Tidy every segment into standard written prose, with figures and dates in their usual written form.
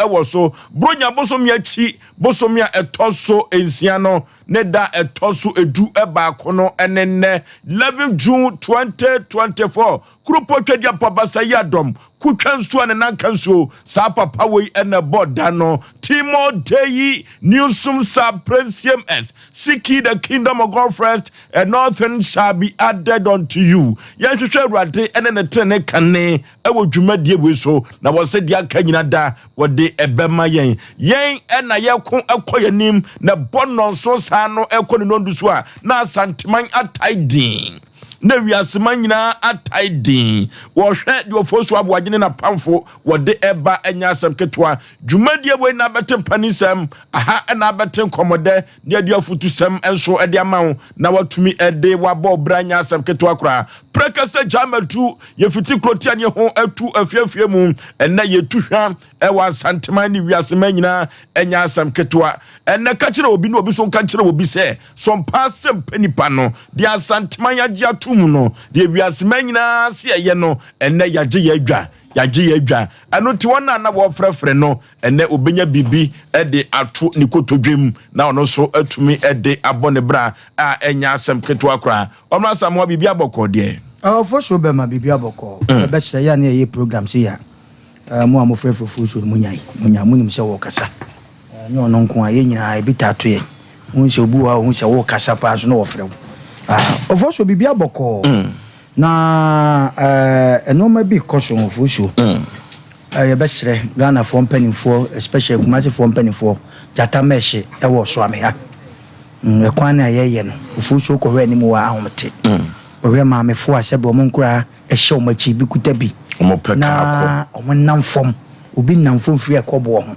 wɔ so. Buronya bosome akyi bosome a ɛtɔ so nsia no ne da ɛtɔ so 11 no ne nnɛ, 11 June 2024. Kuropɔ Twadi Apabasa yi adɔm kutwa nsuo a ne nanka nsuo saa papa wei ɛna ɛbɔ da no. Timo Deyi Newsom sa Prinsium S. Seek ye the kingdom of God first, and nothing shall be added unto you. Yɛnhwehwɛ Awurade ɛne ne tene kane ɛwɔ dwumadie wei so, na wɔsɛ deɛ aka nyina da wɔde ɛbɛma yɛn. Yɛn ɛna yɛko ɛkɔ yɛn anim na bɔ nnɔnso saa no ɛkɔ ne nondu so a, na Asanteman atae din na wiaseman nyinaa atae din. Wɔhwɛ deɛ ɔfo so aboagye ne napamfo wɔde ɛba. Ɛnyɛ asɛm ketewa. Dwumadie wei na abɛte mpanisɛm aha, ɛna abɛte nkɔmmɔdɛ ne ɛde afutusɛm nso ɛde ama wo na watumi ɛde wabɔ ɔbra. Nyɛ asɛm ketewa koraa. Prɛkɛsɛ gyamatu yɛfiti kurotia ne ho atu afiafie mu. Ɛnɛ yɛtu hwa ɛwɔ Asanteman ne wiaseman nyinaa. Ɛnyɛ asɛm ketewa. Ɛnɛ ka kyerɛ obi na obi so nka kyerɛ obi sɛ sɔmpa asɛm pɛ nipa no deɛ Asanteman yɛagye ato mu no, deɛ wiaseman nyinaa se ɛyɛ no, ɛnɛ yɛagye yɛ adwa, yɛagye yɛ adwa. Ɛno nti wɔn a na wɔfrɛfrɛ no, ɛnɛ obɛnya biribi ɛde ato ne kotodwem na ɔno nso atumi ɛde abɔ ne bra a ɛnyɛ asɛm ketewa koraa. Ɔmo Asamoa, biribi abɔkɔ deɛ? Ɔfo so bɛma biribi abɔkɔ. Ɛbɛsɛ yɛ a ne yɛyɛ program se yɛ a, mo a mofrɛfrɛ fo so no, monyae monya monim sɛ wɔkasa. Nyɛ ɔno nko a, yɛn nyinaa ebi taa to yɛn. Wohu sɛ obi wɔ hɔ a, wohu sɛ wokasa paa so na wɔfrɛ wo. Ɔfo so, biribi abɔkɔɔ na nneɛma bi kɔ so. Ɔfo so, yɛbɛsrɛ Ghanafoɔ mpanimfoɔ, especially Kumasefoɔ mpanimfoɔ, gyata mɛhye ɛwɔ Soame ha. Ɛkwan no a yɛyɛ no, ɔfo so, kɔhwɛ anim wɔ ahomete. Ɔhwɛ maamefoɔ a sɛbi ɔmo nkoraa ɛhyɛ ɔmo akyi bi kuta bi ɔmo pɛ kaa kɔ na ɔmo nam fam, obi nam fam firi ɛkɔboɔ ho,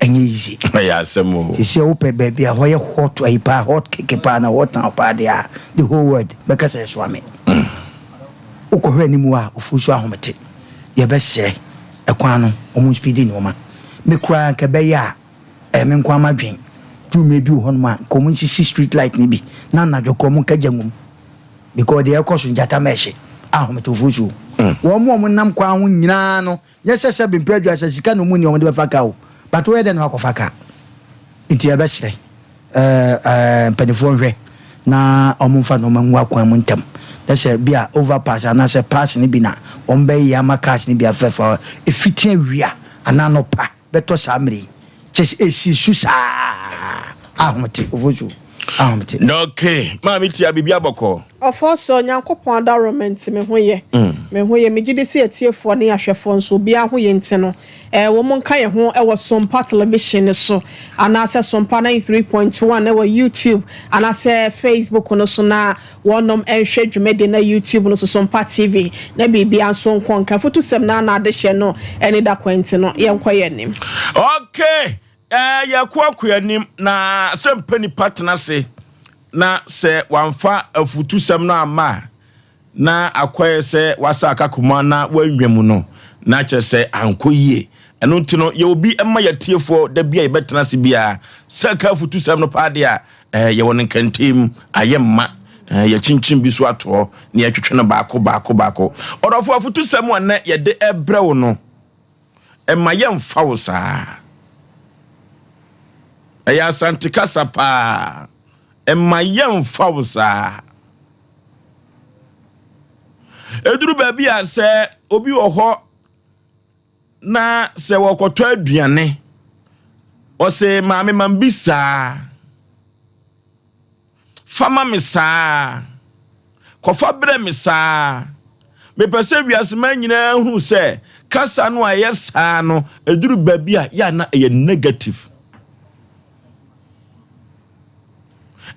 ɛnyɛ easy. Ɛyɛ asɛm o. Sisi a wopɛ baabi a hɔ yɛ hot ayi paa, hot cake paa na hot town paa deɛ a, the whole world bɛka sɛ Ɛsoame. Wokɔhwɛ anim a, ofu so ahomete. Yɛbɛsrɛ, ɛkwan no, ɔmo speed nneɛma. Me koraa nka ɛbɛyɛ a ɛyɛ me nko ama dwen dwuma bi wɔ hɔnom a, nka ɔmo nsisi street light ne bi na anadwo korɔ ɔmo nka gya ngum, because deɛ ɛkɔ so gyata mɛɛhye ahomete, ofu so. Wɔn mo a ɔmo nam kwan ho nyinaa no, nyɛ sɛ sɛ bempɛ adwa sɛ sika na ɔmo ni ɔmo de bɛfa kaa o, but wɔyɛ dɛ na wakɔfa kaa. Nti yɛbɛsrɛ ɛɛ ɛɛ mpanimfoɔ nhwɛ na ɔmo nfa nneɛma ngu akwan mu ntɛm, na sɛ bi a overpass anaasɛ pass ne bi na wɔn bɛyɛ ama cars ne bi afɛɛfɛ efiti awia anaa nɔpa bɛtɔ saa mmiri yi kyɛ sɛ esi su saa ahomete, ofosu ahomete. Na okay, maame tia, biribi abɔkɔ? Ɔfɔ sɛ Onyankopɔn adaworoma nti, me ho yɛ, me ho yɛ. Megye di sɛ atiefoɔ ne ahwɛfoɔ nso, obiara ho yɛ. Nti no wɔn mo nka yɛn ho ɛwɔ Sompa Television no so anaasɛ Sompa 93.1 ɛwɔ YouTube anaasɛ Facebook no so, na wɔnom nhwɛ dwumadi na YouTube no so, Sompa TV, na biribia nso nkɔ nka fotusɛm na ana adehyɛ no ɛne da kwan. Nti no yɛnkɔ yɛn anim. Okay, yɛkɔ akɔ anim na sɛ mpɛ nipa tena ase na sɛ wamfa afutusɛm no amma a, na akɔyɛ sɛ wasa aka koma na wanwa mu no, na kyerɛ sɛ ankɔ yie. Ɛno nti no, yɛ obi ma yɛtiefoɔ da bi a yɛbɛtena ase biara sɛ ka afutusɛm no paa deɛ a, yɛwɔ no nkɛntɛm ayɛ mma yɛkyinkyin bi so atoɔ na yɛtwetwe no baako baako baako. Ɔdɔfo, afutusɛm a nnɛ yɛde ɛbrɛ wo no, ɛma yɛmfa wo saa. Ɛyɛ Asante kasa paa. Ɛma yɛmfa wo saa. Ɛduru baabi a sɛ obi wɔ hɔ na sɛ wɔkɔtɔ aduane, ɔsɛ maame mam bi saa, fama me saa, kɔfa brɛ me saa. Mepɛ sɛ wiasema nyinaa hu sɛ kasa no a ɛyɛ saa no, ɛduru baabi a yɛ na ɛyɛ negative.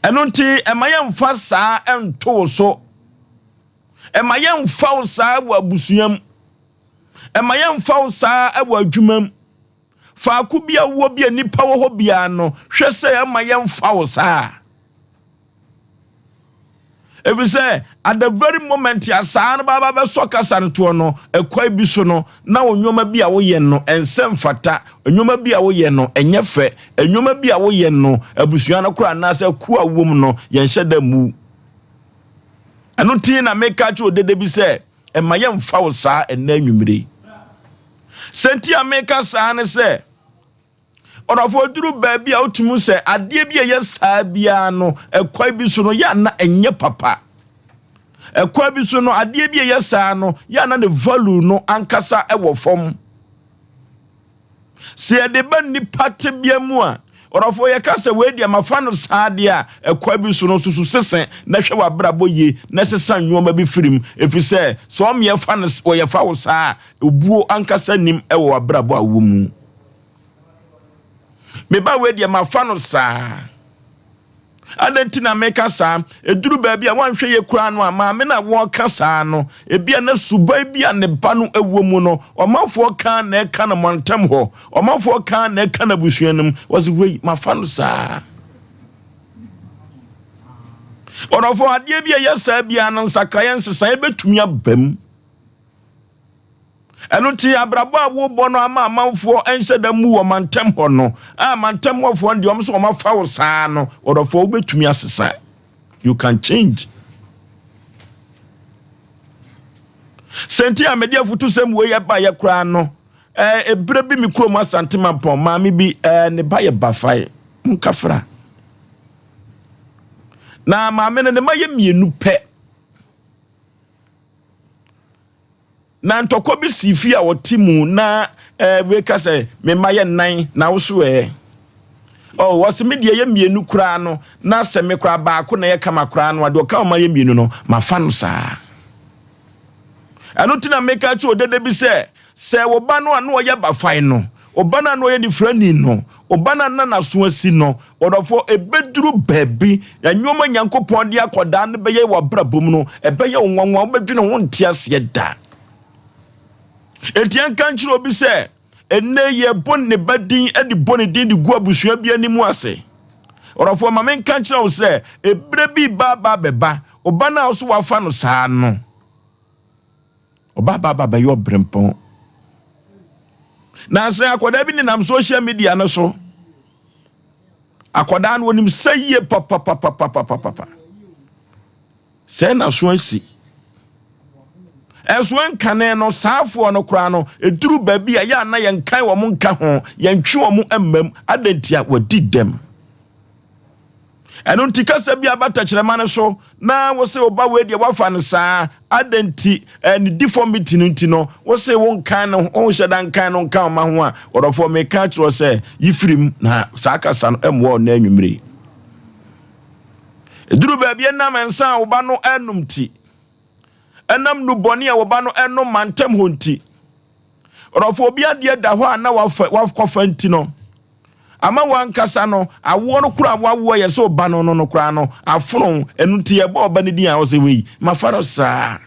Ɛno nti ɛma yɛmfa saa ɛnto wo so. Ɛma yɛmfa wo saa wɔ abusua mu. Ɛma yɛmfa wo saa wɔ adwuma mu. Faako bi a wowɔ bi a nipa wɔ hɔ biara no, hwɛ sɛ ɛma yɛmfa wo saa, ɛfiri sɛ at the very moment a saa no baaba bɛsɔ kasa no toɔ no, ɛkwan bi so no na wo nneɛma bi a woyɛ no ɛnsɛ mfata, nneɛma bi a woyɛ no ɛnyɛ fɛ, nneɛma bi a woyɛ no abusua no koraa anaasɛ ku a wom no yɛnhyɛ da mu. Ɛno nti na meka kyerɛ odede bi sɛ ɛma yɛmfa wo saa. Ɛnɛ anwummere yi Sɛ nti a meka saa ne sɛ, ɔdɔfoɔ duru baabi a wotumi sɛ adeɛ bi a ɛyɛ saa biara no, ɛkwan bi so no, yɛ ana ɛnyɛ papa. Ɛkwan bi so no, adeɛ bi a ɛyɛ saa no, yɛ ana ne value no ankasa ɛwɔ fam. Sɛ yɛde ba nnipa tebea mu a, ɔdɔfoɔ yɛka sɛ wei deɛ mafa no saa deɛ a, ɛkwan bi so no susu sese na hwɛ w'abrabɔ yie na sesa nneɛma bi firi mu, ɛfiri sɛ sɛ ɔmeɛ fa no wɔyɛ fa wo saa a, obuo ankasa nim ɛwɔ w'abrabɔ a wɔ mu. Meba wei deɛ mafa no saa. Adɛn nti na meka saa? Ɛduru baabi a woanhwɛ yɛ koraa no a, maame no a wɔreka saa no, ebia na suban bi a ne ba no wɔ mu no, ɔmanfoɔ ka na ɛka no mantam hɔ, ɔmanfoɔ ka na ɛka no abusua no mu. Wɔse wei, mafa no saa. Ɔdɔfoɔ, adeɛ bi a ɛyɛ saa biara no, nsakraeɛ nsesaeɛ bɛtumi aba mu. Ɛno nti abrabɔ a wobɔ no ama amanfoɔ nhyɛ da mu wɔ mantam hɔ no, a mantam hɔfoɔ no deɛ wɔn nso wɔn afa wo saa no, ɔdɔfoɔ wobɛtumi asesa. You can change. Sɛnti a mede afutusɛm wei ɛbaeɛ koraa no, ɛɛ ebere bi me kurom Asante Mampɔn, maame bi ɛɛ ne ba yɛ bafae, nkafra. Na maame no ne ma yɛ mmienu pɛ. Na ntɔkwa bi sii fie a ɔte mu na eh, wei ka sɛ me mma yɛ nnan na wo so ɛ. Oh, wɔse me deɛ yɛ mmienu koraa no na sɛ me koraa baako na yɛ kama koraa no adeɛ ɔka ɔma yɛ mmienu no mafa no saa. Ɛno nti na meka kyerɛ odede bi sɛ sɛ wo ba no a na ɔyɛ bafae no, wo ba no a na ɔyɛ nifirani no, wo ba no a na n'aso asi no, ɔdɔfoɔ, ɛbɛduru baabi na nneɛma Nyankopɔn de akɔdaa no bɛyɛ wɔ abrabɔ mu no, ɛbɛyɛ wo nwanwa, wobɛdwene ho nte aseɛ da. Enti yɛnka nkyerɛ obi sɛ, ɛnnɛ yɛbɔ ne ba din de bɔ ne din de gu abusua bi anim ase. Ɔdɔfoɔ, ma menka nkyerɛ wo sɛ, ɛberɛ bi ba ba bɛba, wo ba no a wo so wafa no saa no, ɔba ba ba bɛyɛ ɔberempɔn. Na sɛ akwadaa bi nenam social media no so, akwadaa no onim sɛ yie papapapapapapa, sɛ na so asi. Ɛnso nkane no saafoɔ no koraa no, ɛduru baabi a yɛ ana yɛnkan wɔn nka ho, yɛntwe wɔn mmam, adɛn nti a wɔadi dɛm. Ɛno nti kasa bi aba tɛkyerɛma no so na wo se wo ba wei deɛ woafa no saa, adɛn nti ne deformity no nti no wo se wo nkan no wo nhyɛ da nkan no nka ɔma ho a, ɔdɔfoɔ meka akyerɛ sɛ yi firi mu na saa kasa no mmoa wo nnɛ anwummere. Ɛduru baabi ɛnam nsa a wo ba no ɛnom ti, ɛnam nnubɔne a wo ba no ɛnom mantam hɔ nti, ɔdɔfoɔ obi adeɛ da hɔ a na wakɔfa nti no, ama wankasa no awoɔ no koraa wawoɔ yɛ sɛ ɔba no no no koraa no afono. Ɛno nti yɛbɔ ɔba no din a ɔsɛ wei mafa no saa.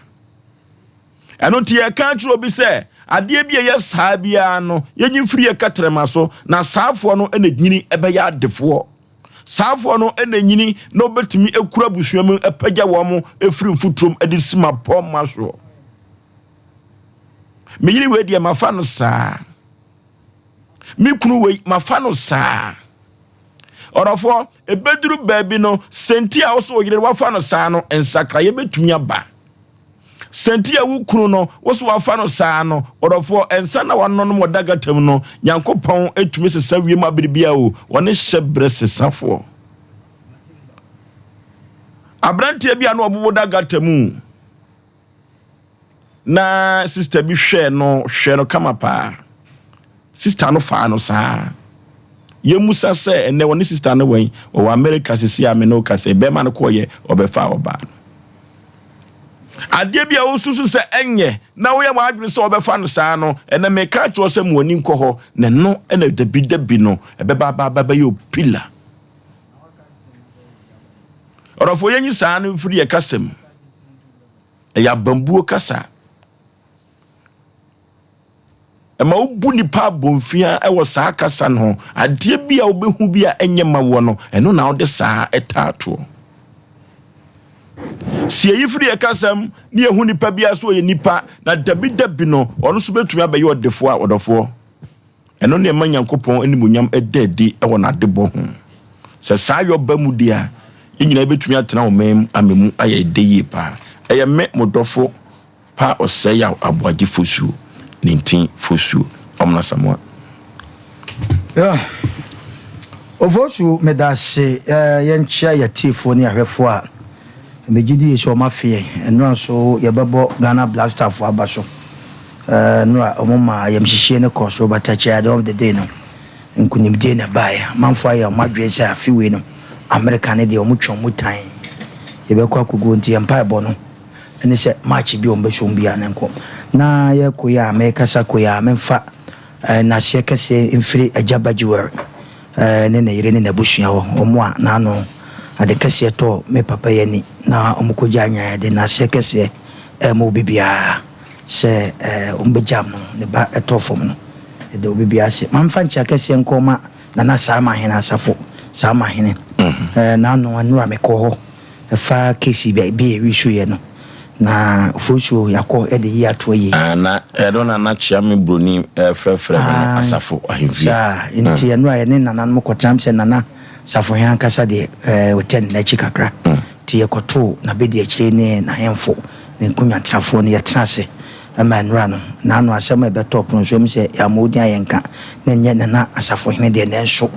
Ɛno nti yɛka akyerɛ obi sɛ adeɛ bi a ɛyɛ saa biara no yɛnyi mfiri yɛ kɛtrɛma so, na saafoɔ no na nyini ɛbɛyɛ adefoɔ. Saafoɔ no na nyini na wɔbɛtumi akura abusua mu apagya wɔn afiri mfuturom de si mapɔmma soɔ. Me yere wei deɛ mafa no saa. Me kunu wei mafa no saa. Ɔdɔfoɔ, ɛbɛduru baabi no, sɛnti a wosɛ oyere wafa no saa no, nsakraeɛ bɛtumi aba. Sɛnti a wo kunu no wosɛ wafa no saa no, ɔdɔfoɔ, ɛnsa na wanonom wɔ dagata mu no, Nyankopɔn tumi sesa wiem abere bia o, ɔne hyɛ berɛ sesafoɔ. Aberanteɛ bi a na ɔbobo dagata mu, na sista bi hwɛɛ no hwɛɛ no kama paa. Sista no faa no saa. Yɛmmusa sɛ ɛnɛ wɔne sista no wɛn, wɔwɔ Amerika sisi a me ne wo kasa yi, bɛrima no kɔɔyɛ ɔbɛfaa ɔbaa no. Adeɛ bi a wosusu sɛ ɛnyɛ na woyɛ w'adwene sɛ wɔbɛfa no saa no, ɛnɛ meka akyerɛ wo sɛ mo ani nkɔ hɔ, na ɛno ɛna dabi dabi no ɛbɛba aba aba bɛyɛ opila. Ɔdɔfoɔ, yɛnyi saa no mfiri yɛ kasa mu. Ɛyɛ abambuo kasa. Ɛma wobu nipa abomfia wɔ saa kasa no ho. Adeɛ bi a wobɛhu bi a ɛnyɛ ma woɔ no, ɛno na wode saa ɛtaa toɔ. Si eyi firi yɛ kasa mu ne yɛhu nipa biara sɛ ɔyɛ nipa, na dabi dabi no ɔno nso bɛtumi abɛyɛ ɔdefoɔ a ɔdɔfoɔ. Ɛno na ɛma Nyankopɔn animuonyam da adi wɔ n'adebɔ ho. Sɛ saa yɔ ba mu de a, yɛn nyinaa bɛtumi atena ɔman mu ama mu ayɛ dɛ yie paa. Ɛyɛ me, mo dɔfo pa Ɔsɛeyaw Aboagye Fosuo, Nintin Fosuo. Ɔman. Kwamena Asamoah. Yeah. Ofosu, medase. Yɛnkyea yɛtiefoɔ ne ahwɛfoɔ a megye di sɛ ɔma afeɛ. Nnora nso yɛbɛbɔ Ghana Black Star foɔ aba so. Nnora ɔmo ma yɛmhyehyɛ ne kɔ so, but akyɛ at the end of the day no, nkonimdie na ɛbaeɛ. Amanfoɔ ayɛ ɔmo adwene sɛ afe wei no, America ne deɛ ɔmo twe ɔmo tan yɛbɛkɔ akɔguo, nti yɛn mpaebɔ no ɛne sɛ match bi a ɔmo bɛhyɛ biara ne nkɔ. Na yɛkɔ yi a mɛkasa kɔ yi a, memfa naseɛ kɛseɛ mfiri Agya Bagyiware ne ne yere ne n'abusua hɔ, ɔmo a n'ano ade kɛseɛ tɔ me papa yi ani na ɔmo kɔgya nyaa de naseɛ kɛseɛ ɛma obi biara sɛ ɔmo bɛgyam no ne ba ɛtɔ fam no. Ɛda obi biara ase. Mamfa nkyia kɛseɛ nkɔ ma Nana Saama Hene Asafo Saama Hene. N'ano nnora mekɔ hɔ ɛfa kesi bi bi ewi so yɛ no na Ofosuo yakɔ ɛde yi ato yie. Ah, na ɛno na na Kyeame Broni frɛfrɛ me no asafo ahemfie. Saa nti ɛno a yɛne nananom kɔtena sɛ Nana Safohene ankasa deɛ, ɔtɛ ne n'akyi kakra, nti yɛkɔtoo n'abɛdi akyire ne n'ahemfo ne nkonnwatenafoɔ no, yɛtena ase ɛma nnora no n'ano asɛm a ɛbɛtɔ pono so ɛmu sɛ yɛama odin a yɛnka na nyɛ Nana Asafohene deɛ, nanso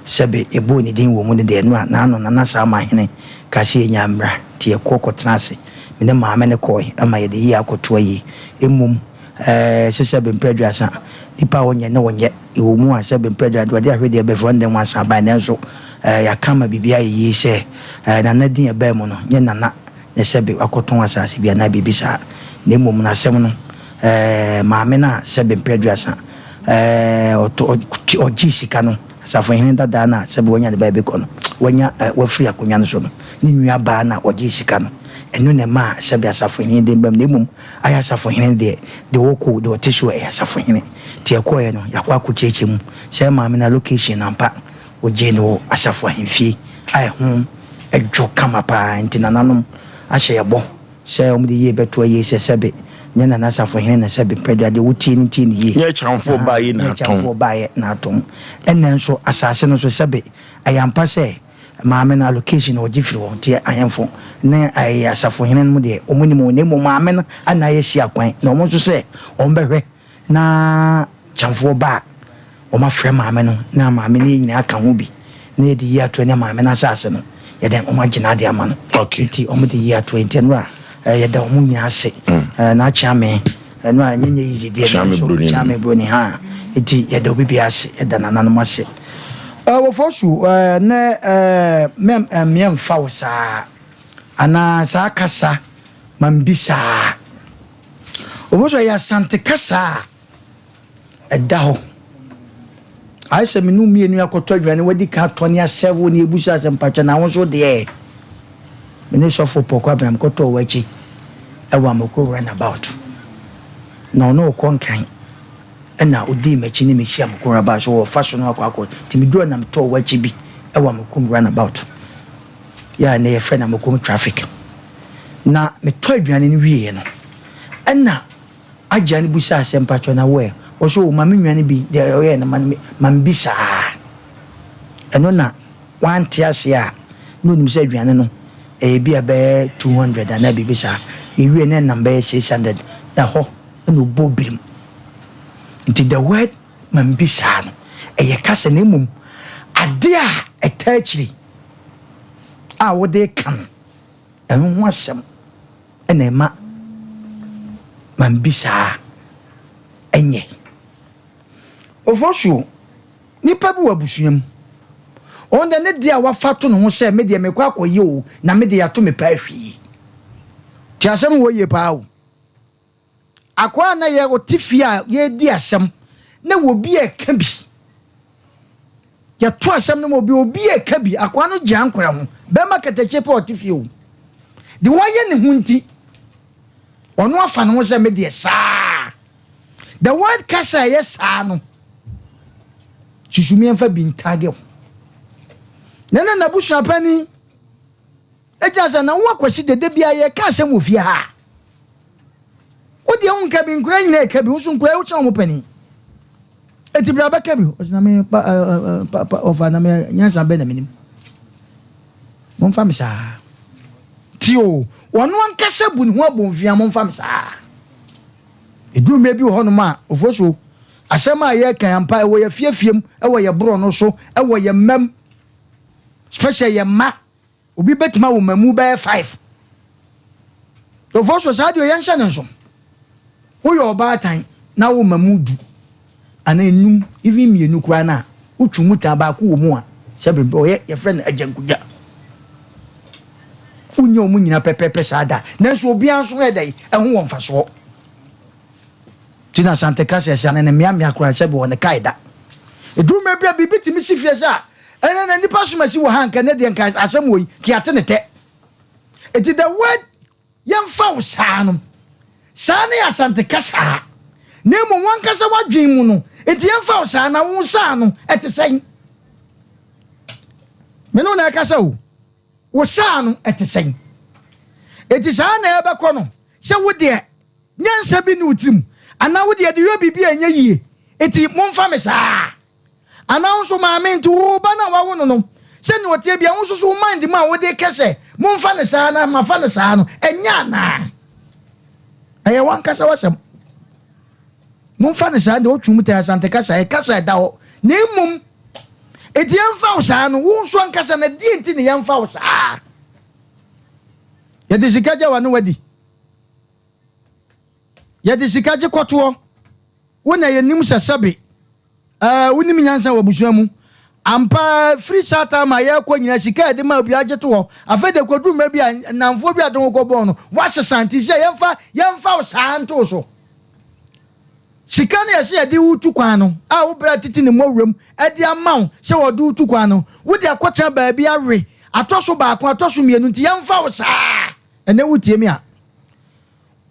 sɛbe yɛbɔɔ ne din wɔ mu no deɛ, nnora n'ano Nana Saama Hene ka sɛ yɛnya mmra, nti yɛkɔ kɔtena ase. Me ne maame ne kɔe ama yɛde yie akɔto ayie. Mmom sɛ bɛmpɛ 30 nipa a wɔnyɛ ne wɔnyɛ ɛwɔ mu a, sɛ bɛmpɛ 30 wɔde ahwɛ deɛ bɛfɛ wɔn de nwansa aban, nanso yɛaka ma biribi ayɛ yie sɛ Nana din ɛbɛn mu no nyɛ Nana na sɛbe wakɔtɔn asase bi anaa biribi saa, na mmom no asɛm no maame no a sɛbe mpɛ 30 ɔtɔ ɔgye sika no, asafohene dadaa no a sɛbe wanya ne baabi kɔ no, wanya wafiri akonnwa no so no, ne nua baa no a ɔgye sika no, ɛno na ɛma a sɛbe asafohene den bam, na mmom ayɛ asafohene deɛ wɔkɔ deɛ ɔte so ɛyɛ asafohene. Nti ɛkɔɔɛ no, yɛakɔ akɔkyerɛkyerɛ mu sɛ maame no allocation nampa wɔgyee no wɔ asafo ahemfie a ɛho ɛdwo kama paa, nti nananom ahyɛ yɛbɔ sɛ wɔde yie bɛto ayie sɛ sɛbe nyɛ Nana asafohene na sɛbe mpɛdua deɛ wotie no tie no yie. Nyɛ kyamfoɔ baayɛ na nyɛ atɔn. Kyamfoɔ baayɛ na atɔn. Ɛnna nso asase no so, sɛbe ɛyɛ ampa sɛ maame no allocation na ɔgye firi hɔ, nti ahemfo ne ɛyɛ asafohene no mu deɛ wɔn nim wɔn, na mmom maame no ana ayɛ si akwan na wɔn nso sɛ wɔn bɛhwɛ na kyamfoɔ ba a, wɔn afrɛ maame no na maame no yɛ nyinaa ka ho bi na yɛde yi ato ne maame no asase no, yɛde wɔn agye n'ade ama no. Nti wɔn de yi ato, nti ɛno a yɛda wɔn nyinaa ase. N'akyea me ɛno a nyɛ easy deɛ. Kyeame nanso Broni no. Kyeame Broni ha, nti yɛda obi bi ase, yɛda nananom ase. Wɔfɔ so nɛ mɛm mmiɛnfa wo saa anaa saa kasa mambi saa. Wɔfɔ so ɛyɛ Asante kasa a ɛda hɔ ayɛ sɛ mene mmienu akɔtɔ aduane, wadi ka atɔ ne asɛvo ne ebusa sɛ mpatwa na wo nso deɛ. Mene sɔfo Pɔkɔ Abraham kɔtɔɔ w'akyi ɛwɔ Amako roundabout na ɔno ɔkɔ Nkran, ɛna ɔdii m'akyi ne mehyia Amako roundabout so wɔfa so no akɔ akɔ, nti meduru na metɔɔ w'akyi bi ɛwɔ Amako roundabout yɛ a ne yɛfrɛ no Amako traffic, na metɔ aduane no wieɛ no, ɛna agya no busaa sɛ mpatwɔ na wɔɛ wɔso o ma me nua no bi deɛ ɔyɛ no ma me bi saa. Ɛno na wante ase a na onim sɛ aduane no ɛyɛ bi a bɛyɛ 200 anaa biribi saa. Yɛwie na ɛnam bɛyɛ 600 ɛhɔ, ɛna ɔbɔ birim. Nti the word ma me bi saa no ɛyɛ kasa, na mmom ade a ɛta akyiri a wode ka no, ɛno ho asɛm ɛna ɛma ma me bi saa. Ɛnyɛ Ofosuo nipa bi wɔ abusua mu, ɔn de ne deɛ a wafa to ne ho sɛ me deɛ mekɔ akɔyɛ o, na me deɛ ato me paa hwii. Te asɛm wɔ yie paa o. Akɔa na yɛ ɔte fie a yɛredi asɛm na wɔ bi a ɛka bi, yɛto asɛm no ma obi obi a ɛka bi, akɔa no gyina nkora ho bɛrima kɛtɛkye pɛ ɔte fie o de wayɛ ne ho, nti ɔno afa ne ho sɛ me deɛ saa. The word kasa a ɛyɛ saa no susu mmiɛnfa bi ntaage ho na na n'abusua panin egyina sɛ na wo Akwasi dede bi a yɛka asɛm wɔ fie ha, wo deɛ wo nka bi, nkura nyinaa ɛka bi, wo nso nkura wokyɛn wɔn panin eti bra bɛka bi. Ɔsɛ na me pa ɛ pa pa ɔfa na me nyansa bɛ na me nim, momfa me saa ti o. Wɔn ankasa bu ne ho abɔnfia, momfa me saa. Eduru mmerɛ bi wɔ hɔnom a Ofosuo. Asɛm a yɛreka yi ampa ɛwɔ yɛ fiefie mu, ɛwɔ yɛ borɔno so, ɛwɔ yɛ mma mu. Special yɛ mma. Obi bɛtumi awo mmamu bɛyɛ five. Tofo so saa deɛ yɛnhyɛ ne nso. Woyɛ ɔbaatan na wo mmamu du anaa enum even mmienu koraa no a wotwi mu taa baako wɔ mu a sɛ bere ɔyɛ yɛfrɛ no agyankogya. Wonyɛ wɔn nyinaa pɛpɛɛpɛ saa da. Nanso obiara nso yɛ dɛn ɛho wɔ mfasoɔ. Nti na Asante ka sɛ asiane no mmeammea koraa sɛ bi wɔ ne kae da. Ɛduru mmerɛ bi a biribi tumi si fie sɛ a ɛnɛ na nnipa som asi wɔ ha nka ɛnɛ deɛ nka asɛm wɔ yi nka yɛate ne tɛ. Nti the word yɛmfa wo saa no saa no yɛ Asante kasaa na mmom wankasa w'adwene mu no nti yɛmfa wo saa na wo saa no ɛte sɛn? Me ne wo na ɛkasa o. Wo saa no ɛte sɛn? Enti saa na ɛbɛkɔ no sɛ wo deɛ Nyansa bi nni wo tirim, anaa wo deɛ de yɛ biribi a ɛnyɛ yie, enti momfa me saa. Anaa wo nso maame, nti wo ba no a wawo no no, sɛnea ɔteɛ biara, wo nso so wo mind mu a wode kɛ sɛ momfa no saa na mafa no saa no, ɛnyɛ anaa? Ɛyɛ w'ankasa w'asɛm. Momfa no saa deɛ wotwe mu tɛ Asante kasa, ɛyɛ kasa ɛda hɔ. Na mmom, enti yɛmfa wo saa no, wo nso ankasa na deɛ nti na yɛmfa wo saa? Yɛde sika gya wa ne wadi. Yɛde sika gye kɔtoɔ. Wo na yɛnim sɛ sɛbe ɛɛ wonim nyansa wɔ abusua mu. Ampa ara firi saa time a yɛrekɔ nyinaa sika a yɛde ma obiara gye to hɔ. Afei deɛ kɔduru mmerɛ bi a nnamfoɔ bi a de wo kɔbɔɔ no woasesa nti sɛ yɛmfa yɛmfa wo saa nto wo so. Sika no yɛsɛ yɛde wo tu kwan no a wo bra tete ne mmɔwuram de ama wo sɛ wɔde wo tu kwan no wode akɔtena baabi awe atɔ so baako atɔ so mmienu nti yɛmfa wo saa. Ɛnɛ wotie me a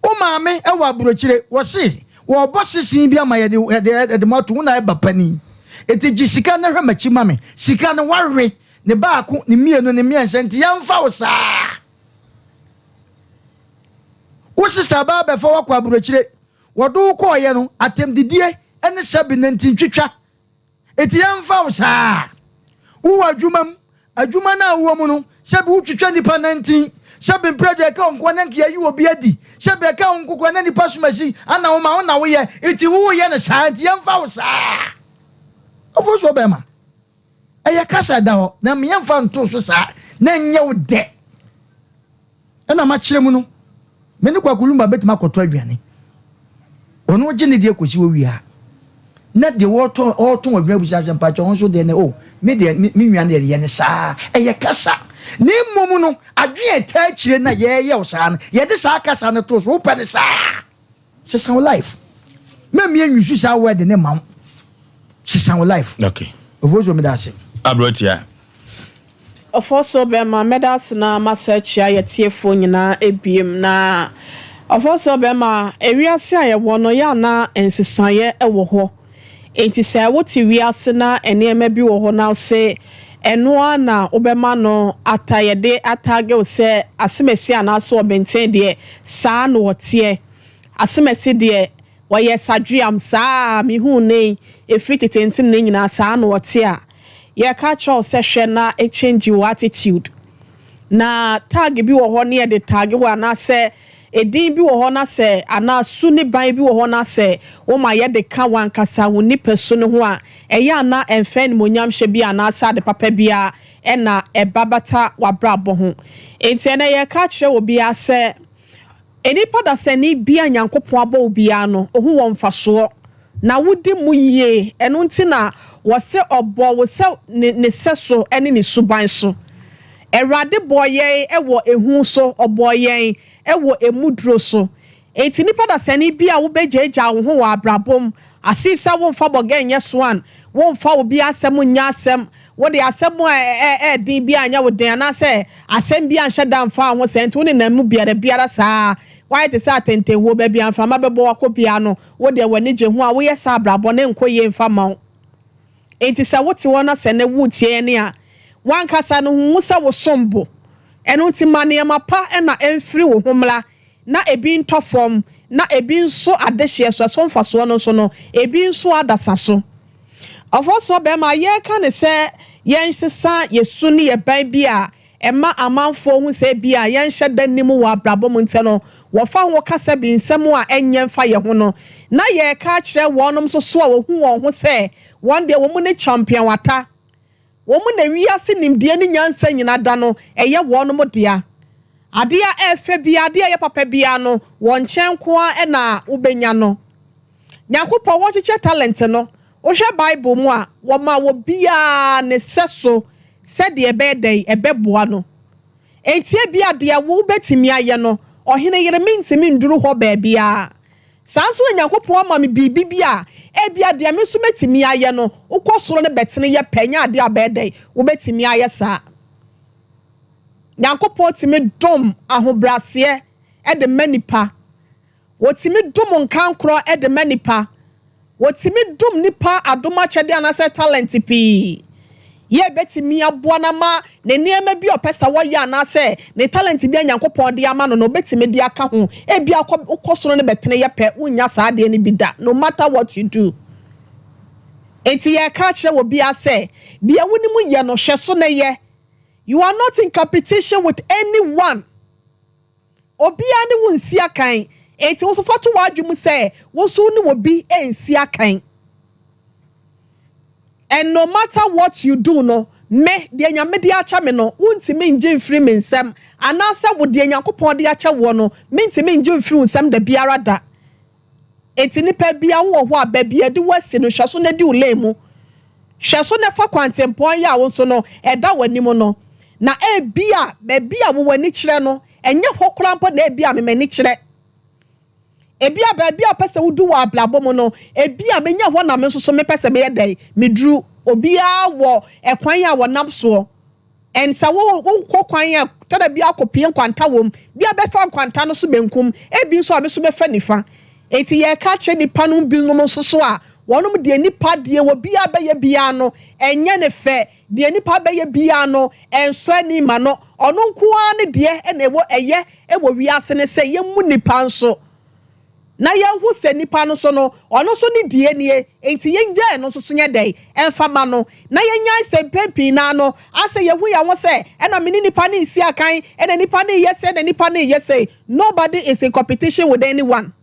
Wo maame wɔ aburokyire, wɔse wɔɔbɔ sesen bi ama yɛde yɛde yɛde mo ato wo na ɛba panin. Eti gye sika na hwɛ m'akyi ma me. Sika no wawe ne baako, ne mmienu, ne mmiɛnsa nti yɛmfa wo saa. Wo sista baa bɛfa wo akɔ aburokyire, wɔde wo kɔɔyɛ no atɛmdidie ne sɛbe nantintwitwa. Enti yɛmfa wo saa. Wowɔ adwuma mu, adwuma no a wowɔ mu no, sɛbi wotwitwa nnipa nantin, sɛbi mprɛ deɛ ɛka wo nkoa na nka yɛayi obi adi, sɛbi ɛka wo nkokoa na nnipa som asi, ana wo ma wo na woyɛ, enti woyɛ no saa, enti yɛmfa wo saa. Ɔfosuo bɛrima, ɛyɛ kasa ɛda hɔ, na yɛmfa nto so saa, na ɛnyɛ wo dɛ. Ɛna makyerɛ mu no, me ne Kwaku Lumba bɛtumi akɔtɔ aduane. Ɔno gye ne deɛ kɔsi hɔ wie a, na deɛ ɔretɔn ɔretɔn aduane abusa sɛ mpakyɛ ɔno nso deɛ ne o me deɛ me me nua deɛ yɛ ne saa. Ɛyɛ kasa. Na mmom no, adwene a ɛtaa akyire na yɛreyɛ wo saa no, yɛde saa kasa no to so, wopɛ ne saa. Sesa wo life. Mɛmie nyusu saa word ne ma wo. Sesa wo life. Okay. Ofosuo meda ase. Aberanteɛ. Ɔfɔsoo bɛma, mɛda ase na masa akyia yɛtiefoɔ nyinaa ebiem. Na ɔfɔsoo bɛma, ewiase a yɛwɔ no yɛ a na nsesaeɛ wɔ hɔ. Enti sɛ wote wiase na nneɛma bi wɔ hɔ na wose ɛno ara na wobɛma no ata yɛde atage wo sɛ asemasi anaasɛ ɔbenten deɛ saa na ɔteɛ. Asemasi deɛ ɔyɛ sadweam saa a mehuu no yi ɛfiri tete ntene nyinaa saa na ɔte a, yɛka kyerɛ wo sɛ hwɛ na change wo attitude. Na tag bi wɔ hɔ ne yɛde tag wo anaasɛ edin bi wɔ hɔ na sɛ anaa su ne ban bi wɔ hɔ na sɛ woma yɛde ka w'ankasa wo nipasu no ho a, ɛyɛ a na ɛmfa animuonyamhyɛ bi anaasɛ ade papa biara na ɛba bata w'abrabɔ ho. Enti ɛnnɛ yɛreka akyerɛ obiara sɛ, Nnipa dasani biara a Nyankopɔn abɔ wo biara no, ohu wɔ mfasoɔ, na wodi mu yie, ɛno nti na wɔse ɔbɔɔ wo sɛ ne ne sɛso ne ne suban so. Awurade bɔɔ yɛn wɔ ehu so, ɔbɔɔ yɛn wɔ emu duro so. Enti nnipa dasani bi a wobɛgyaagyaa wo ho wɔ abrabɔ mu, as if sɛ womfa bɔgɛ nyɛ soan, womfa obi asɛm nyɛ asɛm, Wode asɛm a ɛyɛ den bi anyɛ wo den anaasɛ asɛm bi anhyɛ da amfa wo ho saa nti wonenam mu biara biara saa. Woayɛ te sɛ atɛntɛnhuo, baabi a mframa bɛbɔ wo akɔ biara no, wo deɛ w'ani gye ho a woyɛ saa abrabɔ no nkɔ yie mfa mma wo. Enti sɛ wote hɔ na sɛ nnɛ woretie yɛn a, w'ankasa no hu sɛ wosom bo. Ɛno nti ma nneɛma pa na ɛmfiri wo ho mmra na ebi ntɔ fam, na ebi nso adehyeɛ so, ɛso mfasoɔ no nso no, ebi nso adasa so. Ɔfɔsoɔ bɛrima, yɛreka no sɛ yɛnsesa yɛn su ne yɛn ban bi a, ɛma amanfoɔ hu sɛ ebia yɛnhyɛ da nnim wɔ abrabɔ mu nti no, wɔfa ho kasa bi nsɛm a ɛnyɛ mfa yɛn ho no, na yɛreka akyerɛ wɔnom nso so a wɔhu wɔn ho sɛ wɔn deɛ wɔn ne Champion Wata, wɔn na wiase nimdeɛ ne nyansa nyina da no, ɛyɛ wɔnom dea. Adeɛ a ɛyɛ fɛ biara, adeɛ a ɛyɛ papa biara no, wɔn nkyɛn nko ara na wobɛnya no. Nyankopɔn wɔkyekyɛ talent no, wohwɛ Bible mu a, wɔma obiara ne sɛso sɛdeɛ ɛbɛyɛ dɛn? Ɛbɛboa no. Enti ebia deɛ wobɛtumi ayɛ no, ɔhene yere mentumi nduru hɔ baabiara. Saa nso na Nyankopɔn ama me biribi bi a, ebia deɛ me nso mɛtumi ayɛ no, wokɔ soro no bɛtene yɛ pɛ, ɛnyɛ adeɛ a bɛyɛ dɛn? Wobɛtumi ayɛ saa. Nyankopɔn tumi dom ahobrɛaseɛ de ma nipa. Wɔtumi dom nkankorɔ de ma nipa. Wɔtumi dom nipa adom akyɛdeɛ anaasɛ talent pii. Yɛ bɛtumi aboa no ama ne nneɛma bi a ɔpɛ sɛ wɔyɛ anaasɛ ne talent bi a Nyankopɔn de ama no no, ɔbɛtumi de aka ho. Ebia wokɔ soro no bɛtene yɛ pɛ, wonnya saa adeɛ no bi da, no matter what you do. Enti yɛreka akyerɛ wɔ biara sɛ, deɛ wonim yɛ no, hwɛ so na yɛ. You are not in competition with anyone. Obiara ne wo nsi akan. Enti wo nso fa to w'adwene mu sɛ wo nso wo ne obi nsi akan. And no matter what you do no, me, deɛ Nyame de akyɛ me no, wontumi ngye mfiri me nsam. Anaasɛ wo deɛ Nyankopɔn de akyɛ woɔ no, mentumi ngye mfiri wo nsam da biara da. Enti nipa biara wowɔ hɔ a, baabi a yɛde wo asi no, hwɛ so na di wo lane mu. Hwɛ so na fa kwantempɔn yi a wo nso no, ɛda w'anim no. Na ebia baabi a wo w'ani kyerɛ no, ɛnyɛ hɔ koraa mpo na ebia me m'ani kyerɛ. Ebia baabi a wopɛ sɛ wodu wɔ abrabɔ mu no, ebia menyɛ hɔ na me nso so mepɛ sɛ meyɛ dɛn? Meduru. Obiara wɔ ɛkwan a wɔnam soɔ. And sɛ wo wokɔ kwan a tɔda bi akɔpie nkwanta wɔ mu, bi a bɛfa nkwanta no so benkum, ebi nso a me so bɛfa nifa. Enti yɛreka akyerɛ nnipa no binom nso so a, wɔnom deɛ nnipa deɛ obiara bɛyɛ biara no, ɛnyɛ ne fɛ, deɛ nnipa bɛyɛ biara no, ɛnsɔ ani mma no. Ɔno nko ara ne deɛ na ɛwɔ ɛyɛ wɔ wiase ne sɛ yɛmmu nnipa nso. Na yɛnhu sɛ nipa no nso no, ɔno nso ne deɛ nie, enti yɛngyae ɛno nso so nyɛ dɛn? Ɛmfa ma no. Na yɛnyae sɛ mpɛn pii no ara no, asɛ yɛhu yɛn ho sɛ, ɛna me ne nipa no resi akan, ɛna nipa no reyɛ sei, ɛna nipa no reyɛ sei. Nobody is in competition with anyone.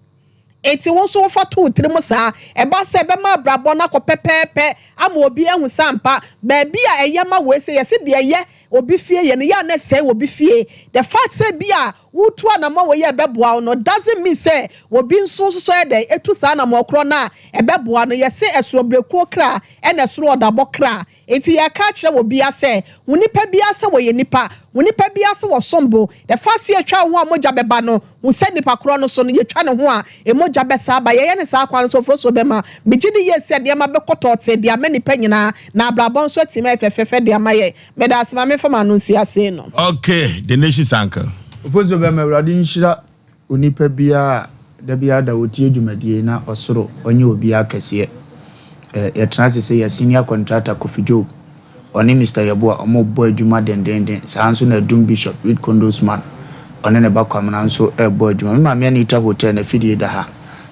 Enti wo nso wofa to wo tirim saa. Ɛba sɛ ɛbɛma abrabɔ no akɔ pɛpɛɛpɛ ama obi ahu sɛ ampa, baabi a ɛyɛ ma wei sɛ yɛse deɛ ɛyɛ obi fie yɛ no, yɛ a na ɛsɛe obi fie. The fact sɛ bi a wotu anamɔ wei a ɛbɛboa wo no doesn't mean sɛ obi nso nso yɛ dɛn etu saa anamɔ korɔ no a ɛbɛboa no. Yɛse ɛsoro brekuo kra ɛna ɛsoro ɔdabɔ kra. Enti yɛreka akyerɛ wɔ biara sɛ, hu nipa biara sɛ wɔyɛ nipa, hu nipa biara sɛ wɔsom bo. The fact sɛ yɛtwa wo ho a mogya bɛba no, hu sɛ nipa korɔ no so no yɛtwa ne ho a mogya bɛsa aba. Yɛyɛ no saa kwan no so mfomsoɔ bɛma. Megye di yie sɛ nneɛma bɛkɔ tɔɔtee de ama nipa nyinaa na abrabɔ nso atumi ayɛ fɛfɛɛfɛ de ama yɛn. Meda ase ma memfa m'ano nsi ase no. Okay, the nation's uncle. Ofosuo bɛma Awurade nhyira Onipa biara a da biara da ɔtie dwumadie yi na ɔsoro ɔnyɛ obiara kɛseɛ. Eh, yɛtena ase sɛ yɛ senior contractor Kofi Job, ɔne Mister Yeboah ɔmo rebɔ adwuma dendenden, saa nso na Adum Bishop, Reed Condos man, ɔne ne ba Kwamena nso rebɔ adwuma. Me maame Anita Hotel n'afidie da ha,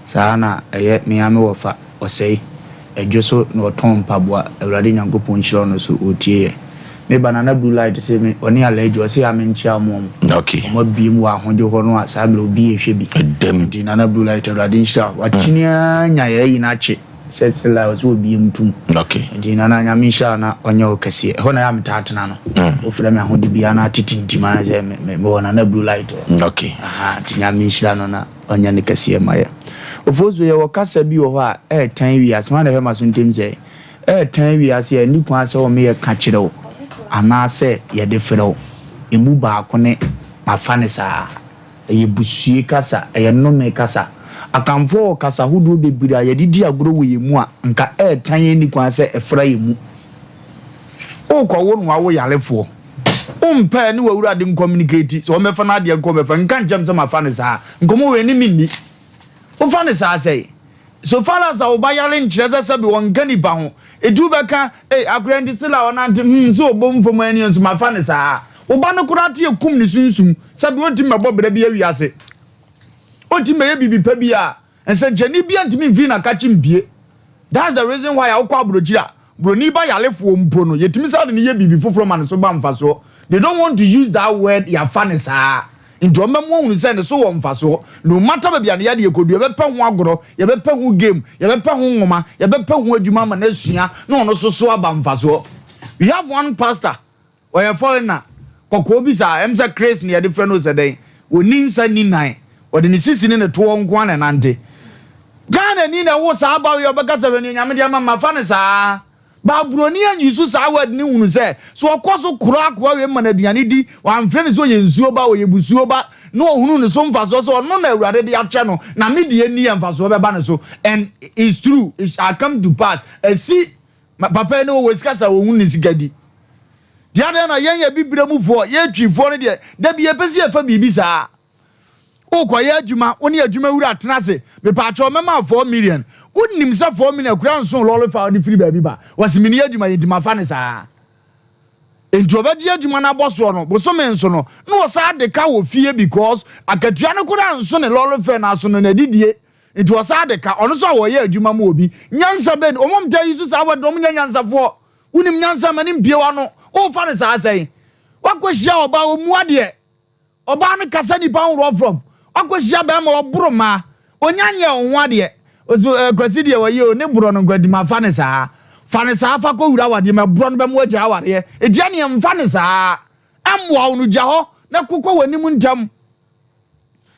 saa ara na ɛyɛ me ara me wɔfa Ɔsɛe. Ɛdwo so na ɔtɔn mpaboa awurade nyankopɔn nhyira ɔno so ɔtie yɛ me ba nana blue light se me ɔne alaji ɔse ya me nkyea ɔmo ɔmo Okay. ɔmo abie mu wɔ ahodwo hɔ no a saa berɛ obi ɛhwɛ bi Ɛdam. nti nana blue light awurade nhyira wo wakyini ara nya yɛ ayi no akye sɛ sɛ la ɔse ɔbie mu tum Okay. nti nana nyame nhyira wo na ɔnyɛ wo kɛseɛ ɛhɔ na yɛ a metaa tena no wofrɛ me ahode biara na ate tintim ayɛ sɛ me me mewɔ nana blue light hɔ Okay. aha nti nyame nhyira no na Ɔnyɛ ne kɛseɛ mma yɛn. Ofosuo, yɛwɔ kasa bi wɔ hɔ a ɛɛtan wiase, hwan na ɛhwɛ m'aso ntam sɛɛ? Ɛɛtan wiase a ɛnni kwan sɛ wɔn yɛ ka kyerɛ wo anaasɛ yɛde frɛ wo. Emu baako ne, mafa no saa. Ɛyɛ busue kasa, ɛyɛ nnome kasa. Akanfoɔ wɔ kasa hodoɔ bebree a yɛde di agorɔ wɔ yɛn mu a nka ɛɛtan ɛnni kwan sɛ ɛfra yɛn mu. Worekɔwo noa wo yarefoɔ. Wompɛ ne w'awurade nkɔminiketi, sɛ ɔmmɛfa n'adeɛ nkɔ ɔmmɛfa, nka nkyerɛ me sɛ mafa no saa. Nkɔmmɔ wei ne me nni. Wofa no saa sɛn? So far as a wo ba yare nkyerɛ sɛ sɛbe ɔnka nipa ho. Eti wobɛka, ei akora nti still a ɔnante, hmm sɛ ɔbom fam ani nso mafa no saa. Wo ba no koraa te akum ne sunsum, sɛbe ɔntumi mmɛbɔ bra bi awiase. Ɔntumi mmɛyɛ biribi pa biara. Nsɛnkyerɛnne biara ntumi mfiri n'akakye mpue. That's the reason why a wokɔ aburokyiri a, buroni ba yarefoɔ mpo no, yɛtumi san de no yɛ biribi foforɔ ma ne so ba mfasoɔ. They don't want to use that word yɛafa no saa. Nti wɔn bɛma wɔahunu sɛ ne so wɔ mfasoɔ. No matter baabi a ne yadeɛ kɔdu, yɛbɛpɛ ho agorɔ, yɛbɛpɛ ho game, yɛbɛpɛ ho nwoma, yɛbɛpɛ ho adwuma ama no asua na ɔno nso so aba mfasoɔ. We have one pastor, ɔyɛ foreigner, kɔkɔɔ bi saa, ɛm sɛ Chris na yɛde frɛ no sɛ dɛn, ɔnni nsa nni nan, ɔde ne sisi ne ne toɔ nko ara na ɛnante. Ghana ni na ɛwo saa ba wei a ɔbɛka sɛ hwɛ nea Nyame de ama me, mafa no saa. But broni anyi so saa word no hunu sɛ, sɛ ɔkɔ so kora akoa wei ma no aduane di, wamfrɛ no sɛ ɔyɛ nsuo ba, ɔyɛ busuo ba, na ɔhunu ne so mfasoɔ sɛ ɔno na Awurade de akyɛ no, na me deɛ nie a mfasoɔ bɛba ne so. And it's true, it shall come to pass. Asi, papa yi ne ɔwɔ sika saa, ɔhunu ne sika di. Nti adɛn na yɛn abibire mufoɔ, yɛn Twifoɔ no deɛ, da bi yɛpɛ sɛ yɛfa biribi saa. Wokɔyɛ adwuma, wo ne adwuma wura tena ase, mepaakyɛw mɛma wo 4 million. Wonim sɛ 4 million koraa nso lɔre fa a wode firi baabi ba. Wɔse menni adwuma yɛ nti mafa no saa. Nti ɔbɛgye adwuma no abɔ soɔ no, bosome nso no, na ɔsan de ka wɔ fie because akatua no koraa nso ne lɔre fare no aso no n'adidie. Nti ɔsan de ka, ɔno nso a ɔyɛ adwuma ma obi. Nyansa bɛn, wɔn ntaa yi so saa word no, wɔn nyɛ nyansafoɔ. Wonim nyansa ma no mpue w'ano. Wofa no saa sɛn? Woakɔhyia ɔbaa ɔmmu adeɛ. Ɔbaa no kasa nipa ho rɔfrɔf. Wakɔhyia bɛrima ɔboro mmaa. Ɔnya nyɛɛ wo ho adeɛ. Ɔse eh Kwasi deɛ ɔyɛ o, ne borɔ no nko nti mafa no saa. Fa no saa fa kɔwura awadeɛ mu, ɛborɔ no bɛma woagyae awareɛ. Enti ɛneɛ mfa no saa. Ɛmmoa wo no, gya hɔ na kokɔ w'anim ntɛm.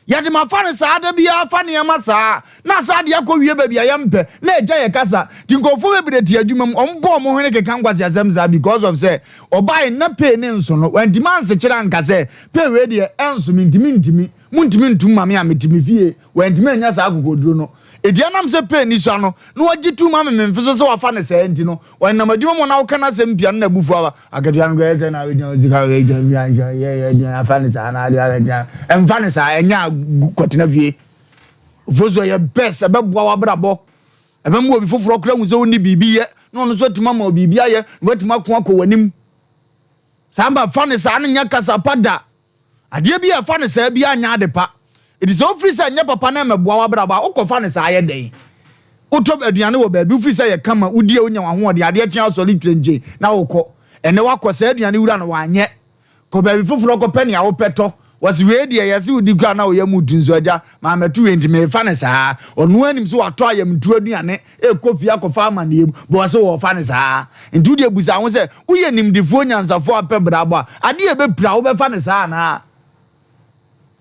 Yɛde mafa no saa da biara fa nneɛma saa na asa adeɛ akɔwie baabi a yɛmpɛ na agya yɛ kasa. Nti nkurɔfoɔ bebree te adwuma mu, wɔbɔ wɔn hwene keka nkwaseasɛm saa because of sɛ Ɔbae na pay ne nso no, wantumi ansekyere anka sɛ, Pay wei deɛ, ɛnso me nti mentumi, montumi ntom ma me a mete me fie. Wantumi annya saa akokoduro no. Enti ɛnam sɛ pay nni sua no, na wagye tom amememfe so sɛ wafa no saa nti no, ɔnam adwuma mu na woka n'asɛm pia no na abufuo aba. Akatua no koraa ɛyɛ sɛ na wobɛgyina wo sika wei gyina fie anhyɛ yɛ yɛ gyina afa no saa na adeɛ abɛgyina. Ɛmfa no saa, ɛnyɛ a kɔtena fie. Ofosu ɛyɛ best, ɛbɛboa w'abrabɔ. Ɛbɛma obi foforɔ koraa ahu sɛ wonni biribi yɛ, na ɔno nso atumi ama wo biribi ayɛ, na watumi ako akɔ w'anim. Saa mba fa no saa no nyɛ kasa pa da. Adeɛ bi a ɛfa no saa biara nyɛ ade pa. Enti sɛ wofiri sɛ ɛnyɛ papa na ɛmmɛboa w'abrabɔ a, wokɔfa no saa yɛ dɛn? Wotɔ aduane wɔ baabi, wofiri sɛ ɛyɛ kama, wodi a wonya w'ahoɔden, adeɛ kye a wosɔre twirenkyen na wokɔ. Ɛnnɛ woakɔ, saa aduane wura no wanyɛ. Kɔ baabi foforɔ kɔpɛ nea wopɛ tɔ. Wɔse wei deɛ yɛse wodi koraa na wo yam retu nso agya mammɛto wei nti merefa no saa. Ɔno ara nim sɛ watɔ ayamtuo aduane rekɔ fie akɔfa amanneɛ mu but ɔse wɔrefa no saa. Nti wodeɛ busa ho sɛ woyɛ nimdefoɔ nyansafoɔ a pɛ brabɔ a adeɛ a ɛbɛpira wo wobɛfa no saa anaa?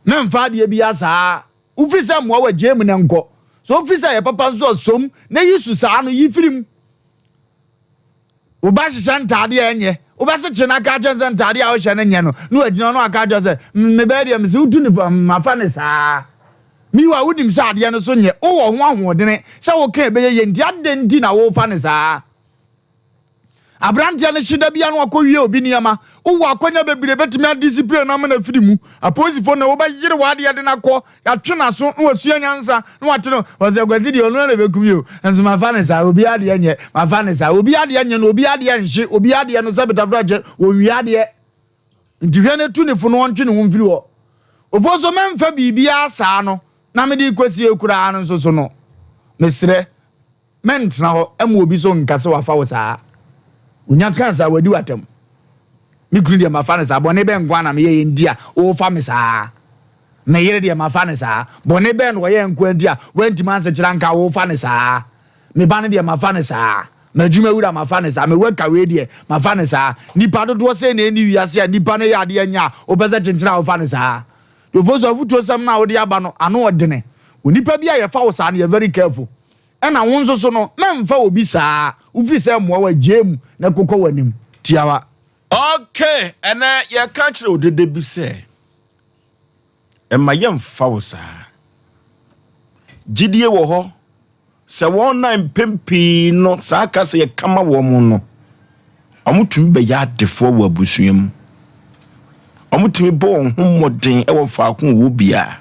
Mɛmfa adeɛ biara saa. Wofiri sɛ mmoa wo a gyae mu na nkɔ. Sɛ wofiri sɛ ɛyɛ papa nso a som na yi su saa no yi firi mu. Wo ba hyehyɛ ntaade a ɛnyɛ. Wobɛsekye no aka akyerɛ no sɛ ntaade a wohyɛ no nyɛ no, na wagyina hɔ na waka akyerɛ sɛ, Me bɛyɛ deɛ mese wotu no fo, mafa no saa. Meanwhile, wonim sɛ adeɛ no so nyɛ. Wowɔ ho ahoɔdene sɛ woka ɛbɛyɛ yie nti adɛn nti na worefa no saa? Aberanteɛ no hye da biara na wakɔwie obi nneɛma. Wowɔ akwanya bebree bɛtumi adisipline no ama no afiri mu. Apolisifoɔ na wobɛyere w'adeɛ de no akɔ Yɛatwe n'aso na wasua nyansa na wate no. Ɔsɛ Kwasi deɛ ɔno ara na ɛbɛku me o. Nso mafa no saa. Obiara deɛ nyɛ. Mafa no saa. Obiara deɛ nyɛ no. Obiara deɛ nhye. Obiara deɛ no sɛ betafra kyɛ. Ɔnwia adeɛ. Nti hwɛ no tu ne fo na ɔntwe ne ho mfiri hɔ. Ofoɔ so mɛmfa biribiara saa no na mede rekɔsie koraa no nso so no. Mesrɛ. Mɛntena hɔ mma obi so nka sɛ wafa wo saa. Onya kaa saa, wadi w'atam. Me kunu deɛ mafa no saa, bɔne bɛn nko ara na meyɛeɛ nti a ɔrefa me saa? Me yere deɛ mafa no saa, bɔne bɛn na ɔyɛɛ nko ara nti a wantumi ansekyerɛ anka worefa no saa? Me ba no deɛ mafa no saa, m'adwuma wura mafa no saa, me worker wei deɛ mafa no saa. Nnipa dodoɔ sɛn na ɛnni wiase a nnipa no yɛ adeɛ nyɛ a wopɛ sɛ kyenkyene a wofa no saa? Dofo so afotuosɛm no a wode aba no ano ɔdene. Onipa bi a yɛfa wo saa no yɛ very careful. Ɛna wo nso so no, mɛmfa obi saa. Wofiri sɛ mmoa wo a, gyae mu na kokɔ w'anim. Tiawa. Ok, ɛnɛ yɛka kyerɛ wo dede bi sɛ, mma yɛmfa wo saa. Gyidie wɔ hɔ sɛ wɔn na mpɛn pii no saa kasa yɛka ma wɔn no, wɔtumi bɛyɛ adefoɔ wɔ abusua mu. Wɔtumi bɔ wɔn ho mmɔden wɔ faako wɔ biara.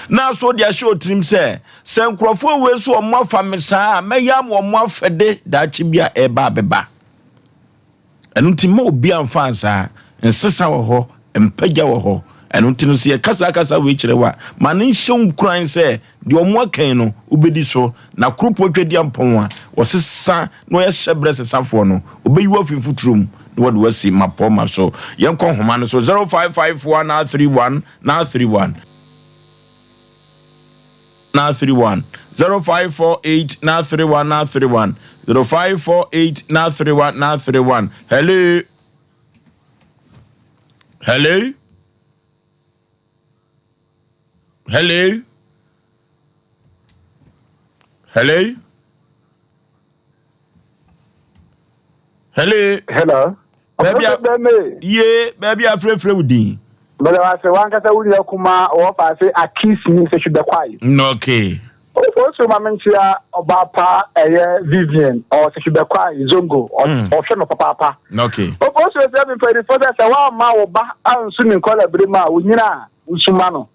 Nanso wode ahyɛ wo tirim sɛ, sɛ nkurɔfoɔ wei so wɔn afa me saa a, mɛyɛ ama wɔn afɛde daakye bi a ɛreba abɛba. Ɛno nti mma obi amfa nsaa. Nsesa wɔ hɔ, mpagya wɔ hɔ. Ɛno nti no, sɛ yɛka saa kasa wei kyerɛ wo a, ma no nhyɛ wo nkuran sɛ deɛ wɔn aka yi no, wobɛdi so. Na kuropɔn Tweaduampɔn a wɔsesa na wɔyɛ hyɛberɛ sesafoɔ no, ɔbɛyi wo afiri mfuturo mu na wɔde wo asi mmapɔmma so. Yɛnkɔ nhoma no so, 0554 931 931. 931 0548 931 931 0548 931 931 Hello. Hello. Hello. Hello. Hello. Hello. Baabi a ye baabi a frɛfrɛ wo din. Bɛlɛ wa sɛ wankasa wo nua kuma wɔfa ase akis ni sɛ hwebɛ kwae. Okay. Osu ma menkyia ɔbaa pa ɛyɛ Vivian ɔwɔ sɛ hwebɛ kwae Zongo ɔhwɛ no papaapa. Okay. Osu sɛ mpanyinfoɔ sɛ sɛ woamma wo ba ansu ne nkɔla bere mu a wonyina a wosuma no.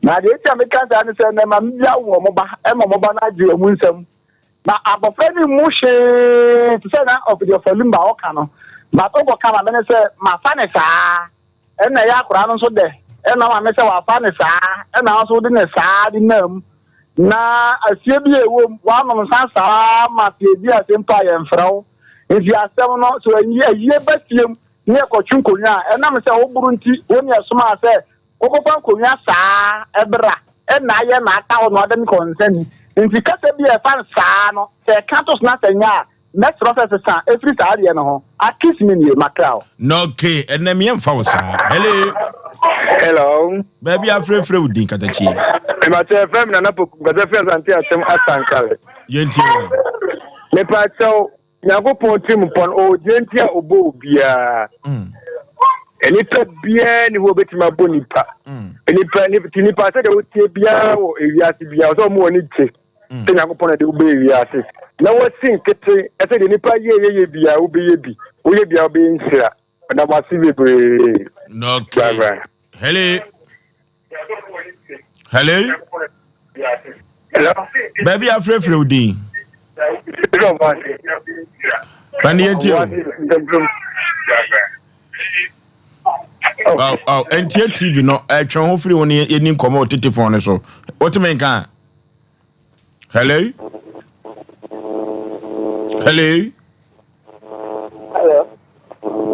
Na deɛ eti a meka saa ne sɛ nɛ maame bi awo wɔn ba ɛma wɔn ba no agye wɔn nsam. Na abɔfra no mmu hwee te sɛ na ɔfidi ɔfalim ba ɔka no. But wokɔka maame no sɛ mafa ne saa ɛna ɛyɛ akwadaa no nso dɛ ɛna maame sɛ wafa ne saa ɛna wo nso wode ne saa de naa mu. Na asie bi a ɛwɔ mu wanom nsa saa ma sɛ yɛdi ase mpo a yɛmfrɛ wo. Nti asɛm no sɛ ayie ba fie mu ne yɛkɔtwe nkonnwa a ɛnam sɛ woboro nti wo ne ɛsomaa sɛ wokɔfa nkonnwa saa ɛbra ɛna ayɛ na aka hɔ na ɔde ne kɔnsɛn. Nti kasa bi a ɛfa no saa no sɛ ɛka to so na sɛ nyɛ a mɛsrɛ sɛ sesa ɛfiri saa adeɛ no ho. Akis me nie makra o. Okay, ɛnɛ meɛmfa wo saa. Hello. Hello. Baabi a frɛfrɛ wo din katakyie. Mepakyɛ frɛ me Nana Poku, nkasa firi Asante Akyem Asankare. Yɛntie wo. Mepakyɛw, Nyankopɔn tirim pɔ no, ɔwɔ deɛ nti a ɔbɔ obiara. Nipa biara ni hɔ obetumi abɔ nipa. Nipa ti nipa sɛ deɛ wotie biara wɔ ewiase biara sɛ ɔmo wɔ ne gye sɛ Nyankopɔn na de wobɛ ewiase. Na wɔsi nkete ɛsɛ deɛ nipa yɛ yɛ yɛ biara wobɛyɛ bi. Woyɛ biara wobɛyɛ nhyira. Ɔda mo ase bebree. Okay. Bye bye. Hello. Hello. Hello. Baabi a frɛfrɛ wo din. Pani yɛntie o. Oh, oh, ntie TV no, ɛtwɛn ho firi ho ne yɛni nkɔmmɔ wɔ tete fon no so. Wotumi nka? Hello? Hello? Hello.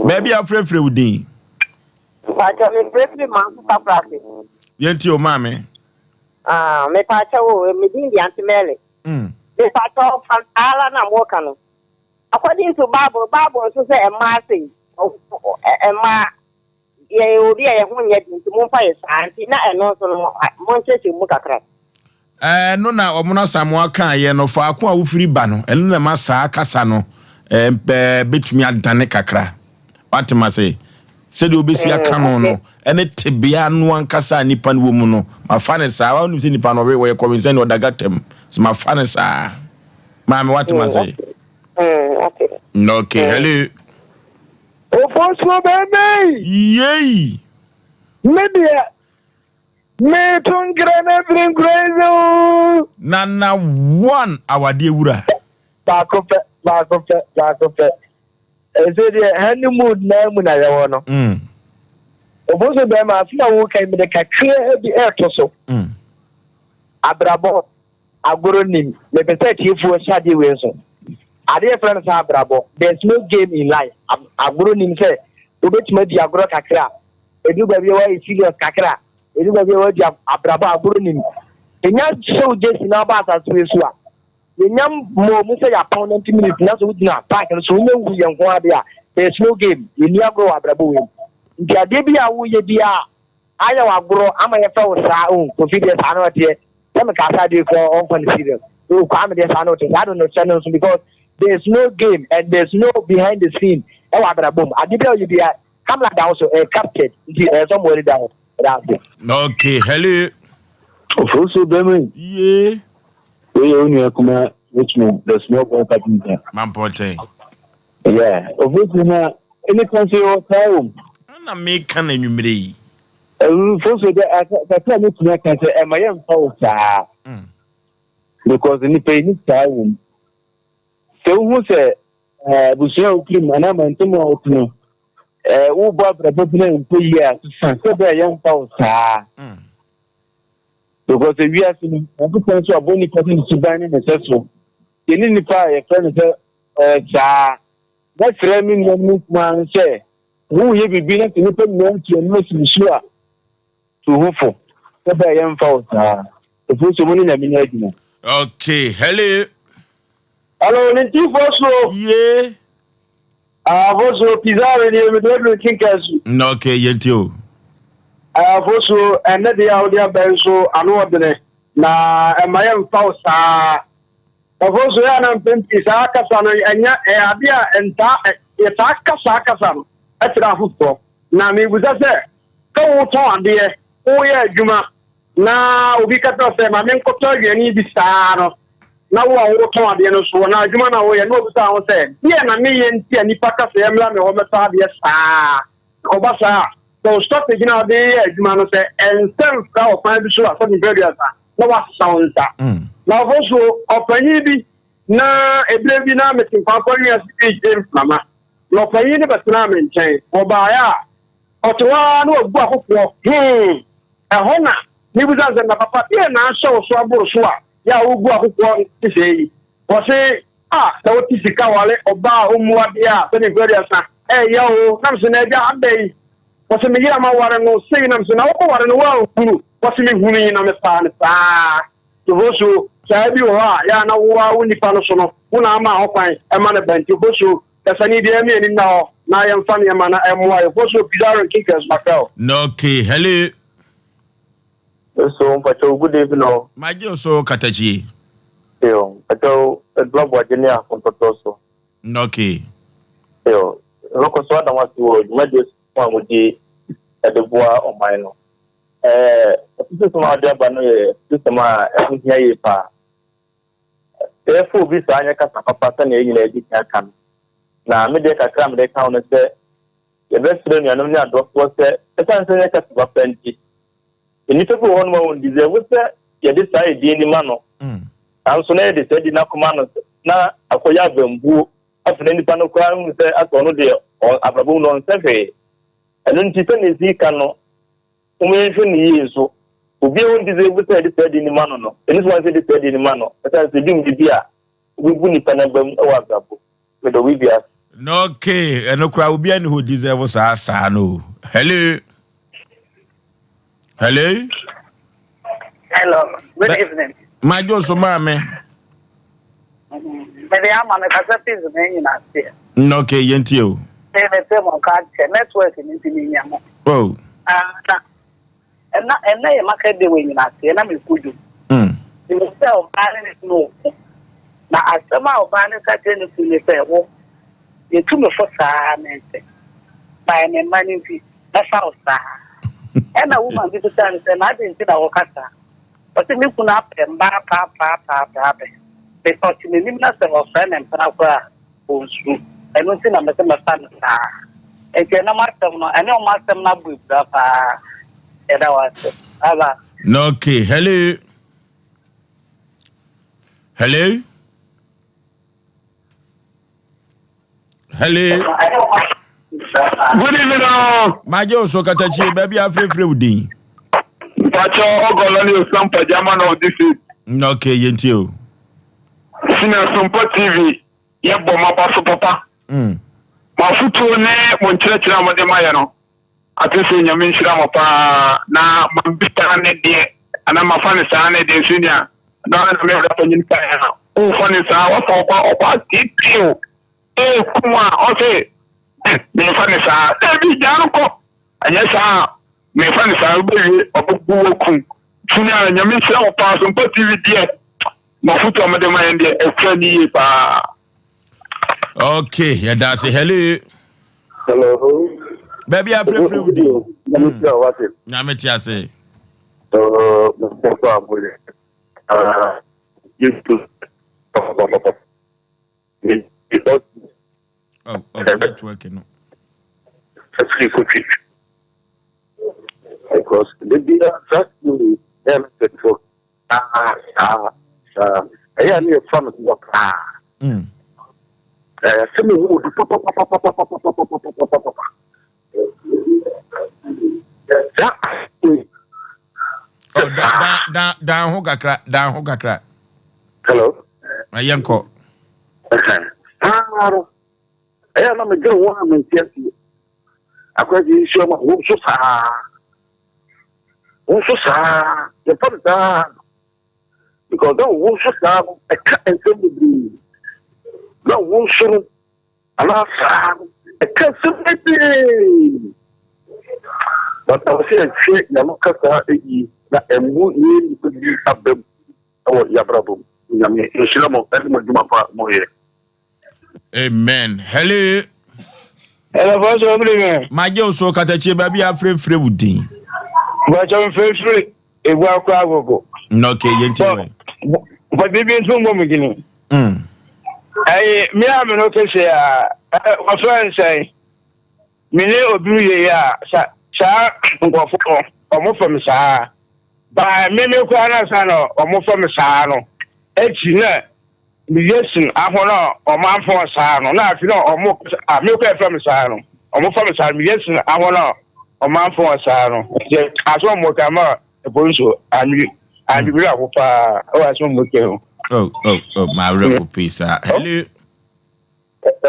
Baabi a frɛfrɛ wo din. Mpakyɛ mefrɛfrɛ Manso Paprase. Yɛntie o maame. Ah, mepakyɛ wo, me din de Auntie Mary. Mepakyɛ wo, Pantaala na moka no. According to Bible, Bible nso sɛ mmaa sei, mmaa yɛyɛ obi a yɛn ho nyɛ den nti momfa yɛ saa nti na ɛno nso no monkyerɛkyerɛ mu kakra. Ɛno na ɔmo Asamoah kaeɛ no, faako a wofiri ba no, ɛno na ɛma saa kasa no bɛtumi adane kakra. Wate ma se, sɛdeɛ wobɛsi aka no no, ɛne tebea no ankasa a nipa no wɔ mu no, mafa ne saa. Wonim sɛ nipa no ɔwe, wɔyɛ kɔmensɛn ɔda gata mu. Sɛ mafa ne saa. Maame, wate ma se? Okay, hello. Ofosuo bɛbɛyi. Yei. Me deɛ, me to nkira na firi nkura yi so. Nana one awadeɛ wura. Baako pɛ, baako pɛ, baako pɛ. Ɛsɛ deɛ honeymoon naa mu na yɛwɔ no. Oboso bɛrima asɛm a woka yi mede kakraa bi ɛɛto so. Abrabɔ agorɔ nim. Mepɛ sɛ atiefoɔ hyɛ adeɛ wei nso. Adeɛ yɛfrɛ no sɛ abrabɔ. There's no game in life. Agorɔ nim sɛ wobɛtumi adi agorɔ kakra. Ɛduru baabi a woayɛ serious kakra. Ɛduru baabi a woadi abrabɔ agorɔ nim. Ɛnya hyɛ wo gyesi na woba asase wei so a, yɛnya mmɔɔ mu sɛ yɛapɔn 90 minutes na sɛ wogyina park no so wonya wu yɛn nko adeɛ a, there's no game. Yɛnni agorɔ wɔ abrabɔ wei mu. Nti adeɛ bi a woyɛ bi a ayɛ wɔ agorɔ ama yɛfrɛ wo saa, oh, Kofi deɛ saa na ɔteɛ. Sɛ meka sɛ adeɛ kura ɔmfa no serious. Oh, Kwame deɛ saa na ɔteɛ. Saa de no hyɛ no nso because there's no game and there's no behind the scene ɛwɔ abrabɔ mu. Adeɛ bi a woyɛ bi a camera da wo so, ɛyɛ captured. Nti ɛyɛ sɛ ɔmo ani da hɔ. Ɛda ase. Okay, hello. Ofosu bɛmɛ. Yee. Wei yɛ wo nua kuma Richmond, the small boy carpenter. Mampɔtɛn. Yeah, Ofosu na ɛne kan so yɛwɔ saa wɔ mu. Ɛna meka na anwummerɛ yi. Ofosu dɛ kakra a metumi aka sɛ ɛma yɛmfa wo saa. Because nipa yi ni saa wɔ mu. Sɛ wohu sɛ abusua a wofiri mu anaa mantam a wote no, Ɛɛ wobɔ abrabɔ bi na ɛnkɔ yie a sesa sɛ bɛyɛ yɛmfa wo saa. Because ewiase no, Nyankopɔn nso abɔ nipa sɛ ne suban ne ne sɛso. Yɛne nipa a yɛfrɛ no sɛ ɛɛ saa. Mɛsrɛ me nuanom nkumaa no sɛ, woreyɛ biribi na sɛ nnipa nyinaa tu ani asi wo so a, tu ho fo sɛ bɛyɛ yɛmfa wo saa. Ɛfiri sɛ mo ne Nyame nyɛ adwuma. Okay, hello. Hello, ne ntifoɔ so. Ye. Afosuo, Pizarro nie, mede aduru Nkenka su. Na okay, yɛntie o. Afosuo, ɛnnɛ deɛ a wode aba yi nso ano ɔdene, na ɛmma yɛmfa wo saa. Afosuo, yɛ a na mpɛn pii saa kasa no ɛnyɛ ɛyɛ adeɛ a ɛntaa yɛtaa ka saa kasa no kyerɛ afoforɔ. Na mebisa sɛ, sɛ wotɔn adeɛ, woyɛ adwuma, na obi ka kyerɛ wo sɛ ma menkɔtɔ aduane yi bi saa no, na wo a woretɔn adeɛ no nso, anaa adwuma no a woreyɛ no, na wobisa wo ho sɛ, 'Deɛn na meyɛ nti a nnipa ka sɛ yɛmmra me hɔ mmɛtɔ adeɛ saa? Ɛkɔba saa a, sɛ wo strategy no a wode reyɛ adwuma no, sɛ ɛnsɛ mfra wɔ kwan bi so a, sɛbe mprɛ aduasa, na woasesa wo nsa. Na ɔfo so, ɔpanyin bi, na ɛberɛ bi na mete Nkwankwa Nwiase bi regye mframa, na ɔpanyin no bɛtenaa me nkyɛn. Wɔbaeɛ a, ɔte hɔ ara na wabu akokoɔ, hee! Ɛhɔ na mebisa no sɛ, Na papa, deɛn na ahyɛ wo so aboro so a yɛ a wogu akokoɔ te sɛɛ yi? Wɔse, Ah, sɛ wote sika ware ɔbaa a ɔmmu adeɛ a, sɛdeɛ mfeɛ aduasa, ɛyɛ o. Na mese, Na agya, adɛn? Wɔse, Me yere a maware no sei. Na mese, Na wokɔware no woanhunu? Wɔse, Mehunui na mefaa no saa. Ofosuo, saa bi wɔ hɔ a, yɛ a na wo ara wo nipa no so no, wo na ama ho kwan ma no ba nti, Ofosuo, dasani biara mi ani nna hɔ na yɛmfa nneɛma na ɛmmoa yɛn. Ofosuo, Pizarro Nkinkers Macau. Okay, hello. So mpakyɛw good evening o. Magye wo so katakyie. Yo, mpakyɛw Aduma Boagye ne Akontɔtɔ so. Okay. Yo, mɛkɔ so ada mo ase wɔ dwumadie so a modi de boa ɔman no. Ɛɛ, afutusɛm a wode aba no yɛ afutusɛm a ɛho hia yie paa. Sɛ yɛfa obi saa nyɛ kasa papa sɛnea yɛn nyinaa adi kan aka no. Na me deɛ kakra a mede ka ho ne sɛ, Yɛbɛsrɛ anuanom ne adɔfoɔ sɛ, ɛsiane sɛ yɛnyɛ kasa papa nti, nnipa bi wɔ hɔnom a wɔn deserve sɛ yɛde saa edin no ma no, nanso na yɛde saa edin no akɔma no na akɔyɛ abambuo. Afei na nipa no koraa hu sɛ asɛ ɔno deɛ abrabɔ mu no ɔnsɛ hwee. Ɛno nti sɛnea esi ka no, momma yɛnhwɛ no yie nso. Obi a ɔn deserve sɛ yɛde saa edin no ma no no, ɛni so kwan sɛ yɛde saa edin no ma no, ɛsiane sɛ edu mmere bi a, wobɛbu nipa no abam wɔ abrabɔ mu. Meda obi biara ase. No okay, ɛno koraa obi ani hɔ deserve saa saa no. Hello. Hello. Hello. Good Be evening. Majo so maame. Mede ama me kasa fees me nyina aseɛ. No okay, yɛntie o. Me me te mo nka kyɛ network ni nti me nya mo. Oh. Ah, na Ɛna ɛnɛ yɛ market day wɔ Enyinase na mekɔ dwom. Mehu sɛ ɔbaa ne ne kunu reko. Na asɛm a ɔbaa no ka kyerɛ ne kunu ne sɛ, Wo, yɛtu me fo saa mente. By me mma no nti, mɛfa wo saa. Ɛna woman bi bisaa no sɛ, Na adɛn nti na woka saa? Ɔse, Me kunu apɛ mmaa paapaapaapaapɛ. Ɔte m'anim na sɛ ɔfrɛ me mpena koraa a, ɔnsuro. Ɛno nti na mese mɛfa no saa. Nti ɛnɛ mo asɛm no, ɛne ɔmo asɛm no abɔ abira paa. Yɛda wo ase. Bye bye. Okay, hello. Hello. Hello. Good evening. Oh. Magye wo so katakyie baabi a afrɛfrɛ wo din. Mpakyɛ ɔgɔlɔ ne osampa German of this is. Okay, yɛntie o. Sina Sompa TV yɛ bɔ mo aba so papa. Mo afotuo ne mo nkyerɛkyerɛ a mode ma yɛ no, ate sɛ Nyame nhyira mo paa. Na mabisa ne deɛ, anaa mafa ne saa ne deɛ sɛnea na na me wura panyin kaeɛ a, womfa ne saa, wafa ɔkwa ɔkwa titiriw ɛɛkum a ɔse memfa ne saa. Dabi, gyaa no kɔ. Anyɛ saa a, memfa no saa, wobɛwie ɔbɛbu wo akum. Senior, Nyame nhyira wo paa, Sompa TV deɛ, mafotu a mode ma yɛn deɛ, ɛfɛ ne yie paa. Okay, yɛda ase. Hello. Hello. Baabi a frɛfrɛ wo din. Nyame nhyira wo ase. Nyame te ase. Oh, oh, network no. Because the bia saa story ɛyɛ no sɛfo saa saa saa ɛyɛ ne yɛfa no wɔ paa ɛyɛ sɛ me hu obi papapapapapapapapapa. Oh, da, da, da, dan ho kakra, dan ho kakra. Hello. Yɛnkɔ. Saa no, ɛyɛ na medwene ho a mente aseɛ. Akwansi nhyia mu a, wo nso saa. Wo nso saa. Yɛfa no saa. Because na wo nso saa no, ɛka nsɛm bebree. Na wo nso no, anaa saa no, ɛka nsɛm bebree. But ɛwɔ sɛ yɛhwɛ yɛn ano kasa yie na ɛmmu yɛn nnipa bi aba mu wɔ yɛn abrabɔ mu. Nyame nhyira mo ɛne mo adwuma pa mo yɛ. Amen. Hello. Hello, Pastor Obi. Magye wo so katakyie baabi a frɛfrɛ wo din. Bàtà mfrɛfrɛ egu akɔ agogo. Okay, yɛn ti wɛ. Bɔ biribi nso mbɔ mu gyini. Ɛyi mi a mi no kese a wɔfrɛ nsɛn mi ne obi yɛ yɛ a sa saa nkurɔfo no wɔn fam saa baa mi mi koraa na sa na wɔn fam saa no ekyi na meyɛ sin ahɔ na wɔn afɔn saa no na afi na wɔn a mi koraa fam saa no wɔn fam saa no meyɛ sin ahɔ na wɔn afɔn saa no yɛ aso wɔn kama ɛpo nso anwi anwi bi ako paa ɛwɔ aso wɔn kɛ ho. Oh oh oh maa werɛ ko pii saa hello.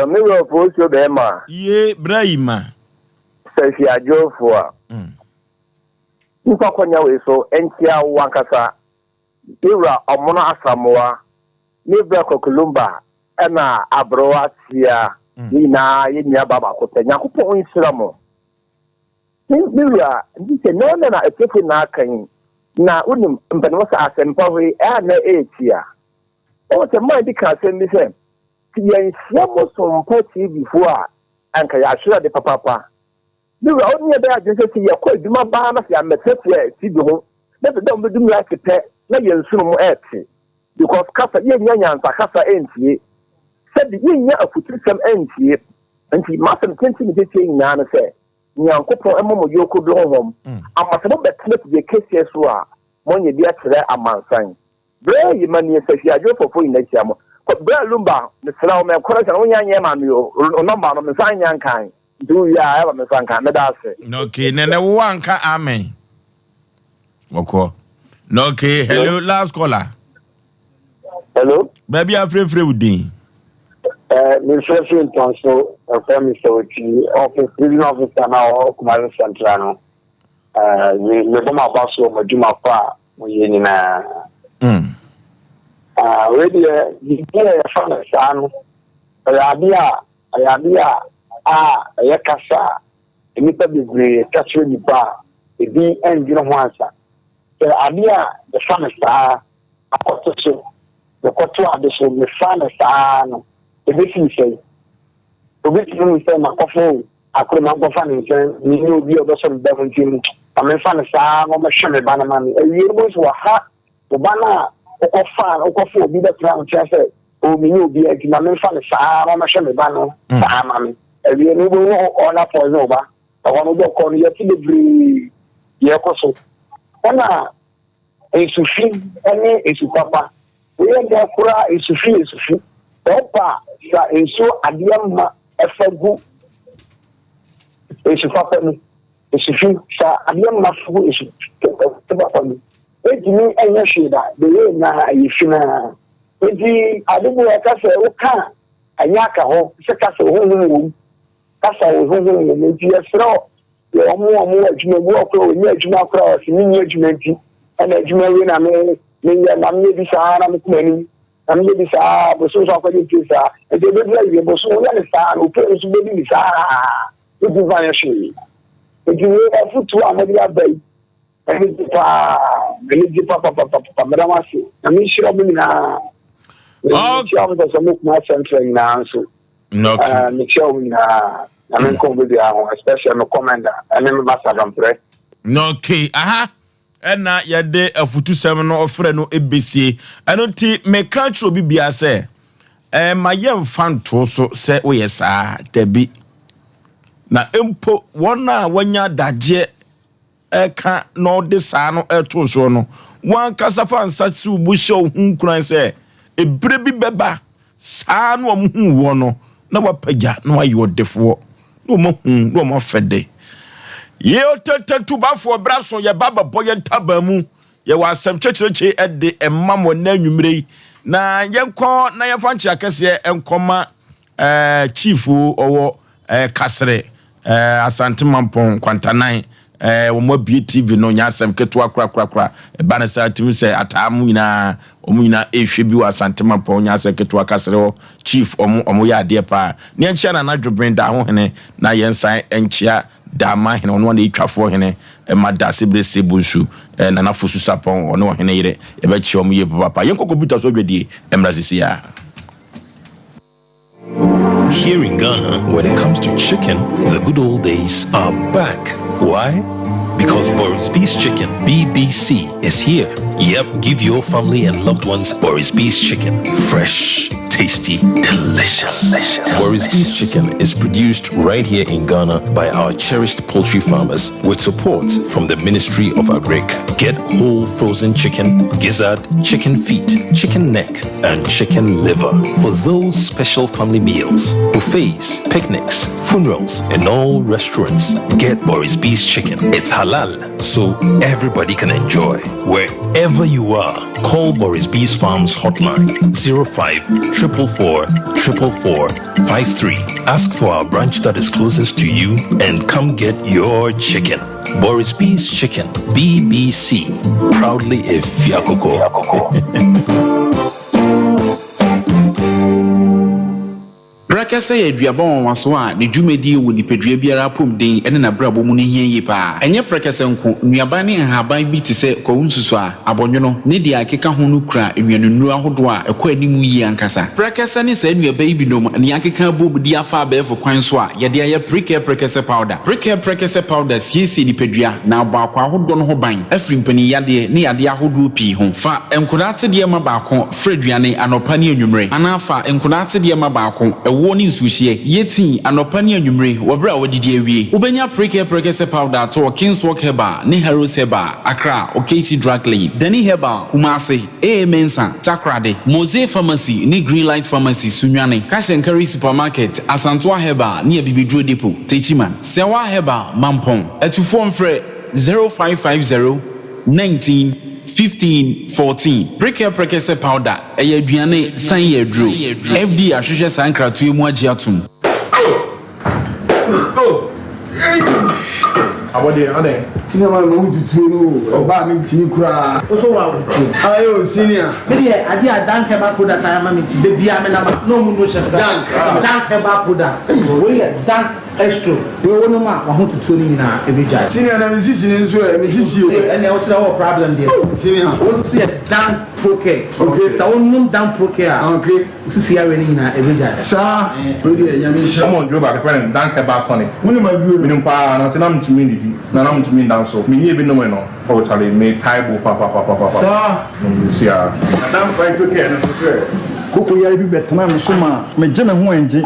Me werɛ fo osuo bɛrima. Ye bra yi ma. Sɛ hwi adwofo a. Nfa kɔnya wei so nkyia wo ankasa me wura Ɔmono Asamoah, me bra Kwaku Lumba ɛna Aberewa Sia yɛn nyinaa yɛ nua baa baako pɛ. Nyankopɔn nhyira mo. Me me wura, nti sɛ nɛɛma na atiefo nyinaa ka yi, na wonim mpanimfoɔ sɛ asɛmpa hɔ yi ɛyɛ a na ɛretia. Wohu sɛ man bi ka asɛm bi sɛ, sɛ yɛnhyia mo sompa TV foɔ a, anka yɛahwere ade papaapa. Me wura, wo ne yɛn bɛyɛ adwene sɛ sɛ yɛkɔ adwuma baa na sɛ yɛammɛteatea TV ho, na sɛ dɛ wɔbɛdum light pɛ na yɛn nsono mu ɛrete. Because kasa, yɛnnya nyansa kasa ɛntie. Sɛbi, yɛnnya afutusɛm ɛntie. Nti m'asɛm tenten ne tiatia nyinaa ne sɛ, Nyankopɔn mma mo yɔnko bi honhom, ama sɛ mobɛtena fidie kɛseɛ so a, moanya bi akyerɛ amansan. Berɛ yi ma nie sɛ hwɛ adwofɔfoɔ nyina hyia mo. Kɔ Berɛ Lumba, mesrɛ wo, me correction no wonya nyɛɛ maa me o, wo number no me nsa nnya nkan, nti wo wie a ɛma me nsa nka, meda ase. Okay, nene wo anka amen. Ɔkɔ. Okay, hello, last caller. Hello. Baabi afrɛfrɛ wo din. Eh, mefrɛfrɛ ntɔnso, ɛfrɛ me sɛ ɔti office, prison officer na ɔwɔ Kumasi Central no. Eh, me mebɔ m'aba so wɔ m'adwuma pa a moyɛ nyinaa. Mm. Ah, wei deɛ, biribi a yɛfa no saa no, ɛyɛ adeɛ a, ɛyɛ adeɛ a, a ɛyɛ kasa a nnipa bebree ka kyerɛ nnipa a ebi ndwene ho ansa. Sɛ adeɛ a yɛfa no saa akɔto so, mekɔto ade so, mefa no saa no, ebesi sɛn? Obi tumi hu sɛ makɔfa o, akoro mankɔfa ne nkyɛn, menni obi a ɔbɛsɔ me ba mu nti no, ma memfa no saa na ɔmmɛhwɛ me ba no ma me. Awiei no, wobɛhu sɛ waha wo ba no a wokɔfaa no, wokɔfa obi bɛtena wo nkyɛn sɛ, o, menni obiara nti ma memfa no saa na ɔmmɛhwɛ me ba no saa ma me. Awiei no, wobɛhu no ɔna poison wo ba. Ɛhɔ no wobɛkɔ no, yɛte bebree deɛ ɛkɔ so. Ɛna nsufi ne nsu papa. Wei yɛ dɛn koraa nsufi yɛ nsufi. Sɛ wopɛ a sa nsuo adeɛ ma fa gu nsu papa mu. Nsufi sa adeɛ ma fa gu nsu papa mu. Ɛntumi nyɛ hwee da, the way na ɛyɛ fi no ara. Nti ade bi wɔ ɛka sɛ woka a ɛnyɛ aka hɔ sɛ ka sɛ honhom wɔ mu. Kasa wɔ honhom wɔ mu. Nti yɛsrɛ wo Yɛ wɔn a wɔwɔ adwuma bi wɔ koraa wɔnni adwuma koraa wɔsi menni adwuma nti ɛna adwuma wei na me meyɛ na meyɛ bi saa na mekɔ m'anim na meyɛ bi saa bosom so akɔgye pie saa nti ebeduru awie bosom woyɛ ne saa na opie no nso bedi ne saa wotumi fa nyɛ hwee nti wei afutuo a mode aba yi ɛne gye paa ɛne gye papapapapa meda mo ase na menhyira mo nyinaa mekyia mo sɛ sɛ mo kuma asɛmfrɛ nyinaa nso Okay. Mekyia wɔn nyinaa. Na me nkɔn baabi a ho, especially me commander ɛne me master Domprɛ. Okay, aha ɛna yɛde afutusɛm no ɔfrɛ no ebesie. Ɛno nti meka kyerɛ obi biara sɛ ɛma yɛmfa nto so sɛ woyɛ saa dabi. Na mpo wɔn a wɔanya adagyeɛ reka na ɔde saa no reto soɔ no, w'ankasa fa nsa si wo bo hyɛ wo ho nkuran sɛ ebere bi bɛba saa na wɔn hu woɔ no na wapagya na wayɛ ɔdefoɔ na wɔn ahu na wɔn afɛ de. Yɛ ɔtɛntɛntubafoɔ bra so yɛba bɛbɔ yɛn ntaban mu. Yɛwɔ asɛm kyɛkyerɛkye de ɛma mo nnɛ anwummere yi. Na yɛnkɔ na yɛmfa nkyea kɛseɛ nkɔma eh, chief ɔwɔ eh, Kasere, eh, Asante Mampɔn, Nkwantanan. Eh, wɔn abue TV no nyɛ asɛm ketewa korakorakora. Ɛba no saa tumi sɛ ataa mo nyinaa, wɔn nyinaa ɛrehwɛ bi wɔ Asante Mampɔn nyɛ asɛm ketewa. Kasere hɔ chief, wɔn wɔn yɛ adeɛ paa. Ne yɛnkyea Nana Dwobene Daahohene na yɛnsan nkyea Daama hene, ɔno na etwafoɔ hene, ɛma Dase bere se bonsu, eh, Nana Fosu Sapɔn, ɔne ɔhene yere, yɛbɛkyea wɔn yie papaapa. Yɛnkɔ kɔmputa so adwadie mmra sisi ara. Here in Ghana, when it comes to chicken, the good old days are back. Why? Because Boris B's Chicken, BBC, is here. Yep, give your family and loved ones Boris B's Chicken. Fresh, tasty, delicious. delicious. Boris B's Chicken is produced right here in Ghana by our cherished poultry farmers with support from the Ministry of Agric. Get whole frozen chicken, gizzard, chicken feet, chicken neck, and chicken liver for those special family meals, buffets, picnics, funerals, and all restaurants. Get Boris B's Chicken. It's halal, so everybody can enjoy. Wherever you are, call Boris B's Farms hotline 05 444 444 53. Ask for our branch that is closest to you and come get your chicken. Boris B's Chicken, BBC, proudly a Fiakoko. Prɛkɛsɛ yɛ aduaba nwanwaso a ne dwumadie wɔ nipadua biara apɔmuden ne n'abrabɔ mu no hia yie pa ara. Ɛnyɛ prɛkɛsɛ nko, nnuaban ne nhaban bi te sɛ kwawu nsusuaa, abɔnwono, ne deɛ ɛkeka ho no kura nnuanennuro ahodoɔ a ɛkɔ anim yie ankasa. Prɛkɛsɛ ne saa nnuaba yi binom na yɛakeka abom de afa abɛɛfo kwan so a yɛde ayɛ Prekɛ Prɛkɛsɛ Powder. Prekɛ Prɛkɛsɛ Powder siesie nipadua na abɔ akwaa ahodoɔ no ho ban afiri mpaninyadeɛ ne yadeɛ ahodoɔ pii ho. Fa nkwadaa atedeɛ ma baako Fra aduane anɔpa ne anwummere, anaa fa nkwadaa atedeɛ ma baako, ɛwoɔ ne nsuohyeɛ. Yɛ tii anɔpa ne anwummere wɔ berɛ a woadidi awie. Wobɛnya Prekɛ Prɛkɛsɛ Powder atɔ wɔ Kingswalk Herbal ne Harrods Herbal, Accra, Okaishie Drug Lane, Dani Herbal, Kumasi, AA Mensah, Takoradi, Mose Pharmacy ne Greenlight Pharmacy, Sunyani, Cash and Carry Supermarket, Asantoa Herbal ne Abibiduro Depot, Techiman, Sɛwa Herbal, Mampong. Atufoɔ mfrɛ 0550 19 15 14. Prekɛ prɛkɛsɛ powder, ɛyɛ aduane san yɛ aduro. FDA ahwehwɛ saa nkratoɔ yi mu agye atom. Abɔdeɛ, adɛn? Senior man ma wo tutuo no o, ɔbaa me ntimi koraa. Wo so wa wo tuo. Aye o senior. Me deɛ adeɛ a Dank herbal product ayɛ ama me nti da biara me nam a na ɔmo no hyɛ me Dank. Dank herbal product wei yɛ Dank Estro wei wo nom a wahotutuo no nyinaa ɛbɛgyae. Senior na me sisi no nso ɛ me sisi o. Ɛnneɛ wo sɛ wowɔ problem deɛ. Oh senior. Wo nso yɛ Dan Procare. Okay. Sɛ wo nom Dan Procare a. Okay. Wo sisi yareɛ no nyinaa ɛbɛgyae. Saa. Wei deɛ Nyame nhyira. Wɔn aduro baako yɛfrɛ no Dank Herbal Tonic. Wonim aduro no? Menim paa nanso na mentumi nnidi na na mentumi nda nso. Menyɛɛ bi nomee no oh charlie metae bo papapapapa. Saa. Seesei ara. Na Dank Phyto Care no nso so ɛ? Koko yare bi bɛtenaa me so maa megye me ho ɛngye.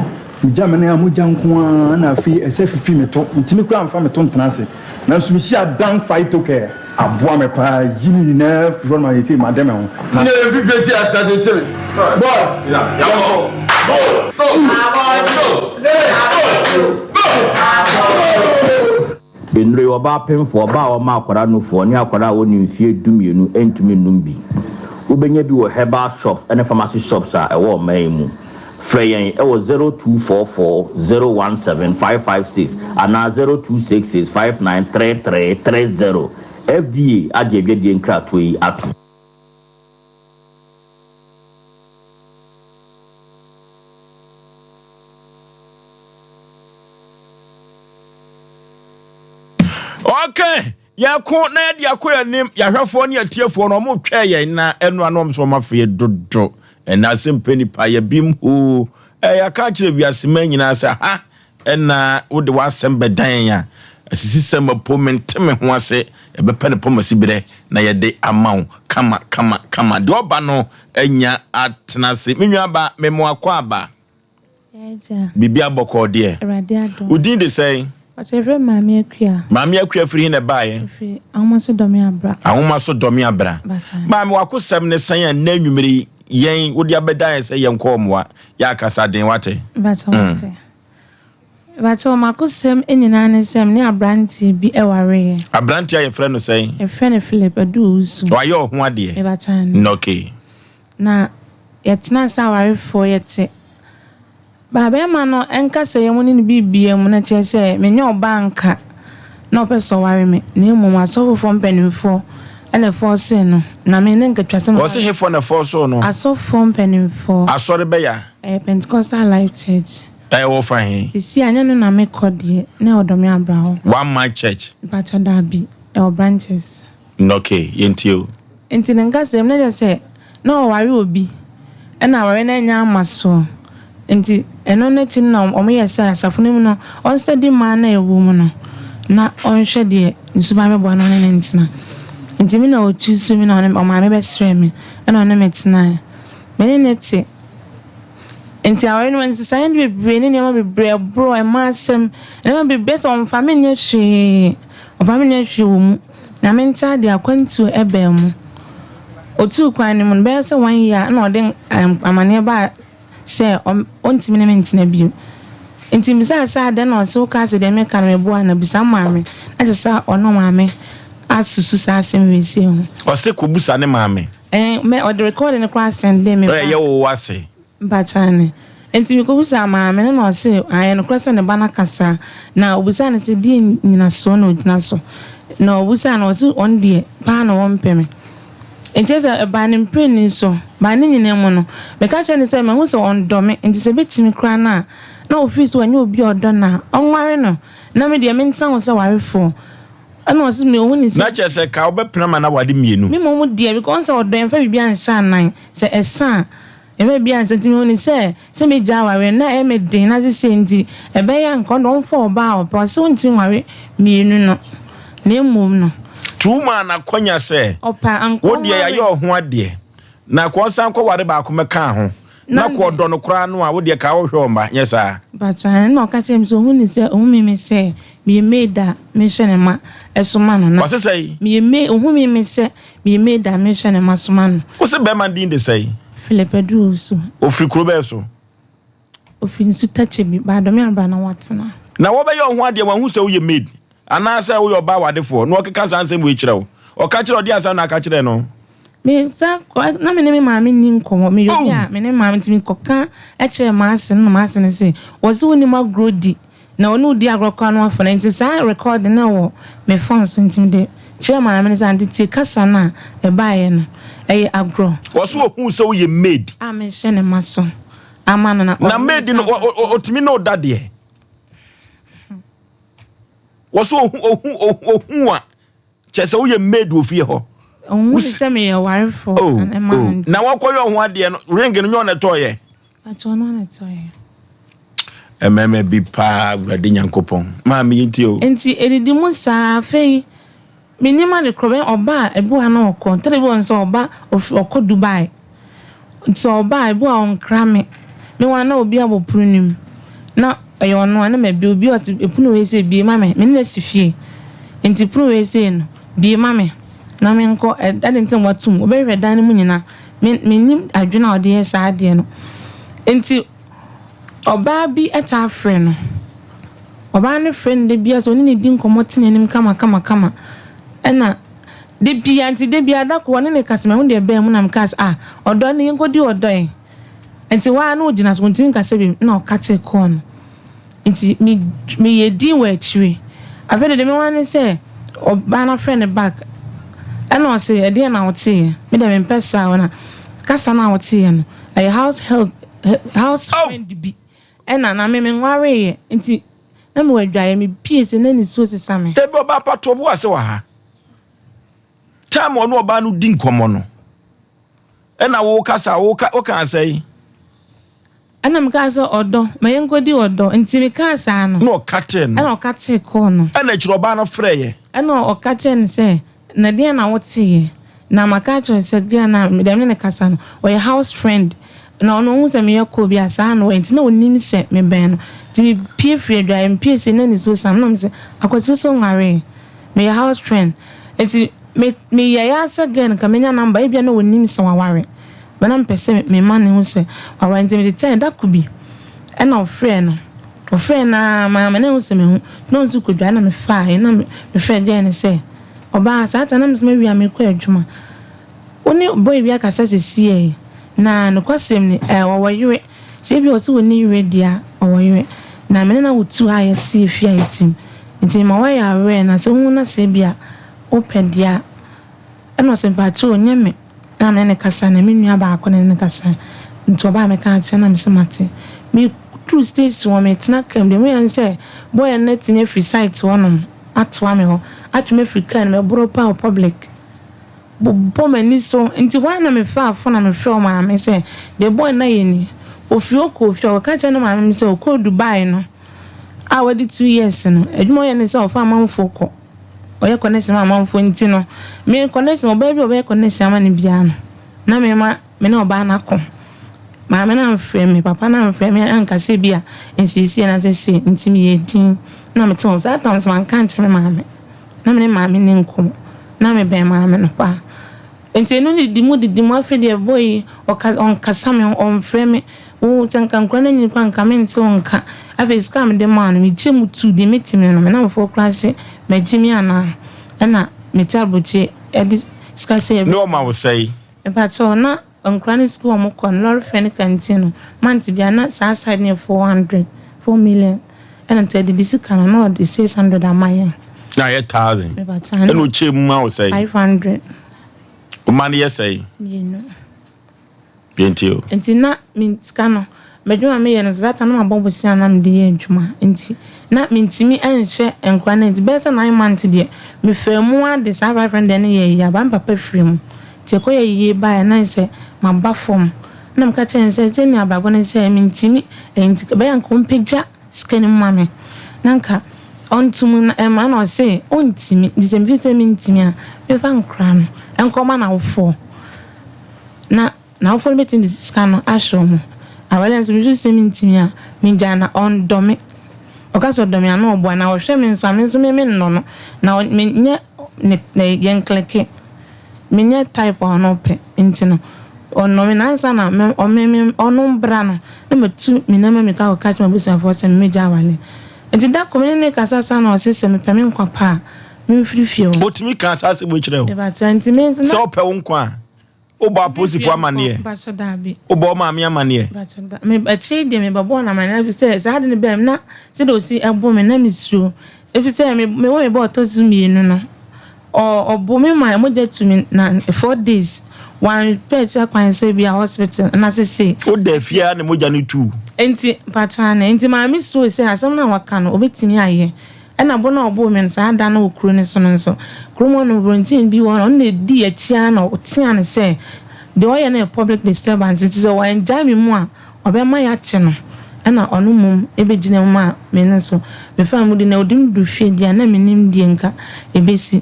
Megya me nan a mogya nko ara na afei ɛsɛ fifi me to. Mentumi koraa mfa me to ntena ase. Nanso mehyia Dan Phytocare aboa me paa yi ne nyinaa firi hɔ no ma seesei made me ho. Na. Senior yɛ fifire ti ase ase te me boy yɛnkɔ go go go go go. Nnuro yi, ɔbaa pemfoɔ, ɔbaa a ɔma akwadaa nufoɔ, ne akwadaa a ɔnni mfeɛ dumienu ntumi nnom bi. Wobɛnya bi wɔ herbal shops ne pharmacy shops a ɛwɔ ɔman yi mu. Frɛ yɛn wɔ 0244 017 556 anaa 0266 5933 30. FDA agye adwadie nkratoɔ yi atom. Okay, yɛko na yɛde akɔ yɛn anim yɛahwɛfoɔ ne atiefoɔ no ɔmo twɛ yɛn na ɛno ano ɔmo sɛ ɔmo afei dodo ɛna asɛm pɛ nipa yɛ bim hoo ɛyɛ aka akyerɛ wiase mmaa nyinaa sɛ ha ɛna wode w'asɛm bɛdan yɛn a asisisɛm apo mente me ho ase ɛbɛpɛ ne pɔmasi berɛ na yɛde ama wo kama kama kama deɛ ɔba no anya atena ase me nua ba me mo akɔ aba Agya. Biribi abɔkɔɔ deɛ. Awurade adom. Wo din de sɛn? Ɔkyɛ yɛfrɛ me Maame Akua. Maame Akua firi he na ɛbaeɛ? Ɛfiri Ahomaso Dɔme Abra. Ahomaso Dɔme Abra. Bata. Maame w'akosɛm ne sɛn a nnɛ anwummere yi yɛn wode abɛdan yɛn sɛ yɛnkɔ mmoa yɛ akasa den wate? Bata wate. Mepakyɛw, m'akosɛm nyinaa ne sɛ me ne aberanteɛ bi wareeɛ. Aberanteɛ a yɛfrɛ no sɛn? Yɛfrɛ no Philip Adu Owusu. Wayɛ wo ho adeɛ? Mepakyɛw, aane. Okay. Na yɛtenaa sɛ awarefoɔ, yɛte. Ba bɛrima no nkasɛeɛ mu ne ne biribiara mu no kyerɛ sɛ menyɛ ɔbaa nka na ɔpɛ sɛ ɔware me, na mmom asɔfofoɔ mpanimfoɔ na ɛfɔɔsee no, na me ne nkatwa sɛ Ɔse hefoɔ na ɛfɔɔsoo no? Asɔfoɔ mpanimfoɔ. Asɔre bɛyɛ a? Ɛyɛ Pentecostal Life Church. Ɛwɔ fa he? Seesei a, nyɛ no na mekɔ deɛ, na ɛwɔ Dɔme Abra hɔ. One Man Church? Mpakyɛ daabi, ɛwɔ branches. Okay, yɛntie o. Nti ne nkasɛm na kyerɛ sɛ na ɔware obi ɛna aware no annya amma soɔ nti ɛno no akyi no na wɔyɛɛ sɛ asafo no mu no ɔnsɛdi mmaa no a ɛwɔ mu no na ɔnhwɛ deɛ ne suban bɛboa no ɔne no ntena. Nti me na ɔchuusuu me na ɔne ɔmaa me bɛsrɛɛ me ɛna ɔne me tenaeɛ. Me ne no te Nti aware no mu nsesaeɛ no bebree ne nneɛma bebree ɛborɔ, ɛma asɛm, nneɛma bebree sɛ ɔmfa me nyɛ hwee, ɔmfa me nyɛ hwee wɔ mu. Nyame nkyɛ adeɛ akwantuo ɛbaa mu. Ɔtuu kwan no mu no bɛyɛ sɛ one year ɛna ɔde amaneɛ baa sɛ ɔntumi ne me ntena bio. Nti mebisaa sɛ adɛn na ɔse wokaa sɛ deɛ meka no meboa na bisa maame na kyerɛ sɛ ɔne ɔmaame asusu saa asɛm wei sei ho. Ɔse kɔbusa ne maame. Ɛɛ mɛ ɔde recording no koraa sɛndee me ba. Ɛyɛ wo ase. Mpakyɛ aane. Nti mekɔbisaa maame no na ɔse ɛyɛ nokorɛ sɛ ne ba no aka saa. Na ɔbisaa no sɛ deɛn nyinasoɔ na ɔgyina so. Na ɔbisaa no ɔse ɔno deɛ paa na ɔmpɛ me. Nti ɛsɛ ɛbaa ne mprenu so, baa ne nyinaa mu no, meka kyerɛɛ no sɛ mahu sɛ ɔndɔ me nti sɛ ɛbɛtumi koraa no a na ɔfiri sɛ wanya obi a ɔdɔ no a ɔnware no na me deɛ mentena ho sɛ warefoɔ. Ɛna ɔse me ɔhu ne sɛ. Na kyerɛ sɛ ka wobɛpene ama no aware mmienu. Me mmom deɛ because ɔn sɛ ɔdɔ yɛmfa biribi anhyɛ anan sɛ ɛsa a yɛmfa biribi anhyɛ nti mehu ne sɛ sɛ mɛgya awareɛ no na ɛyɛ me den na sesei nti ɛbɛyɛ a nka ɔno deɛ ɔmfa ɔbaa a ɔpɛ ɔse wontumi nware mmienu no na mmom no. Nti womaa no akwanya sɛ Ɔpɛ a anka wo deɛ ɔnware. yɛayɛ ɔho adeɛ na ka ɔnsan nkɔware baako mmɛka ho Na kɔ ɔdɔ no koraa no a, wo deɛ kaa wohwɛ ɔmma, nyɛ saa? Mpakyɛ, ɛna ɔka kyerɛɛ me sɛ ohuu ne sɛ ohuu me me sɛ meyɛ maid a mehwɛ ne mma soma no na Ɔse sɛn? meyɛ maid ohuu me me sɛ meyɛ maid a mehwɛ ne mma soma no. Wose bɛɛma no din de sɛn? Philip Aduosu. Ofiri kuro bɛn so? Ofiri Nsutakyɛ bi, Baadɔme Abra na watena. Na wɔbɛyɛ wo ho adeɛ wɔahu sɛ woyɛ maid Anaasɛ woyɛ ɔbaa wadefoɔ na ɔkeka saa nsɛm wei kyerɛ wo? Ɔka kyerɛ wo, deɛn asɛm na aka kyerɛɛ no? Me san kɔ, na me ne me maame nni nkɔmmɔ. Meyɛ obi a me ne me maame nti mekɔka kyerɛɛ m'ase no na m'ase no se, wɔse wonim agorɔ di na wɔne wo di agorɔ koraa na woafa no. Nti saa recording no wɔ me phone so nti mede kyerɛɛ maame no sɛ ante tie kasa no a ɛbaeɛ no, ɛyɛ agorɔ. Ɔse ɔhuu sɛ woyɛ maid. A mehyɛ ne mma so ama no na. Na maid no, ɔtumi ne wo da deɛ? Wɔsɛ ohu ohu ohu ohu a kyerɛ sɛ woyɛ maid wɔ fie hɔ. Ohun mi sɛ meyɛ ɔwarefo Oh, ɛma no oh. nti. Na wɔkɔyɛ ɔho adeɛ no ring no nyɛ ɔna ɛtɔɔyɛ. Pakyɛ ɔno na ɛtɔɔyɛ. Mmarima bi paa Awurade Nyankopɔn. Maame yi nti o. Nti edidi mu saa afei Mennim ade korɔ bɛn ɔba a ebi wɔ ha na ɔkɔ ntɛn ebi wɔ hɔ nso ɔba ofi ɔkɔ Dubai nti sɛ ɔba a ebi wɔ hɔ a ɔnkra me me wɔ ha na obi abɔ pono no mu na ɛyɛ ɔno a na mabue obi a ɔte pono wei sei bue ma me me ne no asi fie nti pono wei sei no bue ma me na menkɔ ɛ adɛn nti na watom ɔbɛhwehwɛ dan no mu nyinaa me mennim adwene a ɔde yɛ saa adeɛ no nti Ɔbaa bi taa frɛ no. Ɔbaa no frɛ no da biara sɛ ɔne no di nkɔmmɔ te n'anim kamakamakama. Ɛna da biara nti da biara da koro ɔne no kasa mahu deɛ ɛbaa mu na mekaa sɛ ah ɔdɔ ɛnna yɛnkɔdi ɔdɔ ɛ. Nti hɔ ara na ɔgyina so ɔntumi nkasa bio na ɔkatee kɔɔ no. Nti me meyɛ din wɔ akyire. Afei deɛ deɛ mehu ara ne sɛ ɔbaa no afrɛ no back ɛna ɔse ɛdeɛn na woteeɛ? Me deɛ mempɛ saa o na kasa no a woteeɛ no ɛyɛ house help house friend bi ɛna na me menwareeɛ nti na mewɔ adwaeɛ mepie sɛ na nisuo sesa me. Dabi ɔbaa pa to bo ase wɔ ha. Time ɔne ɔbaa no di nkɔmmɔ no ɛna wo kasa wo ka wo kaa sɛn? Ɛna mekaa sɛ ɔdɔ ma yɛnkɔdi ɔdɔ nti mekaa saa no. Ɛna ɔkatee no. Ɛna ɔkatee kɔɔ no. Ɛna akyire ɔbaa no frɛeɛ. Ɛna ɔka kyerɛɛ no sɛ Na deɛn na woteeɛ? Na maka akyerɛ no sɛ girl no a deɛ me ne no kasa no, ɔyɛ house friend. Na ɔno ɔhu sɛ meyɛ call bi a, saa na ɔyɛ. Nti na ɔnim sɛ mebɛn no. Nti mepue firii adwaeɛ, mepue sei na nisuo sa me. Na ɔse, Akwasi nso nwaree. Meyɛ house friend. Nti me meyɛeɛ ara sɛ girl no nka mɛnya number, ebia na ɔnim sɛ waware. But na mepɛ sɛ mema no hu sɛ waware. Nti metetɛɛ no. Da koro bi, ɛna ɔfrɛɛ no. Ɔfrɛɛ no ara maa me na ehu sɛ mehu. Na ɔno nso kɔdware na mefaae na mefrɛɛ girl no sɛ ɔbaa saa time no na me nso mawie a merekɔ adwuma. Wo ne boy bi akasa sesiei na nokwasɛm ni eh ɔwɔ yere. Sɛ ebia ɔse ɔnni yere deɛ a ɔwɔ yere. Na me ne no awo tu a yɛte efie a yɛte mu. Nti mema woayɛ aware na sɛ wohu na sɛ ebia wopɛ deɛ a ɛna ɔse mpakyɛw nyɛ me. Na me ne no kasa na me nua baako ne no kasa nti ɔbaa me kaa kyerɛ na me se mate. Me duru station hɔ me tena car mu deɛ mehu yɛ ne sɛ boy no atumi afiri site hɔ nom atoa me hɔ atwe me afiri car no mu ɛboro paa wɔ public bobɔ m'ani so nti hɔ ara na me faa phone na me frɛ ɔmaame sɛ deɛ boy no ayɛ ni ofiri hɔ kɔɔ fie ɔkɔka kyerɛ ne maame sɛ ɔkɔɔ Dubai no a wadi 2 years no adwuma ɔyɛ ne sɛ ɔfa amanfoɔ kɔ. ɔyɛ connection ma amanfoɔ nti no, me connection, ɔbaa bi a ɔbɛyɛ connection ama no biara no, na me ma me ne ɔbaa no ako. Maame no amfrɛ me, papa no amfrɛ me anka sɛ bi a nsiesie na sɛ sei nti meyɛɛ din na mete hɔ. Saa tam nso manka ankyerɛ me maame. Na me ne maame nni nkɔmmɔ. Na mebɛn maame no paa. Nti ɛno didi mu didi mu afei deɛ boy yi ɔka ɔnkasa me ho ɔnfrɛ me wo sɛ nka nkwadaa no anyini koraa nka mente wo nka afei sika a mede maa no mekyɛ mu tu deɛ mɛtumi no me namfoɔ koraa se magye me anaa ɛna mete aburokyire ɛde sika sɛ Ne ɔma wo sɛe. Mepakyɛw na nkwadaa no sukuu a wɔkɔ no lɔre fare ne canteen no month biara na saa side no yɛ 400 4 million ɛna nti adidi sika no na ɔde 600 ama yɛn. Na ayɛ thousand. Mepakyɛw Ɛna ɔkyɛ mu ma wo sɛe. 500. Wo mma no yɛ sɛe. Mmienu. Yɛntie o. Nti na me sika no, m'adwuma a meyɛ no saa time no na mabɔ bosea na mede yɛ adwuma nti na mentumi nhyɛ nkwadaa no nti bɛyɛ sɛ nine months deɛ mefaa mu ara de saa 500 no yɛɛ yie aba me papa firi mu nti ɛkɔyɛ yie baeɛ na ayɛ sɛ maba fam na meka kyerɛɛ no sɛ sɛnea abrabɔ no sɛ mentumi nti ɛbɛyɛ a nka ɔmpagya sika no mu ma me na nka ɔnto mu na ɛma na ɔse ɔntumi nti sɛ mefiri sɛ mentumi a memfa nkwadaa no nkɔma n'awofoɔ. Na n'awofoɔ no bɛtumi de sika no ahwɛ wɔn. Aware nso, mesu sɛ mentumi a, megyaa na ɔndɔ me. Ɔka sɛ ɔdɔ me a, na ɔboa. Na ɔhwɛ me nso a, me nso me mennɔ no. Na menyɛ ne ne yɛnkleke. Menyɛ type a ɔno pɛ. Nti no, ɔnnɔ me. Na ansa na me ɔme me ɔno mbra no, na matu me nneɛma mirika akɔka akyerɛ m'abusuafoɔ sɛ mɛgya awareɛ. Nti da koro me ne no rekasa saa na ɔse sɛ mepɛ me nkwa pa a, memfiri fie hɔ. Ɔtumi kaa saa asɛm wei kyerɛɛ wo? Mepakyɛ, nti me nso na. Sɛ wopɛ wo nkwa a, wobɔ apolisifoɔ amanneɛ? Mepakyɛ, daabi. Wobɔ wo maame amanneɛ? Mepakyɛ, da, me, akyire yi deɛ mebɛbɔɔ no amanneɛ ɛfiri sɛ saa ade no bɛɛ na sɛdeɛ ɔsi ɛbo me na mesuro. Ɛfiri sɛ me, mewɔ me ba ɔtɔ so mmienu no, ɔ, ɔbo me ma mogya tu me na four days. Wampɛ akyiri akwan sɛ bi a hospital anaasɛ sei. Woda fie ara na mogya no tu wo? Nti, mpakyɛ aane. Nti maame suroo sɛ asɛm no a waka no, ɔbɛtumi ayɛ. Ɛna bo no a ɔboo me no saa da no wɔ kuro no so no nso, kurom hɔ no aberanteɛ bi wɔ hɔ no, ɔno na ɛdii akyi ara na ɔteaa no sɛ deɛ ɔyɛ no yɛ public disturbance nti sɛ wangyae me mu a ɔbɛma yɛakye no. Ɛna ɔno mmom bɛgyina mu maa me no nso mefaa mu di na ɔde me duru fie deɛ a na mennim deɛ nka ɛbɛsi.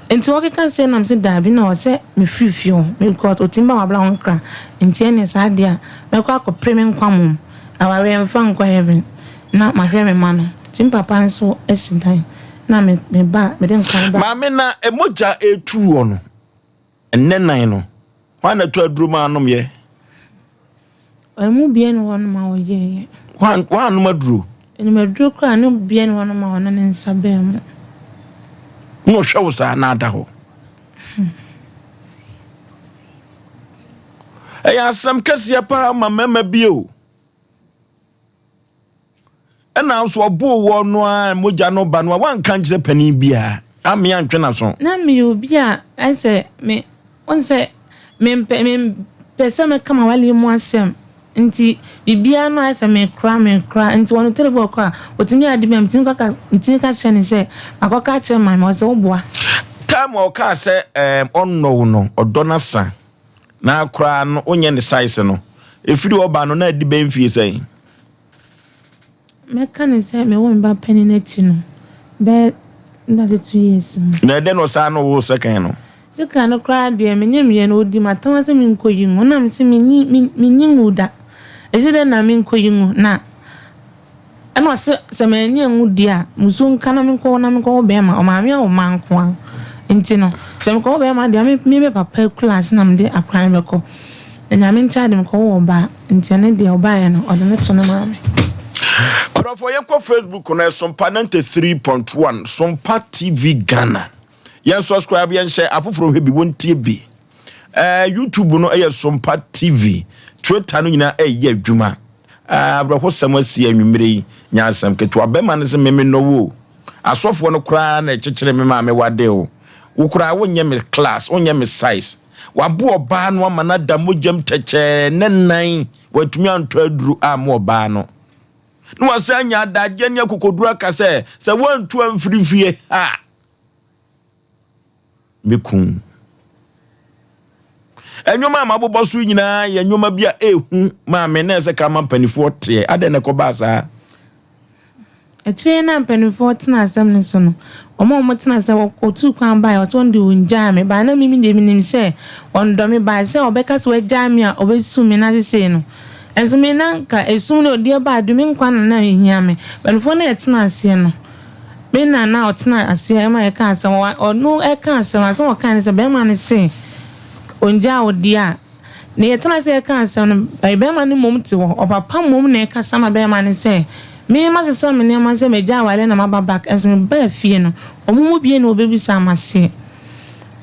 Nti ɔkeka sei na mese daabi na ɔwɔ sɛ mefiri fie hɔ because ɔtumi ba wabla ho nkra nti ɛneɛ saa deɛ a mɛkɔ akɔpere me nkwa mmom. Awareɛ mfa nkɔ heaven. Na mahwɛ me mma no. Nti me papa nso asi dan na me me ba mede nkwa ba. Maame na mogya retu wɔ no nnɛ nan no, hwan na ɛtɔ aduro ma anom yɛ? Ɛmu bia ni hɔ nom a ɔyɛɛyɛ. Hwan anom aduro? Ɛnum aduro koraa ne bia ni hɔ nom a ɔno ne nsa bɛn mu. Na ɔhwɛ wo saa na ada hɔ. Ɛyɛ asɛm kɛseɛ paa ma mmarima bio. Ɛna nso ɔboo wɔ no a mogya no ba no a wanka nkyerɛ panin biara ame antwe n'aso. Na meyɛ obi a ayɛ sɛ me wohu sɛ mempɛ mempɛ sɛ mɛka m'awareɛ mu asɛm nti biribiara no ayɛ sɛ mekora mekora nti wɔn tiri bɔ kɔ a ɔtumi ade bi a metumi kɔka metumi ka kyerɛ no sɛ makɔka akyerɛ maame ɔsɛ woboa. Time a ɔkaa sɛ ɛɛm ɔnnɔ wo no ɔdɔ no asa na koraa no wonyɛ ne size no ɛfiri hɔ ba no na adi bɛn mfie sɛn? Mɛka no sɛ mewoo me ba panin akyi no bɛyɛ mɛka sɛ two years mu. Na ɛdɛn na ɔsan no woo second no? Second no koraa deɛ menyɛ meyɛ no ɔdi m'atam ara sɛ menkɔyi ngu na mese menyi menyi ngu da ɛsi dɛn na menkɔyi ngu na Ɛna ɔse sɛ mannya anwu deɛ a, musuo nka na menkɔwo na menkɔwo bɛɛma, ɔmaame awo mmaa nko ara nti no, sɛ mekɔwo bɛɛma deɛ a, me me papa akura ase na mede akora no bɛkɔ. Na Nyame nkyɛn de mekɔwoo ɔbaa, nti ɛno deɛ ɔbaeɛ no, ɔde no to ne maame. Ɔdɔfoɔ yɛnkɔ Facebook no Sompa 93.1 Sompa TV Ghana. Yɛn subscribe yɛn hyɛ afoforɔ hwɛ bi wɔntie bi. Eh, YouTube no ɛyɛ Sompa TV. Twitter no nyinaa ɛyɛ adwuma. Eh, awerɛhosɛm asi anwummere yi nyɛ asɛm ketewa. Bɛma no sɛ meme nnɔwo. Asɔfoɔ no koraa na ɛkyekyere me maame wade o. Wo koraa wonyɛ me class, wonyɛ me size. Wabo ɔbaa no ama no ada mogyam tɛkyɛɛ ne nan. Wantumi antɔ aduru amma ɔbaa no. Na wasan anya adagyeɛ ne akokoduru aka sɛ, sɛ woantu amfiri fie ha a, mɛku wo. Nneɛma a mabobɔ so nyinaa yɛ nneɛma bi a ɛhu maa me na ɛsɛ ka ma mpanimfoɔ teɛ. Adɛn na ɛkɔbaa saa? Akyire yi na mpanimfoɔ tena asɛm no so no, wɔn a wɔtena sɛ wɔtuu kwan baeɛ, wɔsɛ wɔn deɛ wɔngyaa me baeɛ na mimi deɛ menim sɛ wɔndɔ me baeɛ sɛ wɔbɛka sɛ wɔagyaa me a wɔbɛsum me na sesei no nso me na nka esum no ɔdeɛ ba adu me nkwa na na ɛhia me. Mpanimfoɔ no a ɛtena aseɛ no, me na na ɔtena aseɛ ma yɛka asɛm, ɔno ɛka asɛm, asɛm a ɔkae ne sɛ bɛrima no se ɔngyaa wo deɛ a, Na yɛtena ase reka asɛm no, barima no mmom te hɔ. Ɔpapa mmom na ɛkasa ma barima no sɛ, Me, masesa me nneɛma sɛ magya awareɛ na maba back, nso mebaa fie no, wɔn mu biara nni hɔ a ɔbɛbisa m'aseɛ.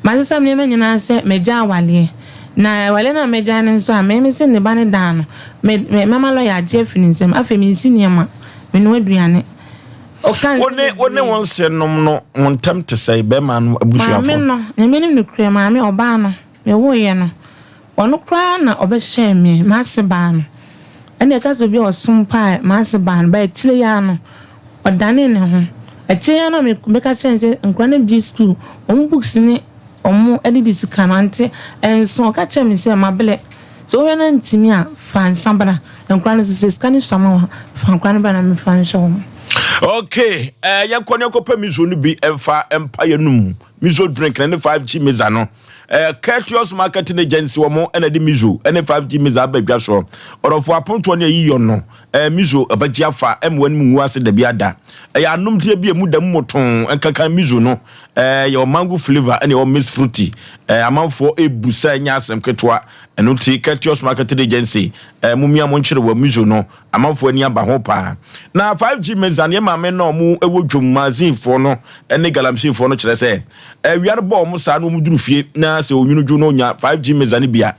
Masesa me nneɛma nyinaa sɛ magya awareɛ. Na awareɛ no a magyae no nso a, me, mese ne ba no daa no, me, me, mɛma lɔya agye afiri ne nsam. Afei mensi nneɛma, menoa aduane. Ɔka Wo nsɛm ne wo ne bebree. wo nsenom no mo ntam te sɛn, bɛrima no abusuafo? Maame no, Nyame nim nokorɛ, maame, ɔbaa no. Mewoeɛ no, ɔno koraa na ɔbɛhyɛɛ me, m'ase baa no. Ɛnna ɛka sɛ obi a ɔsom paa m'ase baa no, but akyire yi ara no, ɔdanee ne ho. Akyire yi ara na meka kyerɛɛ no sɛ nkwadaa no abue sukuu, wɔn books ne wɔn adidi sika no, ante ɛnso. Ɔka kyerɛɛ me sɛ, Mabrɛ, sɛ wohwɛ na ntumi a, fa nsa bra. Nkwadaa no nso, sɛ sika no sua ma wo a, fa nkwadaa no bra na memfa nhwɛ wɔn. Okay, eh, yɛnkɔ ne yɛnkɔpɛ miso no bi mfa mpa yɛnum. Miso drink no ne 5G mixer no. Eh, Courteous Marketing Agency wɔn na ɛde Mizo ne 5G Miza aba dwa soɔ. Ɔdɔfoɔ apontoɔ ne ayiyɔ no, eh, Mizo ɛbɛgye afa ɛma w'anim ngu ase dabi ada. Ɛyɛ anomdeɛ bi a emu da mu motoo, nkankan Mizo no, eh, yɛwɔ mango flavour ɛna yɛwɔ mixed fruity. Eh, amanfoɔ ɛbu sɛ ɛnyɛ asɛm ketewa. Ɛno nti Courteous Marketing Agency, eh, momia monkyere wɔ Mizo no. Amanfoɔ ani aba ho paa. Na 5G Meza no, yɛn maame no a wɔn wɔ dwom, Mazinfoɔ no ne Galamseyfoɔ no kyerɛ sɛ, awia no bɔ wɔn saa na wɔn duru fie na sɛ onwunu dwo na ɔnya 5G Meza no bi a,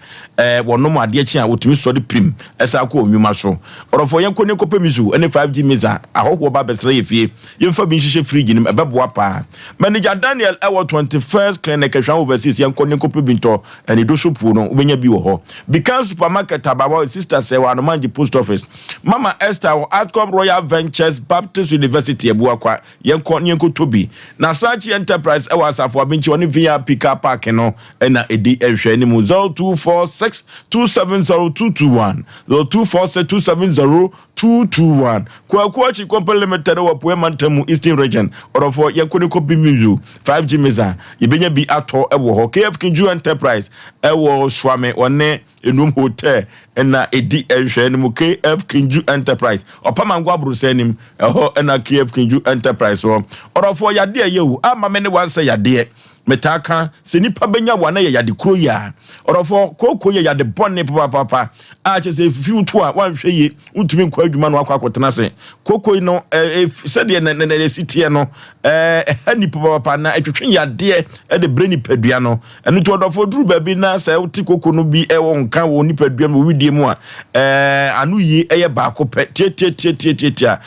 wɔnom adeɛ kye a wɔtumi sɔre pirim san kɔ wɔn nnwuma so. Ɔdɔfoɔ yɛnkɔ ne nkɔpɛ Mizu ne 5G Meza, ahɔhoɔ ba abɛsra yɛ fie, yɛmfa bi nhyehyɛ fridge no mu, ɛbɛboa paa. Manager Daniel wɔ 21st Clinic, Ahwea Overseas, yɛnkɔ ne nkɔpɛ bi ntɔ. Anidoso puo no wobɛnya bi wɔ hɔ. Bikan Supermarket Abawa Sister Sɛ wɔ Anomanji Post Office. Mama Esther wɔ Atcom Royal Ventures Baptist University Abuakwa. Yɛnkɔ na yɛnkɔtɔ bi. Na Sachi Enterprise wɔ Asafo Abinkyi ɔne VIP Car Park no na ɛdi nhwɛanimu. 0246 270 221 0246 270 221. Kwaku Akyi Company Limited wɔ Apueɛ Mantam mu, Eastern Region. Ɔdɔfoɔ, yɛnkɔ ne kɔ Bimizu 5G Meza. Yɛbɛnya bi atɔ wɔ hɔ. KF Kinju Enterprise wɔ Suame, wɔne Enum Hotel na ɛdi nhwɛɛ no mu. KF Kinju Enterprise, Ɔpamango Abrosɛ anim, ɛhɔ na KF Kinju Enterprise wɔ. Ɔdɔfoɔ, yadeɛ yɛ o, amma me ne wansɛ yadeɛ. Metaa ka sɛ nipa bɛnya wa na yɛ yade kuro yi a. Ɔdɔfoɔ, kooko yɛ yade bɔne papaapa a kyerɛ sɛ ɛfifi wo to a woanhwɛ yie wontumi nkɔ adwuma na wakɔ akɔtena ase. Kooko yi no sɛdeɛ na ɛsi teɛ no ɛha nipa papaapa na ɛtwetwe yadeɛ de brɛ nipadua no. Ɛno nti ɔdɔfoɔ duru baabi na sɛ wote kooko no bi wɔ nka wɔ nipadua mu wɔ widie mu a ano yie ɛyɛ baako pɛ tiatiatiatiatia.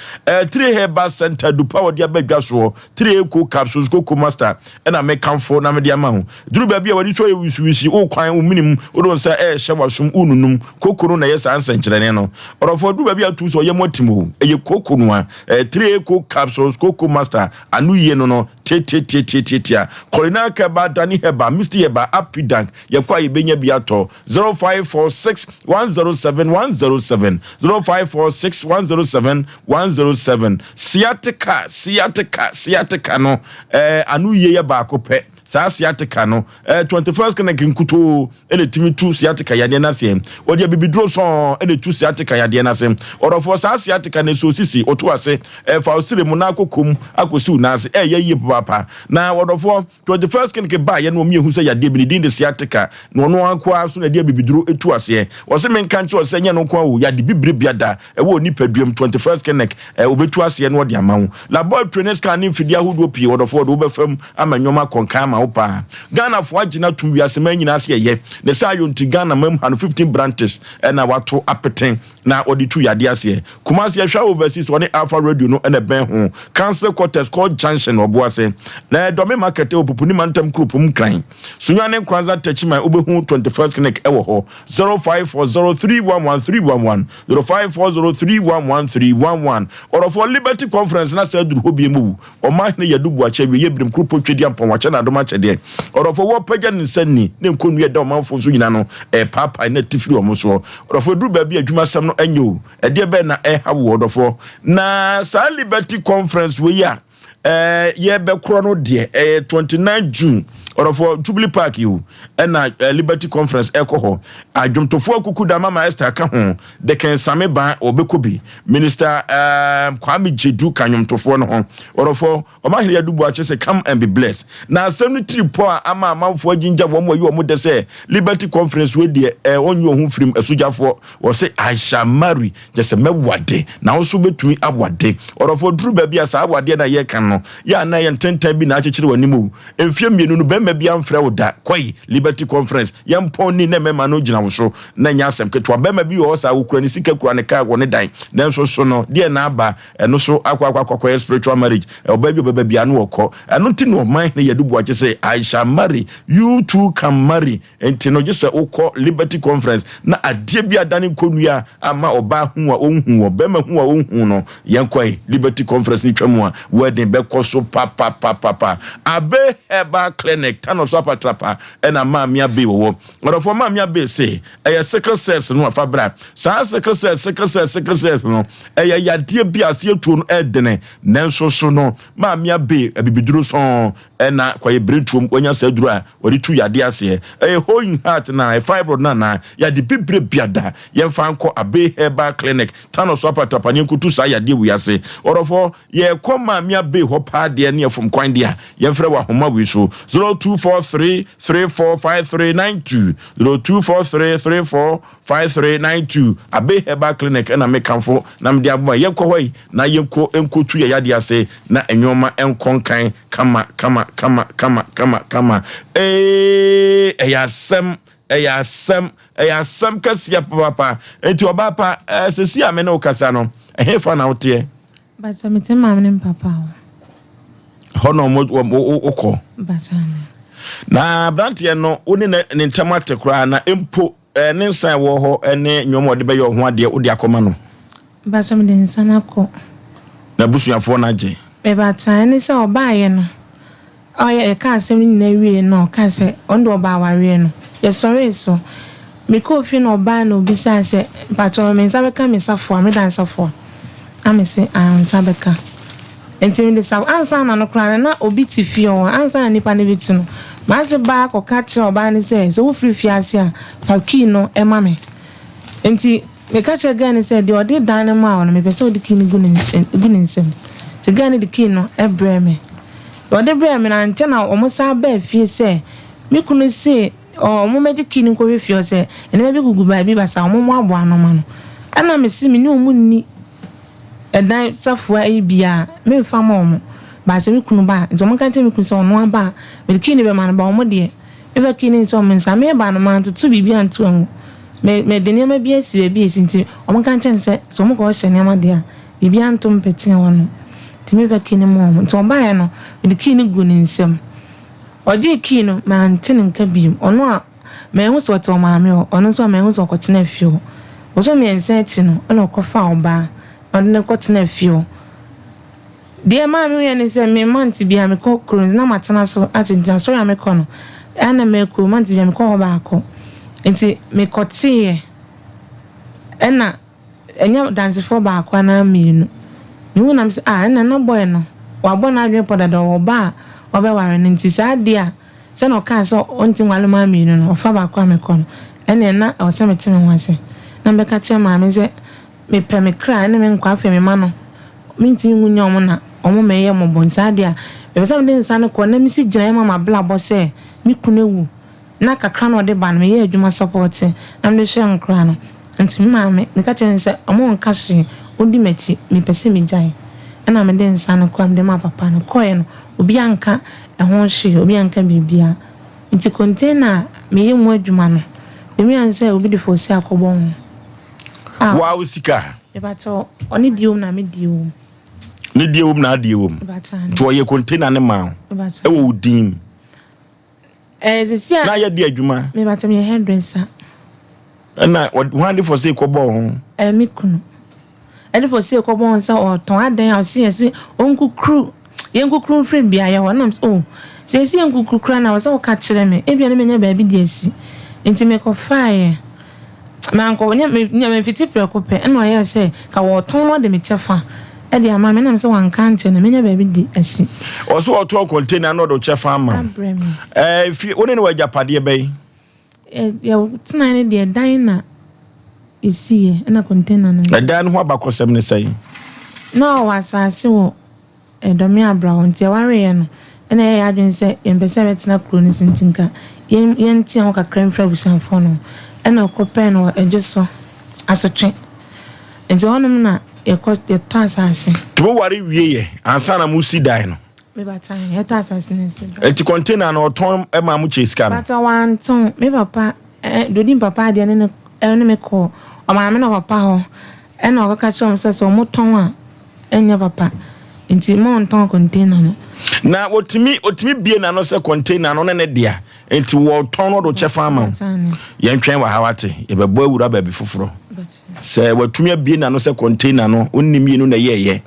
Three Herbal Center dupa wɔde aba dwa soɔ Three Eco Capsules Cocoa Master na mekamfo na mede ama wo. Duru baabi a w'ani so ayɛ wisiwisi, wokwan wo menem, wode wo nsa ɛrehyɛ w'asom, wonunum. Koko no na ɛyɛ saa nsɛnkyerɛnne no. Ɔdɔfoɔ, duru baabi a wotum sɛ ɔyam atim o, ɛyɛ koko no a. Three Eco Capsules Cocoa Master, ano yie no no, tiatiatiatiatia. Corinna Herbal, Dani Herbal, Misty Herbal, Apidank, yɛkɔ a yɛbɛnya bi atɔ. 0546 107 107, 0546 107 107 Sciatica, sciatica, sciatica no, eh, ano yie yɛ baako pɛ. Saa sciatica no, ɛyɛ 21st Clinic nkutoo na ɛtumi tu sciatica yadeɛ no aseɛ. Wɔde abibiduro sɔn na ɛtu sciatica yadeɛ no ase. Ɔdɔfoɔ, saa sciatica no ɛsɔ sisi, woto ase, ɛfa wo srɛ mu na akɔ kɔm akɔsi wo nan ase. Ɛyɛ yie papaapa. Na ɔdɔfoɔ, 21st Clinic baeɛ no wɔn yɛhu sɛ yadeɛ bi ne din de sciatica na ɔno ara nko ara so na ɛde abibiduro tu aseɛ. Wɔse menka nkyerɛ wo sɛ ɛnyɛ ɛno nko ara o, yade bibire biada ɛwɔ onipadua mu, 21st Clinic, ɛ, wɔbɛtu aseɛ na wɔde ama wo. Laboratory ne scan ne mfidie ahodoɔ pii, ɔdɔfoɔ, wɔde wo bɛfa mu ama nneɛma akɔ nkan ama wo paa. Ghanafoɔ agye no atom wiase man nyinaa sɛ ɛyɛ. Ne saa yɔ nti, Ghana man mu ha no, 15 branches na wɔato apete na wɔde tu yadeɛ aseɛ. Kumasi, Ɛhwa Overseas, wɔne Alpha Radio no na ɛbɛn ho. Council Quarters, Court Junction, Ɔboase. Na Ɛdɔme Market wɔ Pupuni Mantam Kuropɔn Nkran. Sunyani Nkranza Techiman wobɛhu 21st Clinic wɔ hɔ. 0540311311, 0540311311. Ɔdɔfoɔ Liberty Conference na sɛ aduru hɔ biem o. Ɔmanhene Yadu Boakye awieɛ birim kuropɔn Twedeampɔn wakyɛ no adom akyɛdeɛ. Ɔdɔfoɔ wɔpagya ne nsa nni ne nkɔnnua ɛda ɔmanfoɔ so nyina no ɛrepaapae na ati firi wɔn soɔ. Ɔdɔfoɔ ɛduru baabi a adwumasɛm no ɛnyɛ o. Ɛdeɛ bɛn na ɛreha woɔ ɔdɔfoɔ? Na saa Liberty Conference wei a ɛɛ yɛbɛkorɔ no deɛ ɛyɛ 29 June ɔdɔfoɔ Jubilee Park yi o ɛna eh, Liberty Conference ɛkɔ hɔ adwomtofoɔ akuku da mama Esther ka ho Deken Same Ban ɔbɛkɔ bi Minister eh, Kwame Gyedu ka nnwomtofoɔ no ho ɔdɔfoɔ Ɔmahene Adu Boakye sɛ come and be blessed na asɛm no tiri pɔ a ama amanfoɔ agyingya wɔn ayi wɔn dɛ sɛ Liberty Conference wei deɛ eh, ɔnyi wɔn ho mfirim asogyafoɔ Wɔse I shall marry, kyerɛ sɛ mɛwade, na wo nso wobɛtumi awade. Ɔdɔfoɔ, duru baabi a saa awadeɛ no a yɛreka no, yɛ a na ɛyɛ ntentan bi na akyekyere w'anim o. Mfeɛ mmienu no, barima biara mfrɛ wo da. Kɔe, Liberty Conference, yɛmpɔn ni na mmarima no gyina wo so, na ɛnyɛ asɛm ketewa. Barima bi wɔ hɔ saa, ɔkura ne sika, kura ne kaa, wɔ ne dan, nanso so no, deɛn na aba? Ɛno so akɔ akɔ akɔyɛ spiritual marriage. Ɔbaa bi a ɔbɛba biara no ɔkɔ. Ɛno nti na ɔman hene Yadu Boakye sɛ, I shall marry, you too can marry. Enti no, gye sɛ wokɔ Liberty Conference na adeɛ bi adane nkɔnnua ama ɔbaa hu a ɔnhu, ɔbarima hu a ɔnhu no. Yɛnkɔ ɛ, Liberty Conference no twa mu a, wedding bɛkɔ so papapapapa. Abe Herbal Clinic, Tano so apatrapa ɛna Maame Abe wɔwɔ. Ɔdɔfoɔ Maame Abe se, ɛyɛ sickle cells no a fa bra. Saa sickle cells, sickle cells, sickle cells no, ɛyɛ yadeɛ bi a aseɛ tuo no ɛdene. Nanso so no, Maame Abe abibiduro sɔn Ɛna kwaeɛ birentuom wanya saa aduro a wɔde tu yadeɛ aseɛ. Ɛyɛ hole in heart na ɛyɛ fibroid no anaa? Yade bibire biada yɛmfa nkɔ Abbey Herbal Clinic, Tano so apatapa ne yɛnkɔtu saa yadeɛ wei ase. Ɔdɔfoɔ, yɛrekɔ Maame Abbey hɔ paa deɛ ne yɛfom kwan deɛ a, yɛmfrɛ wɔ ahoma wei so, 0243 345392, 0243 34 5392 Abbey Herbal Clinic na mekamfo na mede aboa. Yɛnkɔ hɔ yi na yɛnkɔ nkɔtu yɛn yadeɛ ase na nneɛma nkɔ nkan kama kama kama kama kama kama. Ee, ɛyɛ asɛm, ɛyɛ asɛm, ɛyɛ asɛm kɛseɛ papaapa. Enti ɔbaa pa, ɛɛ sɛsi a me ne wo kasa no, ɛhefa na woteɛ? Bakyɛ mete maame ne papa hɔ. Hɔ na ɔmo wokɔ. Bakyɛ ne. Na aberanteɛ no, wo ne ne ntam ate koraa na mpo Eh, ne nsa a ɛwɔ hɔ ne nneɛma a ɔde bɛyɛ ɔho adeɛ, wode akɔma no? Mpakyɛ mede nsa no akɔ. N'abusuafoɔ no agye? Mepakyɛ, ɛne sɛ ɔbaeɛ no, ɔyɛ yɛkaa asɛm no nyinaa wieeɛ no ɔkaa sɛ ɔno deɛ ɔba awareɛ no. Yɛsɔree so. Mekɔɔ fie na ɔbaeɛ na ɔbisaa sɛ, mpakyɛ me nsa bɛka me safoa, me dan safoa? Na mese, ae wo nsa bɛka. Enti mede sa ansa na no koraa no na obi te fie hɔ. Ansa na nipa no bɛtu no, m'ase baa kɔka kyerɛɛ ɔbaa no sɛ, sɛ wofiri fie ase a, fa key no ma me. Enti meka kyerɛɛ girl no sɛ, deɛ ɔde dan no maa wo no, mepɛ sɛ wode key no gu ne gu ne nsam. Nti girl no de key no brɛɛ me. Deɛ ɔde brɛɛ me no, ankyɛ na wɔsan baa fie sɛ, me kunu se wɔmmɛgye key no nkɔhwɛ fie hɔ sɛ nneɛma bi gugu baabi basaa, wɔmmoaboa ano mma no. Ɛnna mese me ne wɔn nni Ɛdan safoa yi bi a, memfa mma wɔn. But sɛ me kunu ba a, nti wɔnka nkyerɛ me kunu sɛ ɔno aba a, mede key no bɛma no, but wɔn deɛ, memfa key no nhyɛ wɔn nsa. Mereba no, mantoto biribi anto angu. Me, mede nneɛma bi asi baabi a ɛsi nti, wɔnka nkyerɛ no sɛ, sɛ wɔkɔhyehyɛ nneɛma deɛ a, biribiara nto mpɛtea hɔ nom. Nti memfa key no mma wɔn. Nti ɔbaeɛ no, mede key no guu ne nsam. Ɔgyee key no, mante ne nka bio. Ɔno a. Manhu sɛ ɔte ɔmaame hɔ, ɔno nso manhu sɛ ɔkɔtenaa fie hɔ. Bosome mmiɛnsa akyi no, ɛna ɔkɔfaa ɔbaa na ɔde no kɔtenaa fie hɔ. Deɛ ɛmaa mehuiɛ ne sɛ, me month biara mekɔ kuro nti na matena so akyɛ nti asɔre a mekɔ no, ɛa na mɛkɔ month biara mekɔ hɔ baako. Nti mekɔteeɛ ɛna ɛnyɛ dansefoɔ baako anaa mmienu. Mehu na mesɛ ah ɛna na boy no wabɔ n'adwene pɔ dada ɔwɔ ba a ɔbɛware no nti saa adeɛ a. Sɛnea ɔkaa sɛ ɔnte nware mmaa mmienu no, ɔfa baako a mekɔ no, ɛnneɛ na ɛwɔ sɛ mete me ho ase na mebɛka kyerɛ maame sɛ mepɛ me kra ne me nkwa afei me mma no, mentumi nwu nnya wɔn na wɔn mmɛyɛ mmɔbɔ. Nti saa deɛ a, mepɛ sɛ mede nsa no kɔ na mesi gyinaeɛ ma m'abrabɔ sɛ me kunu awu na kakra na ɔde ba no meyɛ adwuma sɔpɔte na mede hwɛ nkora no. Nti me maame, meka kyerɛɛ no sɛ ɔmma ɔnka hwee, ɔndi m'akyi, mepɛ sɛ megyae. Ɛna mede nsa no kɔe, mede maa papa no. Kɔeɛ no, obi anka ɛho hwee, obi anka biribiara. Nti container a meyɛ mu adwuma no, mewiaa no sɛ obi de fɔsi akɔbɔ ho. A. Woa wo sika? Mepakyɛw, ɔne deɛ wom na me deɛ wom. Ne deɛ wom na adeɛ wom? Mepakyɛw, aane. Nti ɔyɛ container no maa wo? Mepakyɛw. Ɛwɔ wo din mu? Ɛɛ, sisi a. Na yɛ de adwuma? Mepakyɛw, meyɛ hairdresser. Ɛna hwan de fɔsi kɔbɔɔ ho? Ɛɛ, me kunu. Ɛde fɔsi kɔbɔɔ ho sɛ ɔɔtɔn adan a ɔsi yɛ se ɔnkukuru yɛnkukuru mfiri beaeɛ hɔ. Ɛna oh, sɛ yɛsi yɛnkukuru koraa na wɔ sɛ woka kyerɛ me, ebia na menya baabi de asi. Nti mekɔfaeɛ. Mankɔ, nyɛ me, nyɛ memfiti prɛko pɛ. Ɛna ɔyɛɛ sɛ ka wɔɔtɔn na ɔde me kyɛfa de ama me. Ɛna mesɛ wanka ankyerɛ no, menya baabi de asi. Ɔse ɔtɔn container na ɔde wo kyɛfa ama wo. Abrɛ me. Ɛɛ, fie, wo ne no wɔ agyapadeɛ bɛn? Yɛtenae no deɛ, dan na ɛsiiɛ, ɛna container no. Ɛdan no ho abakɔsɛm ne sɛn? Na ɔwɔ asase wɔ Dɔme Abra hɔ, nti yɛwareeɛ no, ɛna yɛyɛɛ yɛn adwene sɛ yɛmpɛ sɛ yɛbɛtena kuro no so, nti nka yɛnte yɛn ho kakra mfiri abusuafoɔ no ho. Ɛna ɔkɔpɛɛ no wɔ Adwoso, Asotwe. Nti hɔnom na yɛkɔ, yɛtɔ asase. Nti moware wieeɛ ansa na mosi dan no? Me papa yɛtɔ asase no si dan. Nti container no ɔtɔn maa mo kyɛ sika no? Papa wantɔn. Me papa eh, Dodi papa adeɛ ne ne ɛne me kɔɔ ɔmaame na ɔpapa hɔ ɛna ɔkɔka kyerɛ wɔn sɛ sɛ wɔn tɔn a ɛnyɛ papa nti mma ɔntɔn container no. Na otumi otumi bie n'ano sɛ container no ne ne dea nti wɔtɔn no ɔde kyɛfa ama wo. Yɛntwɛn wɔ ha wate yɛbɛbɔ awura baabi foforɔ. Sɛ watumi abie n'ano sɛ container no wonni mmienu na ɛyɛɛyɛ.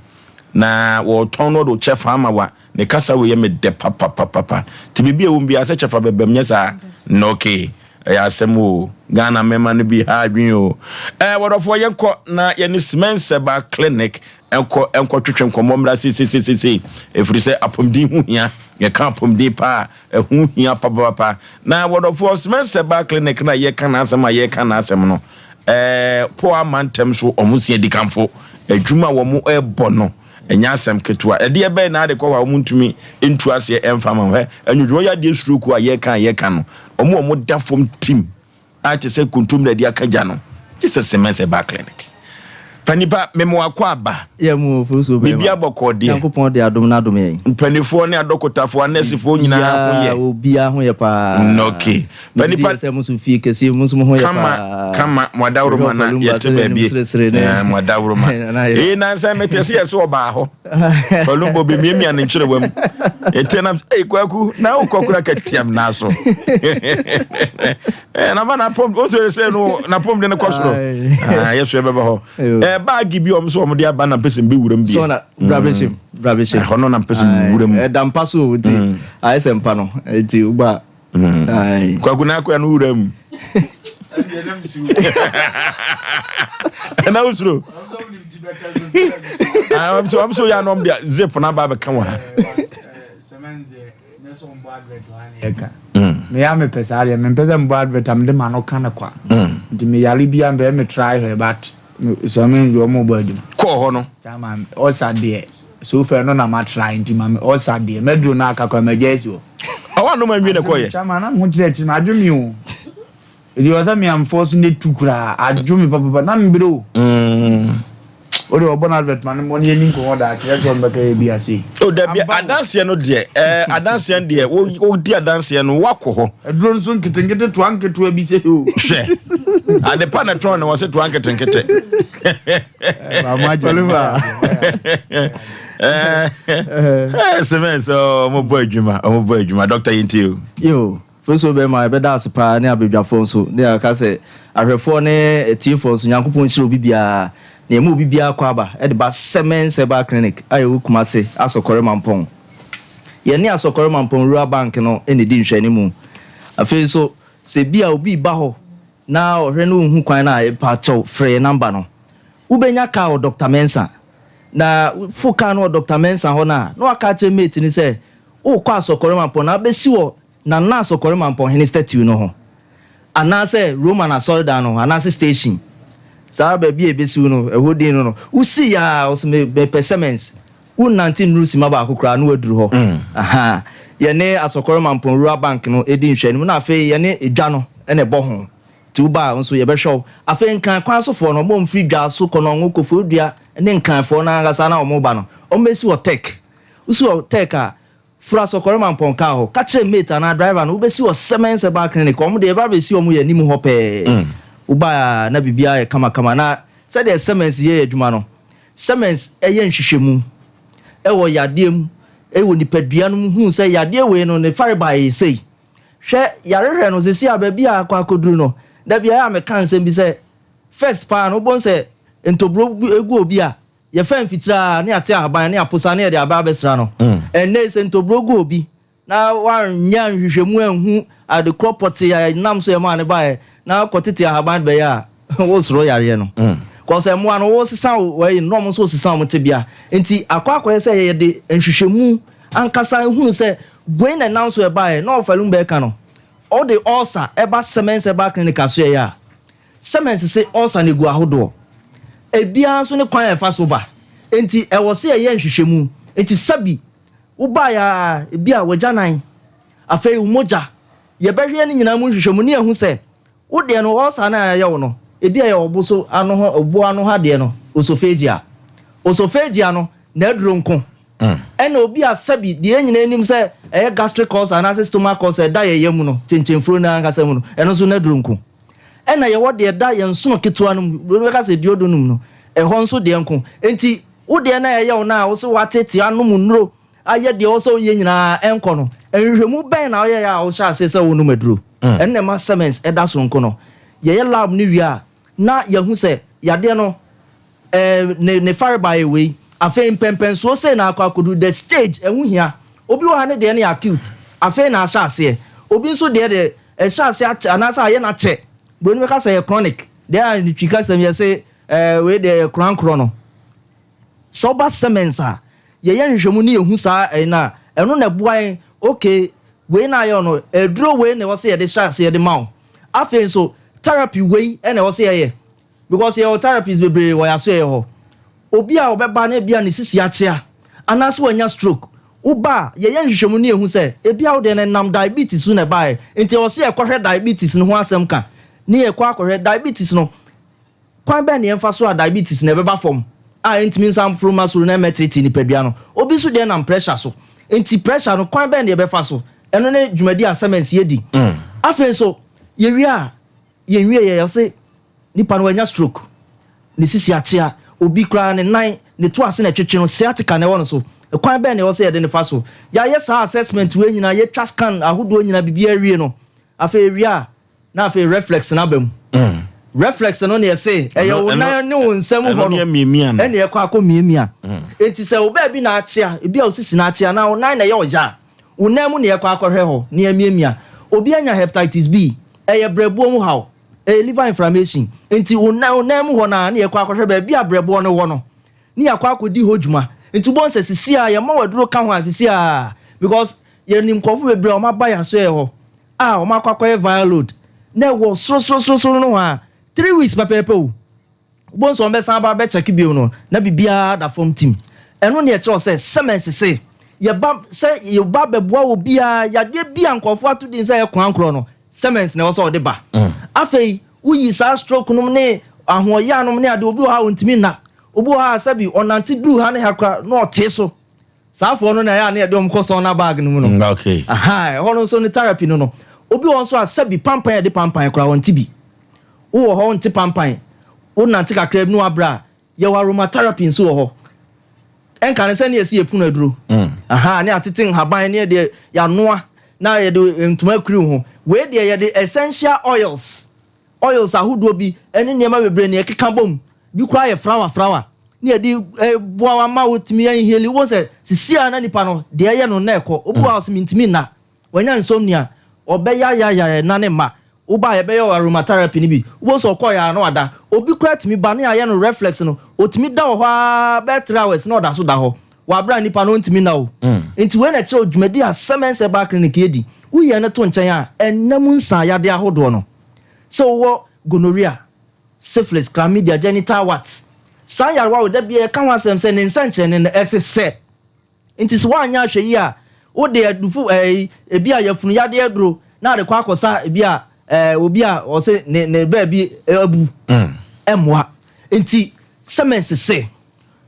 Na wɔtɔn no ɔde kyɛfa ama wa ne kasa wei yɛ me dɛ papapapapa nti biribi a ɛwɔ mu biara sɛ kyɛfa bɛbam nyɛ saa na okay ɛyɛ asɛm o Ghana mmarima no bi ha adwene o ɛɛ wɔdɔfoɔ yɛnkɔ na yɛne Simensɛba clinic ɛnkɔ ɛnkɔ twetwe nkɔmmɔ mmra seiseiseisei ɛfiri sɛ apɔmuden ho hia yɛka apɔmuden paa ɛho hia papapapa na wɔdɔfoɔ Simensɛba clinic na yɛka n'asɛm a yɛka n'asɛm no Ɛɛ po ama ntɛm so wɔn nsi adikanfo adwuma a wɔn rebɔ no ɛnyɛ asɛm ketewa. Ɛdeɛ bɛn na ade kɔ hɔ a wɔn ntumi ntu aseɛ ɛmfa ma hɛ anwodwo yɛ adeɛ stroke a yɛka a yɛka no wɔn a wɔn da fam tim a te sɛ kontomire a ɛde aka gya no gye sɛ cement ɛba clinic. Panipa mema wakɔ aba. Yɛ mu ofurusu bɛma. Biribi abɔkɔɔ deɛ. Nyankopɔn de adom no adom yɛn. Mpanifoɔ ne adɔkotafoɔ, anɛsefoɔ nyinaa ho yɛ. Obiara ho yɛ paa. Ok. Panipa. Megye di sɛ mo nso fie kɛseɛ mu nso mo ho yɛ paa. Kama kama mo adaworoma na yɛte baabi. Eh, mo adaworoma. Ee nansa mete sɛ yɛsɛ ɔbaa hɔ. Falumba obemiamia ne nkyerewa mu. Ete nam ei kwaku na wokɔ kora katiam na so. Eh, na ma na pom o sɛ sɛ no na pom de no kɔ soro. Ah, yɛso yɛbɛba hɔ. Eh, baagi bi ɔmo sɛ ɔmo de aba na mpɛ sɛ mbɛwura mu bi. So na bra bɛhyɛ mu, bra bɛhyɛ mu. Ɛhɔ no na mpɛ sɛ mbɛwura mu. Ɛda mpa so o, nti ayɛ sɛ mpa no, nti woba. Kwaku na akɔya no wura mu. Ɛna wosuro. Ɔmo sɛ oyɛ anɔm de zip na aba abɛka wɔ ha. Meyɛ a mepɛ saa deɛ mempɛ sɛ mbɔ advert a mede m'ano ka no kwa nti meyare bi a mpɛ me try hwɛ but sɛ me deɛ ɔmo bɔ adwuma. Kɔɔ hɔ no. Chairman ɔsa deɛ so far no na ma try nti ma me ɔsa deɛ mɛduro no aka koraa magya asi hɔ. Ɔwɔ anom anwie na ɛkɔɔyɛ. Chairman na me ho kyerɛ kyerɛ me adwo me o. Ɛdi wɔ sɛ me amfɔ so ne tu koraa adwo me papapa na me brɛ o. O de ɔbɔ no advert ma no mmɔ ne yɛni nkɔmmɔ daakye yɛ sɛ ɔmbɛka yɛ bi ase. O dabi adanseɛ no deɛ ɛɛ adanseɛ no deɛ wo wodi adanseɛ no wakɔ hɔ. Aduro nso nketenkete toa nketewa bi sɛ o. Hwɛ adepa na tɔn na wɔsɛ toa nketenkete. Ɛɛ cement sɛ ɔmo bɔ adwuma ɔmo bɔ adwuma doctor yɛn ti o. Yo. Fo so bɛma yɛbɛda ase paa ne abadwafoɔ nso ne yɛaka sɛ ahwɛfoɔ ne atiefoɔ nso Nyankopɔn nhyira obi biara na yɛma obi biara kɔ aba de ba Semens Herbal Clinic a ɛwɔ Kumase Asɔkɔre Mampɔn. Yɛne Asɔkɔre Mampɔn Rural Bank no na ɛdi nhwɛanimu. Afei nso sɛ bi a obi reba hɔ na ɔhwɛ na ɔnhu kwan no a mpakyɛw frɛ yɛn number no. Wobɛnya kaa wɔ Doctor Mensah na fo kaa no wɔ Doctor Mensah hɔ no a na waka akyerɛ mate no sɛ worekɔ Asɔkɔre Mampɔn na wabɛsi wɔ. Nana Asɔkɔre Mampɔnhene statue no ho, anaasɛ Roman asɔredan no ho, anaasɛ station, saa baabi a ɛbɛsiw no, ɛhɔ din no no, wosii a, wose me, mepɛ Semens. Wonnante nnuru simma baako koraa na woaduru hɔ. Ahaa. Yɛne Asɔkɔre Mampɔn Rural Bank no di nhwɛanim, na afei yɛne dwa no na ɛbɔ ho. Nti woba a, wo nso yɛbɛhwɛ wo. Afei Nkran kwan sofoɔ no, wɔn a wɔfiri Dwaso, Kɔnɔngo, Koforidua ne Nkranfoɔ no ankasa na wɔreba no, wɔmmɛsi wɔ Tech. Wosi wɔ Tech a, foro Asɔkɔre Mampɔn kaa hɔ. Ka kyerɛ mate anaa driver no, wobɛsi wɔ Semens Herbal Clinic. Wɔn deɛ, yɛba abɛsi wɔn yɛn anim hɔ pɛɛ. Woba a, na biribiara yɛ kamakama. Na sɛdeɛ Semens yɛ yɛn adwuma no, Semens yɛ nhwehwɛmu wɔ yadeɛ mu, wɔ nipadua no mu huu sɛ yadeɛ wei no, ne farebae yɛ sei. Hwɛ yarehwɛ no sɛsi a baabi a akɔ akɔduru no, da bi a meka nsɛm bi sɛ, first paa no wobɛhu sɛ ntoburo gu obi a, yɛfa mfitiri a ne yɛate ahaban ne aposa ne yɛde aba abɛsra no. Ɛnnɛ yi sɛ ntoburo gu obi na woanyɛ nhwehwɛmu anhu ade korɔ pɔtee a ɛnam so ɛmaa no baeɛ na kɔtete ahaban de bɛyɛ a, wosoro yareɛ no. Kɔsɛ mmoa no wosesa wɔyi no na wɔn nso wosesa wɔn tebea. Nti akɔ akɔyɛ sɛ yɛde nhwehwɛmu ankasa hunu sɛ wei na ɛnam so ɛbaeɛ na ɔfalum bɛka no. Ɔde ulcer ɛba Semens Herbal Clinic asoɛeɛ a, Semens se ulcer no gu ahodoɔ. Ebiara nso ne kwan a ɛfa so ba. Nti ɛwɔ sɛ yɛyɛ nhwehwɛmu. Nti sɛbi wobaeɛ a ebi a w'agyanan, afei wo mogya, yɛbɛhwɛ ne nyinaa mu nhwehwɛmu ne yɛahu sɛ Wo deɛ no, ulcer no a ɛyɛ wo no, ebi a ɛyɛ ɔbo so ano hɔ, ɔbo ano ha deɛ no, oesophagia. Oesophagia no, n'aduro nko. Ɛna obi a sɛbi, deɛ yɛn nyinaa nim sɛ ɛyɛ gastric ulcer anaasɛ stomach ulcer ɛda yɛn yam no, kyenkyenfuro no ankasa mu no, ɛno nso n'aduro nko. Ɛna yɛwɔ deɛ ɛda yɛn nsono ketewa no mu, buroni bɛka sɛ duodenum no, ɛhɔ nso deɛ nko. Enti, wo deɛ no a ɛyɛ wo no a, wo se woatete, anom nnuro, ayɛ deɛ ɛwɔ sɛ woyɛ nyinaa ɛnkɔ no, nhwehwɛmu bɛn na woyɛeɛ a wohyɛ aseɛ sɛ wonom aduro? Ɛno na ɛma Siemens da soronko no. Yɛyɛ lab no wie a, na yɛahu sɛ yadeɛ no eh, ne, ne farebae yɛ wei. Afei mpɛnpɛnsoɔ sei na akɔ akɔduru, the stage, ɛho hia. Obi wɔ ha ne deɛ no yɛ acute, afei na ahyɛ aseɛ. Obi nso deɛ deɛ, ɛhyɛ aseɛ akyɛ anaasɛ ayɛ no akyɛ. Buroni bɛka sɛ ɛyɛ chronic. Deɛ a ne Twi kasam yɛse eh, wei deɛ ɛyɛ korankorɔ no. Sɛ ɔba Siemens a, yɛyɛ nhwehwɛmu na yɛhu saa ɛyi no a, ɛno na ɛboa yɛn, okay, wei na ayɛ wo no, aduro wei na ɛwɔ sɛ yɛde hyɛ aseɛ de ma wo. Afei nso, therapy wei na ɛwɔ sɛ yɛyɛ, because yɛwɔ therapies bebree wɔ yɛn asoɛeɛ hɔ. Obi a ɔbɛba na ebia ne sisi akyea, anaasɛ wanya stroke, woba a, yɛyɛ nhwehwɛmu na yɛhu sɛ ebia wo deɛ no ɛnam diabetes so na ɛbaeɛ, nti ɛwɔ sɛ yɛkɔhwɛ diabetes no ho asɛm ka, ne yɛkɔ akɔhwɛ diabetes no. Kwan bɛn na yɛmfa so a diabetes no ɛbɛba fam a ɛntumi nsan mforo mma soro na ɛmmɛteetee nipadua no? Obi nso deɛ nam pressure so. Enti pressure no, kwan bɛn na yɛbɛfa so? Ɛno ne dwumadi a Siemens yɛdi. Afei nso, yɛwie a, yɛnwieɛ, yɛse nipa no wanya stroke, ne sisi akyea, obi koraa ne nan, ne to ase na ɛtwetwe no, sciatica na ɛwɔ no so. Kwan bɛn na ɛwɔ sɛ yɛde no fa so? Yɛayɛ saa assessment wei nyinaa, yɛatwa scan ahodoɔ nyinaa, biribiara awie no, afei yɛwie a, Na afei reflex no aba mu. Reflex no na yɛse ɛyɛ wo nan ne wo nsam hɔ no ɛna ɛkɔ akɔ miamia. Enti sɛ wo baabi na akyea, ebi a wo sisi na akyea anaa wo nan na ɛyɛ ɔya a, wo nan mu na yɛkɔ akɔhwɛ hɔ na yɛamiamia. Obi anya hepatitis B, ɛyɛ brɛboɔ mu haw, ɛyɛ liver inflammation. Enti wo nan wo nan mu hɔ no ara na yɛkɔ akɔhwɛ baabi a brɛboɔ no wɔ no na yɛakɔ akɔdi hɔ dwuma. Nti wobɛhu sɛ sisi a yɛma wo aduro ka ho a sisi a because yɛnim nkurɔfo bebree a wɔaba yɛn asoɛeɛ hɔ a wɔakɔ akɔyɛ viral load na ɛwɔ sorosorosoro nohoa 3 weeks pɛpɛɛpɛ o, wobɛhu sɛ wɔbɛsan aba abɛ check bio no na biribiara da fam tim. Ɛno na ɛkyerɛ sɛ Siemens se yɛba sɛ yɛba bɛboa obiara yadeɛ bi a nkurɔfoɔ ato din sɛ ɛyɛ korankorɔ no, Siemens na ɛwɔ sɛ ɔde ba. Afei woyi saa stroke nom ne ahoɔyaa nom ne adeɛ, obi wɔ ha a ɔntumi nna, obi wɔ ha a sɛbi ɔnante duru ha ne ha koraa na ɔtee so. Saa foɔ no na ɛyɛ a na yɛde wɔn kɔ sauna bag no mu no. Okay. Aha, ɛhɔ no nso ne therapy no no. Obi wɔ hɔ nso a sɛbi pampan a yɛde pampan koraa ɔnte bi. Wowɔ hɔ wonte pampan, wonante kakra bi na wabrɛ a, yɛwɔ aromatherapy nso wɔ hɔ. Ɛnka no sɛ ne yɛsi yɛpunu aduro. Aha, ne atete nhaban ne yɛde yɛanoa na yɛde ntoma akuri wo ho. Wei deɛ yɛde essential oils Oils ahodoɔ bi ne nneɛma bebree na yɛkeka bom, bi koraa yɛ frawa frawa ne yɛde boa wo ama wotumi inhale. Wobɛhu sɛ sisi a na nipa no deɛ ɛyɛ no na ɛkɔ. Obi wɔ hɔ a ɔse mentumi nna, wanya insomnia, ɔbɛyayayaya nna ne mma. Woba a yɛbɛyɛ wo aromatherapy no bi, wobɛhu sɛ ɔkɔeɛ a na wada. Obi koraa tumi ba na yɛayɛ no reflex no, ɔtumi da wɔ hɔ ara bɛyɛ 3 hours na ɔda so da hɔ wɔ aberɛ a nipa no ɔntumi nna o. Nti wei na ɛkyerɛ wo dwumadi a Siemens Herbal Clinic yɛdi. Woyi ɛno to nkyɛn a, ɛnna mu nsaeyadeɛ ahodoɔ no, sɛ wowɔ gonorrhea, syphilis, chlamydia, genital warts, saa nyarewa wei, da biara yɛka ho asɛm sɛ ne nsɛnkyerɛnne no, ɛsesɛ. Nti sɛ woanyɛ ahwɛyie a, wode adufo ɛɛ ebi a yafunu yadeɛ aduro na ade kɔ akɔsa ebi a ɛɛ obi a ɔse ne ne baabi abu ɛmmoa. Nti sɛ mɛnsese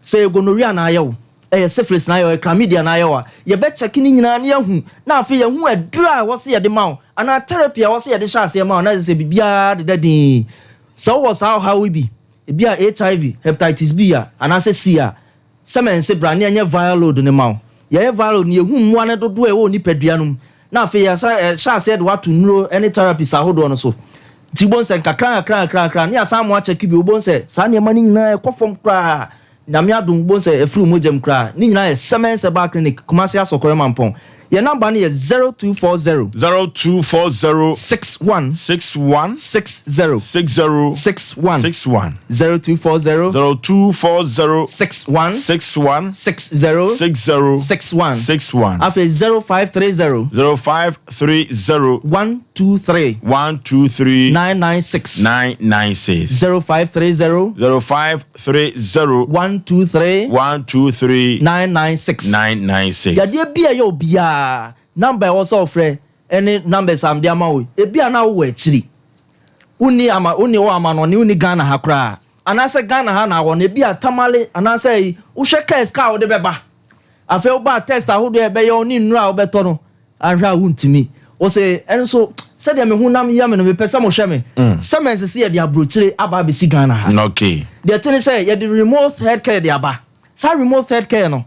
sɛ ɛyɛ gonorrhea na ayɛ wo, ɛyɛ syphilis na ayɛ wo, ɛyɛ chlamydia na ayɛ wo a, yɛbɛ check ne nyinaa na yɛahu na afei yɛahu aduro a ɛwɔ sɛ yɛde ma wo anaa therapy a ɛwɔ sɛ yɛde hyɛ aseɛ ma wo na ɛsɛ sɛ biribiara deda dinn. Sɛ wowɔ saa ɔhaw yi bi, ebi a HIV, hepatitis B a anaasɛ C a, Sɛ mɛnse bra ne yɛnyɛ viral load no ma wo. Yɛyɛ viral load no, yɛhu mmoa no dodoɔ a ɛwɔ wo nipadua no mu, na afei yɛasan yɛhyɛ aseɛ de wo ato nnuro ne therapies ahodoɔ no so. Nti wobɛhu sɛ nkakra nkakra nkakra nkakra ne yɛasan ama woakyɛke bio, wobɛhu sɛ saa nneɛma no nyinaa ɛkɔ fam koraa. Nyame adom wobɛhu sɛ ɛfiri wo mogya mu koraa. Ne nyinaa yɛ Semens Herbal Clinic, Kumasi Asɔkɔre Mampɔn. Yɛn number no yɛ 0240. 0240. 61. 61. 60. 60. 61. 61. 0240. 0240. 61. 61. 60. 60. 61. 61. Afei 0530. 0530. 123. 123. 996. 996. 0530. 0530. 123. 123. 996. 996. Yadeɛ bi a ɛyɛ obiara, number a ɛwɔ sɛ ɔfrɛ ne numbers a mede ama wo yi, ebi a na wowɔ akyiri. Wonni ama wonni wɔ amanɔne, wonni Ghana ha koraa. Anaasɛ Ghana ha na wɔ no, ebi a Tamale anaasɛ ayi, wohwɛ kaa sika a wode bɛba. Afei woba a test ahodoɔ a ɛbɛyɛ wo ne nnuro a wobɛtɔ no, anhwɛ a wontumi. Wose, ɛnso sɛdeɛ me honam yɛ me no, mepɛ sɛ mohwɛ me. Sɛ mɛnsɛ sɛ yɛde aburokyire aba abɛsi Ghana ha. Okay. Deɛ ɛte ne sɛ yɛde remote health care de aba. Saa remote health care no,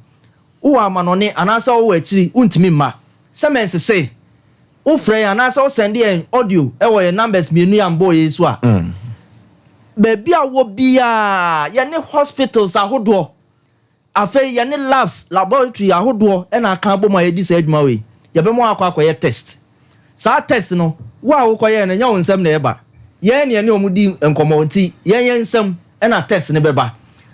wowɔ amanɔne anaasɛ wowɔ akyiri, wontumi mma. Sɛ mɛnsese, wofrɛ yɛn anaasɛ wo sɛnde yɛn audio wɔ yɛn numbers mmienu yi a mebɔɔ yei so a, baabi a wowɔ biara, yɛne hospitals ahodoɔ, afei yɛne labs, laboratory ahodoɔ na aka abom a yɛdi saa adwuma wei. Yɛbɛma woakɔ akɔyɛ test. Saa test no, wo a wokɔyɛɛ no, ɛnyɛ wo nsam na ɛba. Yɛn na yɛne wɔn di nkɔmmɔ nti, yɛn yɛn nsam na test no bɛba.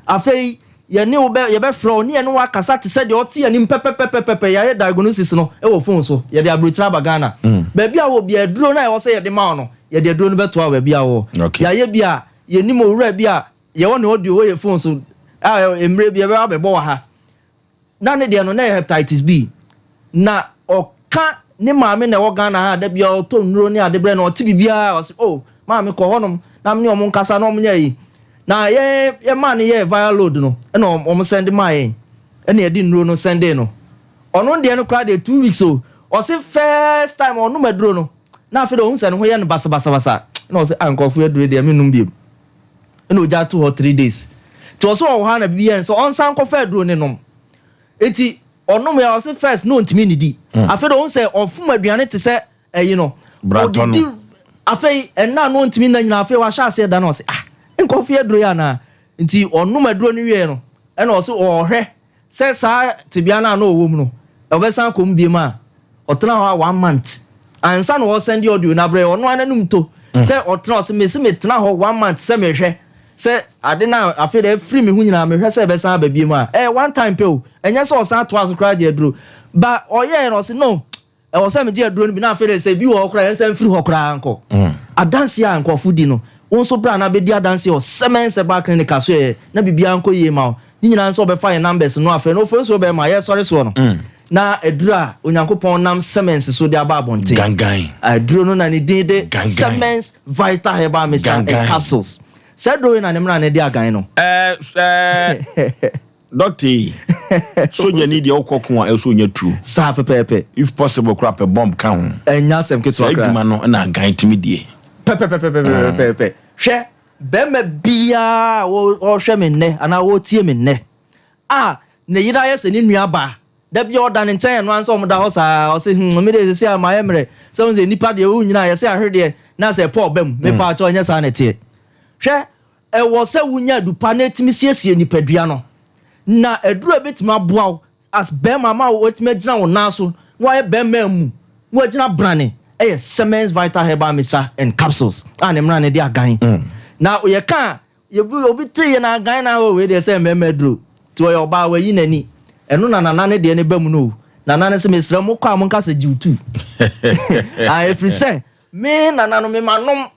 Afei, yɛne wo bɛ, yɛbɛfrɛ wo ne yɛne wo akasa te sɛ deɛ ɔte yɛn anim pɛpɛpɛpɛpɛ. Yɛayɛ diagnosis no wɔ phone so. Yɛde aburokyire aba Ghana. Baabi a wowɔ biara, aduro no a ɛwɔ sɛ yɛde ma wo no, yɛde aduro no bɛtoa wo baabi a wowɔ. Yɛayɛ bi a, yɛnim owura bi a yɛwɔ ne audio wɔ yɛn phone so a mmerɛ bi yɛbɛba abɛbɔ wɔ ha. Na ne deɛ no na ɛyɛ hepatitis B. Na ɔka ne maame na ɛwɔ Ghana ha a da biara ɔtɔ nnuro ne ade brɛ no, ɔte biribiara a ɔse oh maame kɔ hɔnom na me ne wɔn nkasa na wɔn nyɛ ayi. Na yɛn yɛmaa no yɛɛ viral load no ɛna wɔn sɛnde maa yɛn ɛna yɛde nnuro no sɛndee no. Ɔno deɛ no koraa deɛ 2 weeks o, ɔse first time ɔnom aduro no na afei deɛ ɔhu sɛ ne ho yɛ no basabasabasa ɛna ɔse ah nkurɔfoɔ aduro yi deɛ mennom biom. Ɛna ogya to hɔ 3 days. Nti ɔse ɔwɔ hɔ a na biribi yɛ no sɛ ɔnsan nkɔfa aduro no nom. Nti ɔnom yɛ ɔse first na ɔntumi nnidi. Afei de ɔhu sɛ ɔfom aduane te sɛ ɛyi no. Bratɔ no. Ɔdidi afei ɛnna na ɔntumi nna nyinaa afei wahyɛ aseɛ da na ɔse ah nkɔfo yɛ aduro yi anaa. Nti ɔnom aduro no wieɛ no ɛna ɔse ɔɔhwɛ sɛ saa tebea no a na ɔwɔ mu no ɔbɛsan akɔ mu biom a. Ɔtena hɔ a one month ansa na ɔresɛnde audio no abrɛ yɛn. Ɔno ara n'anum to sɛ ɔtena ɔse mese metena hɔ one month sɛ mehwɛ sɛ ade no a afei deɛ afiri me ho nyinaa mehwɛ sɛ ɛbɛsan aba biom a. Ɛyɛ one time pɛ o, ɛnyɛ sɛ ɔsan toa so koraa gye aduro. Ba ɔyɛɛ no ɔse no ɛwɔ sɛ megye aduro no bi na afei deɛ sɛ ebi wɔ hɔ koraa ɛnsan mfiri hɔ koraa nkɔ. Adanseɛ a nkurɔfo di no, wo nso bra na bɛdi adanseɛ wɔ Semens Herbal Clinic asoɛeɛ na biribiara nkɔ yie ma wo. Ne nyinaa nso ɔbɛfa yɛn numbers no afrɛ no ofosuo bɛrima yɛresɔre soɔ no na aduro a Onyankopɔn nam Semens so de aba abɔnten. Gangan. Aduro no na ne din de Gangan. Semens Vital Herbal Mixture and Gangan. Capsules. Saa aduro wei na ne mmara no de agan no. Ɛɛ ɛɛ dɔkta yi, sogyani deɛ wokɔ ko a ɛwɔ sɛ onya tuo. Saa pɛpɛɛpɛ. If possible koraa pɛ bomb ka ho. Ɛnyɛ asɛm ketewa Saa koraa. adwuma no na agan tumi die. Pɛpɛpɛpɛpɛpɛpɛ. Hwɛ, barima biara a ɔrehwɛ me nnɛ anaa ɔretie me nnɛ a ne yere ayɛ sɛ ne nuabaa, da biara ɔda ne nkyɛn ɛno ara nso wɔda hɔ saa, ɔse hmm me deɛ seesei a mayɛ mmerɛ, sɛ wohu sɛ nnipa deɛ wonyini a yɛse ahwedeɛ na sɛ ɛpɔ ɔba mu, mepa kyɛw ɛnyɛ saa na ɛteɛ. Hwɛ, ɛwɔ sɛ wonya adu pa na ɛtumi siesie nipadua no, na aduru a ɛbɛtumi aboa wo as barima ama woatumi agyina wo nan so na woayɛ barima mu na woagyina brane yɛ Semens Vital Herbal Mixture and Capsules a ne mmara no de agan. Na yɛka a, yɛbi obi te yɛ na agan na oh wei deɛ sɛ mmarima aduro nti ɔyɛ ɔbaa wayi n'ani. Ɛno na nana ne deɛ no ba mu no o. Nana no sɛ mesrɛ mo kɔ a monka sɛ gyew tu. Ah, ɛfiri sɛ me nana no mema nom.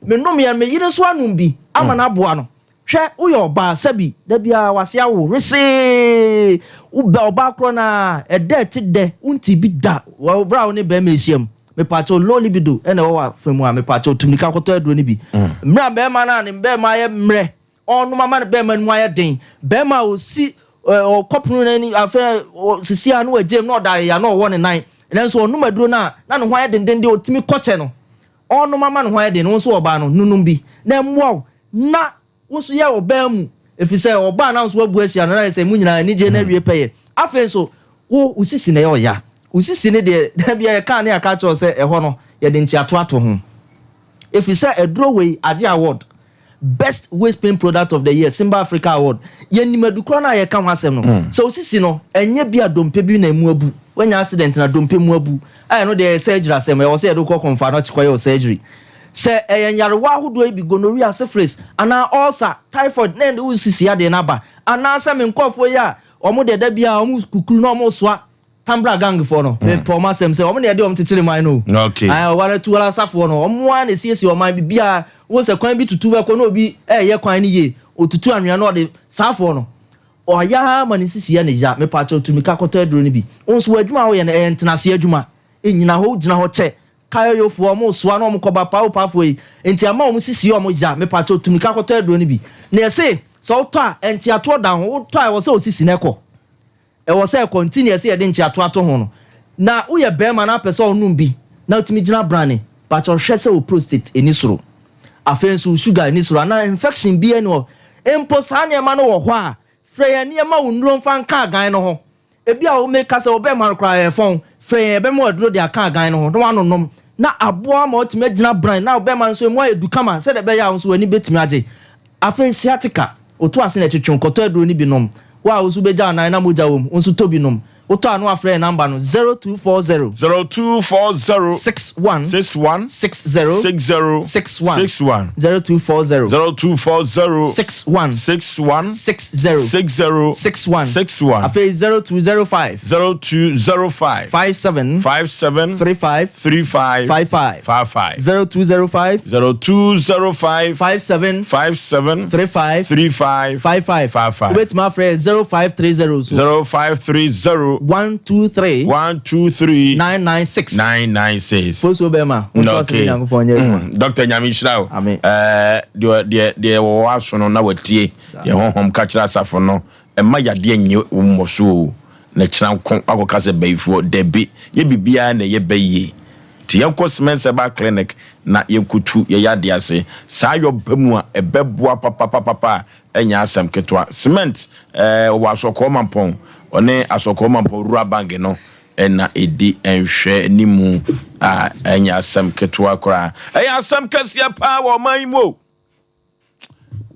Menom yɛ me yere nso anom bi ama no aboa no. Hwɛ, woyɛ ɔbaa, sɛbi, da biara w'ase awo wesee. Wobɛ ɔbaa korɔ no ara, ɛdɛ ɛte dɛ, wonte bi da wɔ berɛ a wo ne barima ahyiam. Mepaakyɛw, low libido na ɛwɔ w'afa mu a, mepaakyɛw, tu mmirika kɔtɔ aduro no bi. Mmerɛ a barima no a ne barima ayɛ mmerɛ, ɔrenom ama ne barima no mu ayɛ den, barima a ɔsi ɔkɔ pono no ani, afei sisi a na wagyam na ɔda ayeya na ɔwɔ ne nan, nanso ɔnom aduro no a, na ne ho ayɛ denden deɛ ɔtumi kɔkyɛ no. Ɔrenom ama ne ho ayɛ den no, wo nso ɔbaa no, nonom bi, na ɛmmoa wo, na wo nso yɛ ɔbaa mu, ɛfiri sɛ ɔbaa na wo nso woabu ahyia no, na ayɛ sɛ mo nyinaa anigyeɛ no awie pɛyɛ. Afei nso, wo, wo sisi na ɛyɛ ɔya. Wo sisi no deɛ, da biara yɛka a na yɛaka akyerɛ wo sɛ ɛhɔ no, yɛde nkyeato ato ho. Ɛfiri sɛ aduro wei agye award, Best Waist Pain Product of the Year, Simba Africa Award. Yɛnim adukorɔ no a yɛreka ho asɛm no. Sɛ wo sisi no, ɛnyɛ bi a dompe bi na emu abu. Woanya accident na dompe mu abu a, ɛno deɛ ɛyɛ surgery asɛm. Ɛwɔ sɛ yɛde wo kɔ Komfo Anokye kɔyɛ wo surgery. Sɛ ɛyɛ nyarewa ahodoɔ yi bi, gonorrhea, syphilis, anaa ulcer, typhoid, na ɛde wo sisi adeɛ no aba. Anaasɛ me nkurɔfoɔ yi a wɔn deɛ da biara wɔn kukuru na wɔresoa Tambra gang foɔ no, me pɛ wɔn asɛm sɛ wɔn na yɛde wɔn kyekyere man no o. Okay. Ayi ɔware tuwara asafoɔ no, wɔn ara na esiesie ɔman bibiara. Wohu sɛ kwan bi tutu bɛkɔ na obi ɛɛyɛ kwan no yie, otutu anwea na ɔde saa foɔ no. Ɔyɛ ara ma ne sisi yɛ ne ya. Mepaakyɛw tu mika kɔtɔ aduro no bi. Wo nso w'adwuma a woyɛ no ɛyɛ ntenaseɛ adwuma. Nnyina hɔ, wogyina hɔ kyɛ. Kayoyofoɔ, wɔn resoa na wɔn kɔba paopafoɔ yi, nti ama wɔn sisi yɛ wɔn ya. Mepaakyɛw tu mika kɔtɔ aduro no bi. Na yɛse sɛ wotɔ a, nteatoɔ da ho, wotɔ a ɛwɔ sɛ osisi na ɛkɔ. Ɛwɔ sɛ ɛkɔ nti na yɛsɛ yɛde nkyeato ato ho no. Na woyɛ barima na apɛ sɛ ɔnom bi na wotumi gyina brane, pakyɛw hwɛ sɛ wo prostate nni soro. Afei nso wo sugar nni soro anaa infection biara nni hɔ. Mpo saa nneɛma no wɔ hɔ a, frɛ yɛn na yɛmma wo nnuro mfa nka agan no ho. Ebia wo meka sɛ wo bɛrima no koraa ɛyɛ fɔn, frɛ yɛn yɛbɛma wo aduro de aka agan no ho na woanonom na aboa ama woatumi agyina bran na wo bɛrima no nso emu ayɛ du kama sɛdeɛ ɛbɛyɛ a wo nso w'ani bɛtumi agye. Afei sciatica, woto ase na ɛtwetwe wo, kɔtɔ aduro no bi nom. Wo a wo nso wobɛgya wo nan na mogya wɔ mu, wo nso tɔ bi nom. Wotɔ a na woafrɛ yɛn namba no, 0240. 0240. 61. 61. 60. 60. 61. 61. 0240. 0240. 61. 61. 60. 60. 61. 61. Afei 0205. 0205. 57. 57. 35. 35. 55. 55. 0205. 0205. 57. 57. 35. 35. 55. 55. Wobɛtumi afrɛ yɛn 0530 nso. 0530. 123. 123. 996. 996. Fosuo bɛrima. Wotɔ ase ne Nyankopɔn nyɛ adwuma. Dr. Nyame nhyira wo. Amen. Ɛɛ deɛ deɛ deɛ wɔwɔ aso no na watie. Deɛ honhom ka kyerɛ asafo no mma yadeɛ nnye wo mmɔso o. Na kyena nko akɔka sɛ bayifoɔ. Dabi, nyɛ biribiara na ɛyɛ bayie. Nti yɛnkɔ Siemens Herbal Clinic na yɛnkɔtu yɛn yadeɛ ase. Saa yɔ ba mu a, ɛbɛboa papapapapa a ɛnyɛ asɛm ketewa. Cement eh, ɔwɔ Asɔkɔɔ Mampɔn, ɔne Asɔkɔɔ Mampɔn Rural Bank no na ɛdi nhwɛanimu a ɛnyɛ asɛm ketewa koraa. Ɛyɛ asɛm kɛseɛ paa wɔ ɔman yi mu o.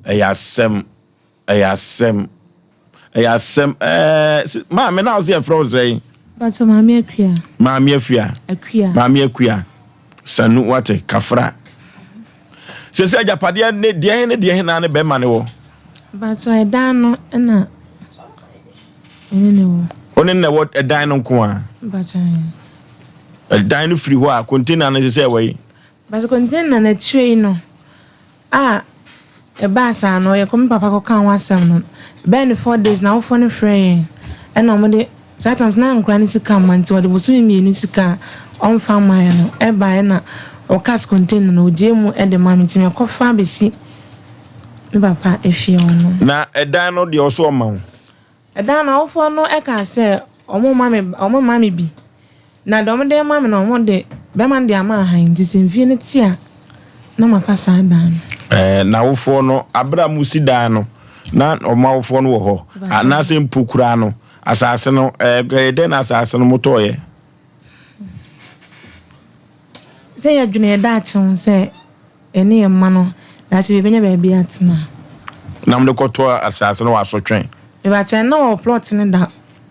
Ɛyɛ asɛm, ɛyɛ asɛm, ɛyɛ asɛm. Ɛɛ maame na ɔsɛ yɛfrɛ wo sɛn? Bàtò maame Akua. Maame Afia. Akua. Maame Akua. Sanu wate kafra. Sese agyapadeɛ ne deɛ ne deɛ na ne bɛrima ne wɔ. Bàtò ɛdan no ɛna ɛne ne wɔ. Ɔne na ɛwɔ ɛdan no nko a. Bàtò. Ɛdan no firi hɔ a container no sese ɛwɔ yi. But container no akyire yi no a ɛbaa saa no yɛkɔ me papa kɔkaa ho asɛm no ɛbɛyɛ no 4 days na awofoɔ no frɛɛ yɛn ɛna wɔn de saa time no na nkora no sika mma nti wɔde bosome mmienu sika a ɔmfa mmaeɛ no ɛbaeɛ na ɔkas container no ɔgyee mu de maa me nti mekɔfa abɛsi me papa efie hɔ no. Na ɛdan no deɛ ɔso ɔma wo? Ɛdan no awofoɔ no ɛkaa sɛ wɔn mma me wɔn mma me bi Na deɛ wɔde rema me no, wɔde bɛrima no de ama ahan, nti sɛ mfie no te a, na mafa saa dan no. Ɛɛ, n'awofoɔ no, abere a mosi dan no, na wɔn awofoɔ no wɔ hɔ, anaasɛ mpo koraa no, asase no, ɛɛ, ɛyɛ dɛn na asase no motɔɔyɛ? Sɛ yɛdwene yɛn daakye ho sɛ yɛne yɛn mma no, daakye bi yɛbɛnya baabi atena. Na mode kɔtɔɔ asase no wɔ asotwe? Mebakyɛ, na wɔwɔ plot no da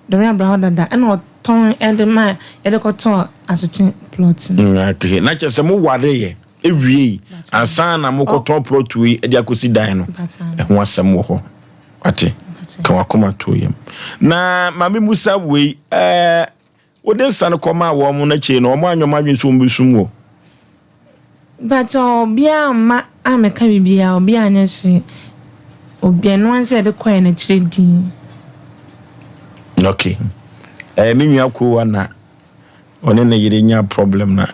Dɔme abra hɔ dada ɛna ɔtɔn ɛde ma yɛde kɔtɔɔ asotwe plot no. Okay, na kyerɛ sɛ mo wareeɛ ewiei ansa na mo kɔtɔn plot wei de akɔsi dan no. Ɛho asɛm wɔ hɔ. Wate? Ka wakoma to yam. Na maame Musa wei ɛɛ. Wode nsa no kɔmaa wɔn no akyire no, wɔn anyɛ wɔn adwene sɛ wɔbɛsum wo? Mpakyɛw obiara amma ammɛka biribiara, obiara anyɛ hwee. Obi ɛno ara ne sɛ yɛde kɔɛ no akyire dinn. Okay. Ɛyɛ me nua Kowa na ɔne ne yere nya problem na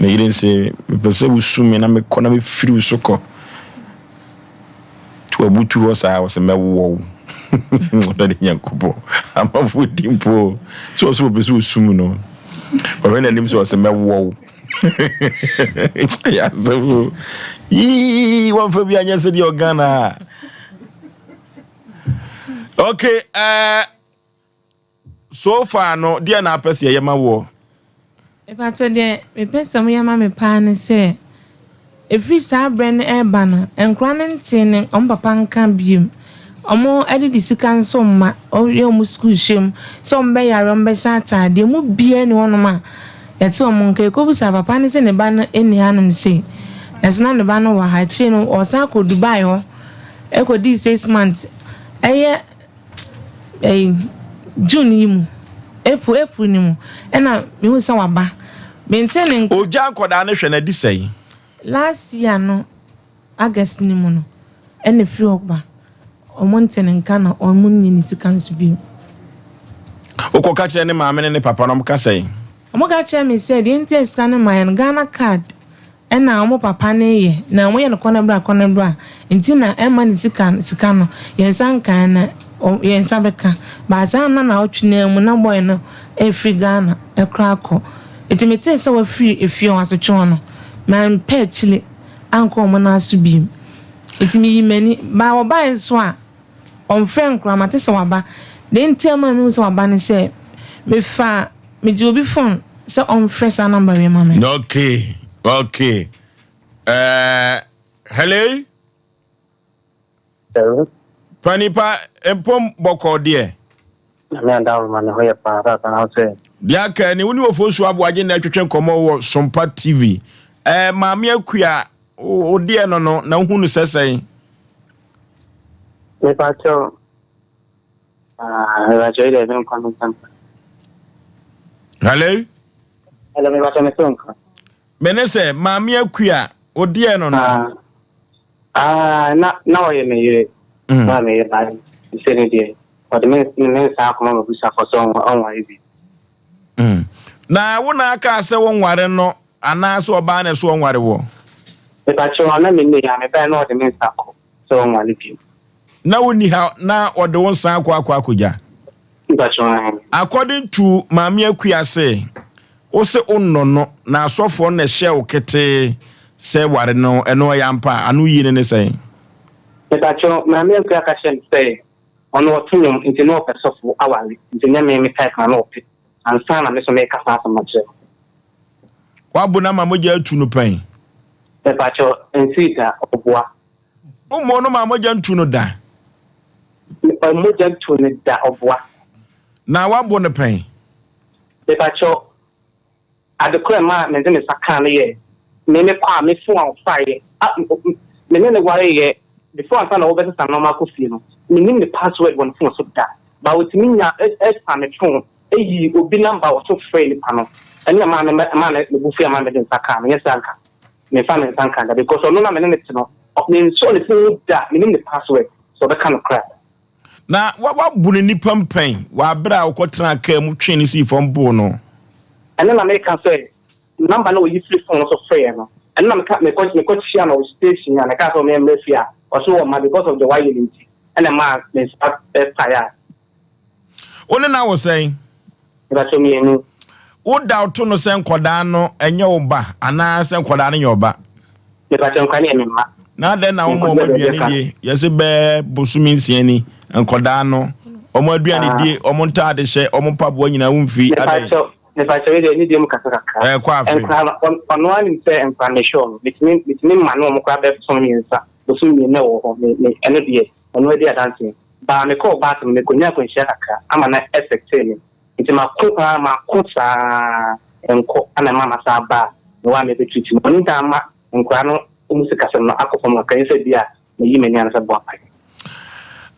ne yere nse mepɛ sɛ wosu me na mekɔ na mefiri wo so kɔ. Nti wabutu hɔ saa ɔsɛ mɛwɔ wo. Ɔdɔ de Nyankopɔn amanfoɔ di mpo sɛ ɔsɛ ɔpɛ sɛ ɔsum no. Ɔhwɛ n'anim sɛ ɔsɛ mɛwɔ wo. Ɛyɛ asɛm o. Yii wɔmfa bi anyɛ sɛdeɛ ɔghana a. Okay, uh, so far no, deɛ na apɛ sɛ yɛyɛ ma woɔ? Mepakyɛ deɛ mepɛ sɛ moyɛ ma me paa ne sɛ, ɛfiri saa berɛ no reba no, nkwadaa no ntee ne wɔn papa nka bio. Wɔdede sika nso mma, wɔyɛ wɔn sukuu hyɛ mu, sɛ wɔbɛyare, wɔbɛhyɛ ataadeɛ, emu biara nni hɔnom a yɛte wɔn nka. Yɛkɔbisaa papa no sɛ ne ba no nni hanom sei, nanso na ne ba no wɔ ha. Akyire no, ɔsan kɔɔ Dubai hɔ kɔdii six months. Ɛyɛ ɛyi June yi mu, April, April no mu ɛna mehu sɛ waba. Mente ne nka. Ogya nkwadaa no hwɛ no adi sɛn? Last year no August no mu no ɛna ɛfiri hɔ ba ɔmo nte ne nka na ɔmo nnye ne sika nso bio. Wokɔ ka kyerɛ ne maame ne ne papa no ɔmo ka sɛn? Ɔmo ka kyerɛ me sɛ deɛ nti a sika no mmaeɛ no Ghana card ɛna ɔmo papa no yɛ na ɔmo yɛ no kɔ ne bra kɔ ne bra nti na ɛmma ne sika sika no yɛn nsa nkae na yɛn nsa bɛka but saa na naawɔtwe no ara mu na boy no ɛfiri Ghana koraa kɔ nti metee sɛ wafiri efie hɔ asotwe hɔ no mampɛ akyire ankɔ wɔn nan so bio. Enti miyii m'ani. Baa wɔbae nso a, ɔmfrɛɛ me koraa, mate sɛ waba. Nea enti a ɛma mihu sɛ waba ne sɛ, mefaa, migyee obi fon sɛ ɔmfrɛ saa nɔmba wei ma me. Okay, okay. Uh, hello? Hello. Panipa mpom bɔkɔɔ deɛ. Nyame adaworo ne ho yɛ paa papa na sɛ. Deɛ aka ni wo ne Ofosu Aboagye na ɛtwetwe nkɔmmɔ wɔ Sompa TV. Ɛɛ Maame Akua wo deɛ no no na wohu no sɛ sɛn? Mepa kyɛw. Ah, mepa kyɛw yi deɛ menkɔ me nsɛm. Hello? Hello, mepa kyɛw me so nka. Me ne sɛ Maame Akua wo deɛ no no. Ah. Ah, na na ɔyɛ me yere. Mm. Na me yere na sɛ ne deɛ ɔde me me nsa akɔma m'abusuafo sɛ ɔnware bi. Mm. Na wo na aka sɛ wonware no anaasɛ ɔbaa na ɛso ɔnware wɔ? Mepakyɛw na me nne ha mebɛn na ɔde me nsa kɔ sɛ ɔnware bi. Na wonni ha na ɔde wo nsa akɔ akɔ akɔgya? According to Maame Akua se wo se wo nnɔ no na asɔfoɔ no na ɛhyɛɛ wo ketee sɛ ware no ɛno ɛyɛ ampa a? Ano yie no ne sɛn? Mepakyɛw, Maame Akua ka kyerɛɛ me sɛ ɔno ɔto nnwom nti na ɔpɛ sɔfo aware nti nyɛ me me type na na ɔpɛ ansa na me nso meka saa asɛm no akyerɛ no. Woabo no ama mogya atu no pɛn? Mepakyɛw, ɛnsii da, ɔboa. Wommɔɔ no maa mogya ntu no da? Mogya ntu no da, ɔboa. Na woabo no pɛn? Mepakyɛw, ade koro a ɛmaa mede me nsa kaa no yɛ me me kɔ a me phone a ɔfaeɛ a me ne no wareeɛ before ansa na wɔbɛsesa nneɛma akɔ fie no, mennim ne password wɔ ne phone so da but ɔtumi nya ɛfa me phone yii obi number wɔ so frɛɛ nipa no, ɛno na ɛmaa me ɛmaa me bo fui a ɛmaa mede nsa kaa no, nyɛ saa anka memfa me nsa nka da because ɔno na me ne no te no, mensɔɔ ne phone mu da, mennim ne password sɛ ɔbɛka nokorɛ a. Na woabu no nnipa mpɛn wɔ abere a wokɔtenaa kaa mu twee no sii fam boo no. Ɛno na meka sɛ number no a ɔyi firi phone no so frɛɛ no, ɛno na meka mekɔ mekɔ hyia no wɔ station a mekaa sɛ ɔmmra fie a ɔse ɔmma because of deɛ wayɛ no nti ɛna ɛmaa me nsa paeɛ a. Wo ne no awo sɛn? Mepakyɛw mienu. Wo doubt no sɛ nkɔdaa no ɛnyɛ wo ba anaa sɛ nkɔdaa no nyɛ ɔba? Mepakyɛw nkɔdaa no yɛ me mma. Na adɛn na woma wɔn aduane die? Yɛse bɛɛ bosome nsia ni nkɔdaa no wɔn aduane die, wɔn ntaade hyɛ, wɔn mpaboa nyinaa wo mfi adɛn? Mepakyɛw mepakyɛw yi deɛ ne deɛ mu kasa kakra. Ɛkɔ afe. Nkɔdaa no ɔno ara nim sɛ nkɔdaa no mehwɛ wɔn metumi metumi ma ne wɔn koraa bɛɛ bosome mmiɛnsa bosome mmienu na ɛwɔ hɔ me me ɛno deɛ ɔno adi adanseɛ. Baa mekɔɔ bus no mekonyaa akwanhyia kakra ama no affectee me nti mako paa mako saa ɛnkɔ ɛna ɛma masan aba a mewɔ a mebɛ treat mu ɔno nti ama nkoraa no ɔmu sikasɛm no akɔ fam kakra nyɛ sɛ bia mayi m'ani anasɛ boa pae.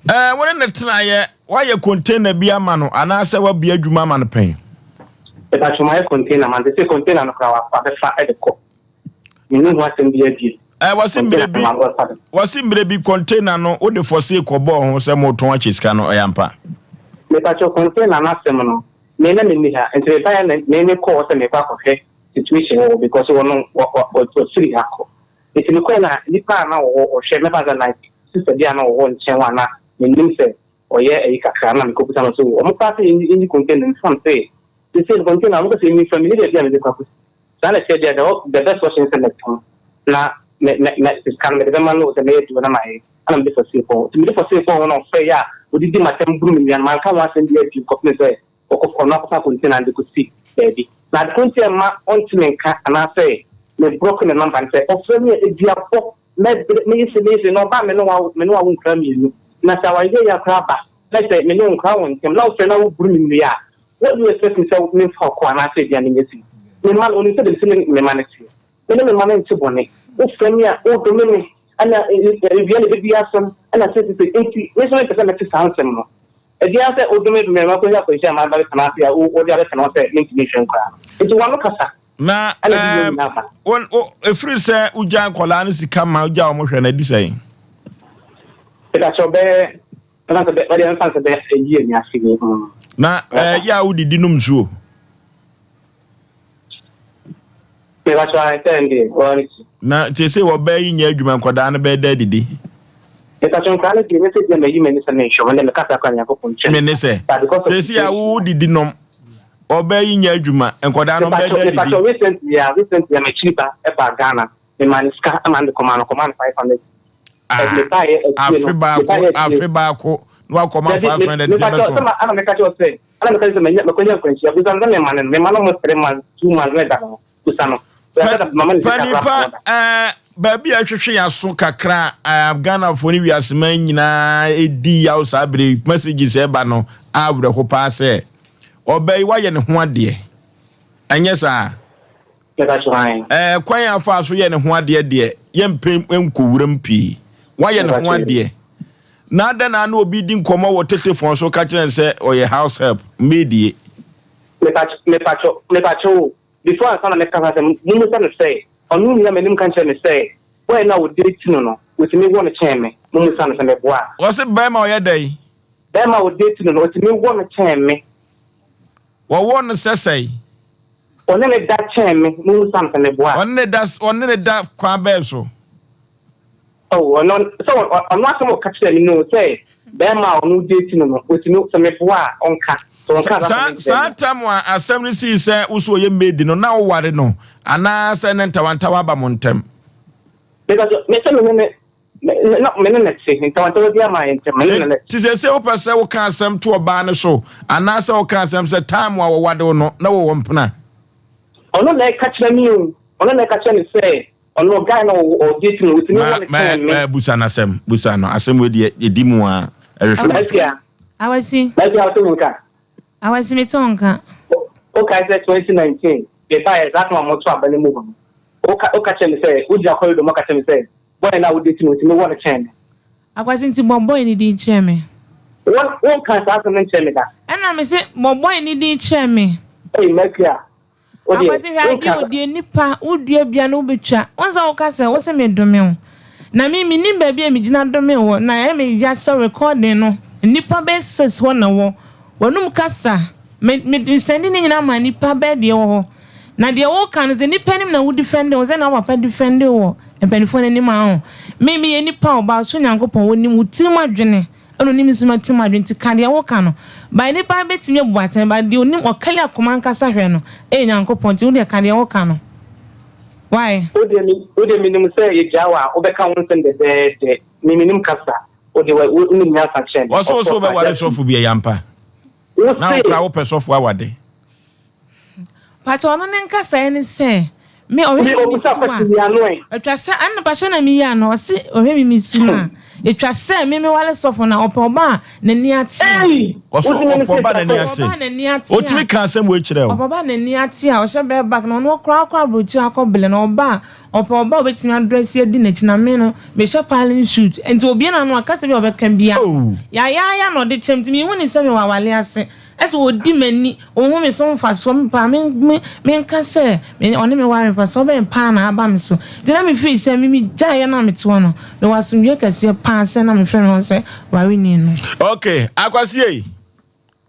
Ɛɛ wo ne no tenaeɛ, woayɛ container bi ama no anaasɛ woabue adwuma ama no pɛn? Mepakyɛw mayɛ container ma no sesei container no koraa wabɛfa de kɔ. Menni ho asɛm biara bio. Ɛɛ wɔse mmerɛ Container bi no wabɛfa de. wɔse mmerɛ bi container no wode fɔsee kɔbɔɔ ho sɛ moretɔn akyɛ sika no ɛyɛ ampa? Mepakyɛw container no asɛm no me na menni ha nti mebaeɛ na me mekɔɔ hɔ sɛ merekɔ akɔhwɛ situation wɔ hɔ because wɔno wɔ wɔ wɔfiri ha kɔ nti mekɔɛ na nipa a na wɔwɔ ɔhwɛ mɛfa no sɛ like sister bi a na ɔwɔ nkyɛn hɔ a na mennim sɛ ɔyɛ ayi kakra na mekɔbisa no sɛ o ɔmo koraa sɛ yɛnyi container no mfa no sɛ seesei no container ɔmo kɔ sɛ yɛnyi mfa menni baabi a mede kɔ akɔsi saa na ɛteɛ deɛ the the best option sɛ mɛtɔn na mɛ mɛ mɛ sika no mede bɛma no sɛ mɛyɛ adwuma na mayɛ ɛna mede for sale kɔɔ hɔ nti mede for sale kɔɔ hɔ na ɔfrɛ yɛ a ɔdidi m'atɛm buru me nua no manka ho asɛm biara bio kɔpem sɛ ɔkɔ ɔno akɔfa container no de kɔsi baabi na ade ko nti a ɛmma ɔnte me nka anaasɛ me block ne number no sɛ ɔfrɛ me a aduabɔ Mɛbrɛ, mɛyɛ sei, mɛyɛ sei, na ɔba a me ne wo awo, me ne wo awo nkwadaa mmienu, na sɛ awaregyaeɛ yi ara koraa ba, na sɛ me ne wo nkwadaa wɔ ntam, na wofrɛ na woboro me nnua a, what do you expect me sɛ memfa wo kɔ anaasɛ ebia menyɛ sei? Me mma no, ɔnim sɛdeɛ mese me me mma no teɛ. Me ne me mma no nte bɔne. Wofrɛ me a, wodome me, ɛna awia na ɛbɛdi asɛm, ɛna sei sei sei. Enti me nso mempɛ sɛ mɛte saa nsɛm no. Ɛdeɛn ara sɛ wodome me, makɔnya akwanhyia a maba abɛtena ase a wode abɛtena hɔ sɛ mentumi nhwɛ nkwadaa no. Enti w'ano kasa. Na Ɛna ɛde yɛn ɛɛm, nyinaa ba. wo, wo, ɛfiri sɛ wogyaa nkwadaa no sika ma wogyaa wɔn hwɛ no adi sɛn? Mepakyɛw bɛyɛ mɛfa sɛ bɛ wɔde mɛfa sɛ bɛyɛ ayi ani ase ni. Na ɛɛ yɛ a wodidi nom nsuo? Mepakyɛw ayɛ sɛ ɛnde wɔn ne ti. Na te sɛ wɔbɛɛ yi nyɛ adwuma nkwadaa no bɛyɛ dɛ adidi. Mepakyɛw nkwadaa no deɛ nyɛ sɛ bia mayi m'ani sɛ menhwɛ wɔn deɛ mekasa koraa Nyankopɔn nkyɛn. Me ne sɛ But because of seesei a situation. wodidi nom Ɔbaa yi nyɛ adwuma, nkwadaa no ɔbɛda adidi. Mepakyɛw recently a recently a m'akyiri ba ɛbaa Ghana me maa no sika ɛma no de kɔmaa no ɔkɔmaa no 500 Ah, afe baako afe baako na wakɔma 500 nti ɛbɛso. Mepakyɛw sɛ ɛna meka kyerɛ sɛ ɛna meka kyerɛ sɛ manya makɔnya nkwanhyia busa no sɛ mema no no mema no mo 3 months 2 months na ɛda no busa no. Panipa ɛɛ baabi a ɛhwehwɛ yɛn aso kakra ɛɛ Ghanafoɔ ne wiaseman nyinaa ɛdi yaw saa bere messages ɛba no awerɛho paa sɛ Ɔbaa yi wayɛ ne ho adeɛ, ɛnyɛ saa? Ɛɛ kwan a afa so yɛ ne ho adeɛ deɛ, yɛmpɛ nkɔ wuram pii. Wayɛ ne ho adeɛ. Na adɛn na na obi di nkɔmmɔ wɔ telefon so ka kyerɛ no sɛ ɔyɛ house help, maid ye? Mepakyɛw, mepakyɛw o, before ansa na mɛka saa asɛm no, mommisa no sɛ, ɔno nnyina m'anim nka nkyerɛ me sɛ, boy no a ɔdate no no, ɔtumi wɔ no kyɛn me? Mommisa no sɛ meboa a. Ɔse bɛrima ɔyɛ dɛn? Bɛrima a ɔdate no no, ɔtumi wɔ no kyɛn me. Wɔwɔ no sɛ sɛn? Ɔne no da kyɛn me. Mommisa no sɛ meboa a. Ɔne no da, ɔne no da kwan bɛn so? Oh, ɔno, sɛ ɔno asɛm a ɔka kyerɛɛ me no sɛ bɛrima a ɔno date no no, ɔtumi, sɛ meboa a, ɔnka. Sɛ ɔnka a, saa asɛm no nkyerɛ Saa me. tam a asɛm no sii sɛ wo so ɔyɛ maid no, na woware no anaasɛ na ntawantawa aba mo ntam? Because me sɛ me ne ne Me na me ne no te, ntawantawa biara mmaa yɛn ntam, me ne no na ɛte. Nti seesei wopɛ sɛ woka asɛm to ɔbaa no so anaasɛ woka asɛm sɛ time a wɔwade wo no na wɔwɔ mpena? Ɔno na ɛka kyerɛ me o, ɔno na ɛka kyerɛ me sɛ ɔno guy no ɔdate no, ɔtumi wɔ no kyɛn me. Ma busa no asɛm, busa no asɛm wei deɛ ɛdi mu a ɛhwehwɛ m'aso. Mafia. Awasi. Mafia wote me nka? Awasi mete wo nka. Wokae sɛ 2019 mebaeɛ saa time a moto aba no mu hɔ no, woka kyerɛ me sɛ wogyina corridor mu ɔka kyerɛ me sɛ Boy no a wo date no otumi wɔ no kyɛn me. Akwasi nti bɔ boy no din kyerɛ me. Wo wo nkaa saa asɛm no nkyerɛ me da. Ɛna me se bɔ boy no din kyerɛ me. Ei Makia wo deɛ Akwasi hwɛ wo adeɛ nka. o deɛ nipa wo dua bia no wo bɛ twa wo sɛ wo ka sɛ wo se me dome wo na me me nim baabi a me gyina dome wo na ɛyɛ me ya sɛ recording no nipa bɛ six hɔ na wɔ W'anum kasa, me me sɛnde ne nyinaa maa nnipa bɛɛ deɛ wɔ hɔ. Na deɛ woka no sɛ nnipa anim na wo defɛnde wo sɛ na wo papa defɛnde wo wɔ mpaninfoɔ no anim a ɔn. Me meyɛ nipa o but so Nyankopɔn onim wo tirim adwene ɛna onim nso m'atirim adwene nti ka deɛ woka no. By nnipa bɛtumi abu atɛn but deɛ onim ɔkali akoma ankasa hwɛ no ɛyɛ Nyankopɔn nti wodeɛ ka deɛ woka no. Why? Wodeɛ me wodeɛ menim sɛ yɛgyaa wo a wobɛka wo nsɛm dɛdɛɛdɛ me menim kasa. Wo de, wonim nyansa kyɛn me. Wɔse wo se wobɛware sɔfo bi, ɛyɛ ampa? Na wo koraa wopɛ sɔfo awade? Pakyɛ ɔno ne nkasaɛ ne sɛ me ɔhwɛ me me su a ɛtwa sɛ ɛna pakyɛ na meyi ano ɔse ɔhwɛ me me su no a ɛtwa sɛ me me wale sɔfo na ɔpɛ ɔba a n'ani ate a Ɔse ɔpɛ ɔba a n'ani ate ɔpɛ ɔba a n'ani ate a Ɔtumi ka asɛm wei kyerɛ wo? Ɔpɛ ɔba a n'ani ate a ɔhyɛ bɛɛ back na ɔno koraa akɔ abrokyire akɔ bele na ɔba a Ɔpɛ ɔba a obetumi adrɛse adi n'akyi na me no, mehyɛ piling suit. Enti obue n'ano a, kasa bi a ɔbɛka biara no, yayaaya na ɔde kyerɛ me. Nti minhu no sɛ mewɔ aware ase. Ɛsɛ ɔdi m'ani, ɔhu me so mfasoɔ, me paa me me menka sɛ me ɔne me ware mfasoɔ bɛn paa na aba me so. Nti na me feel sɛ me me gyaeɛ no a mete hɔ no, mewɔ asomdwoeɛ kɛseɛ paa sɛ na mefrɛ me ho sɛ wareni no. Okay, Akwasi ei.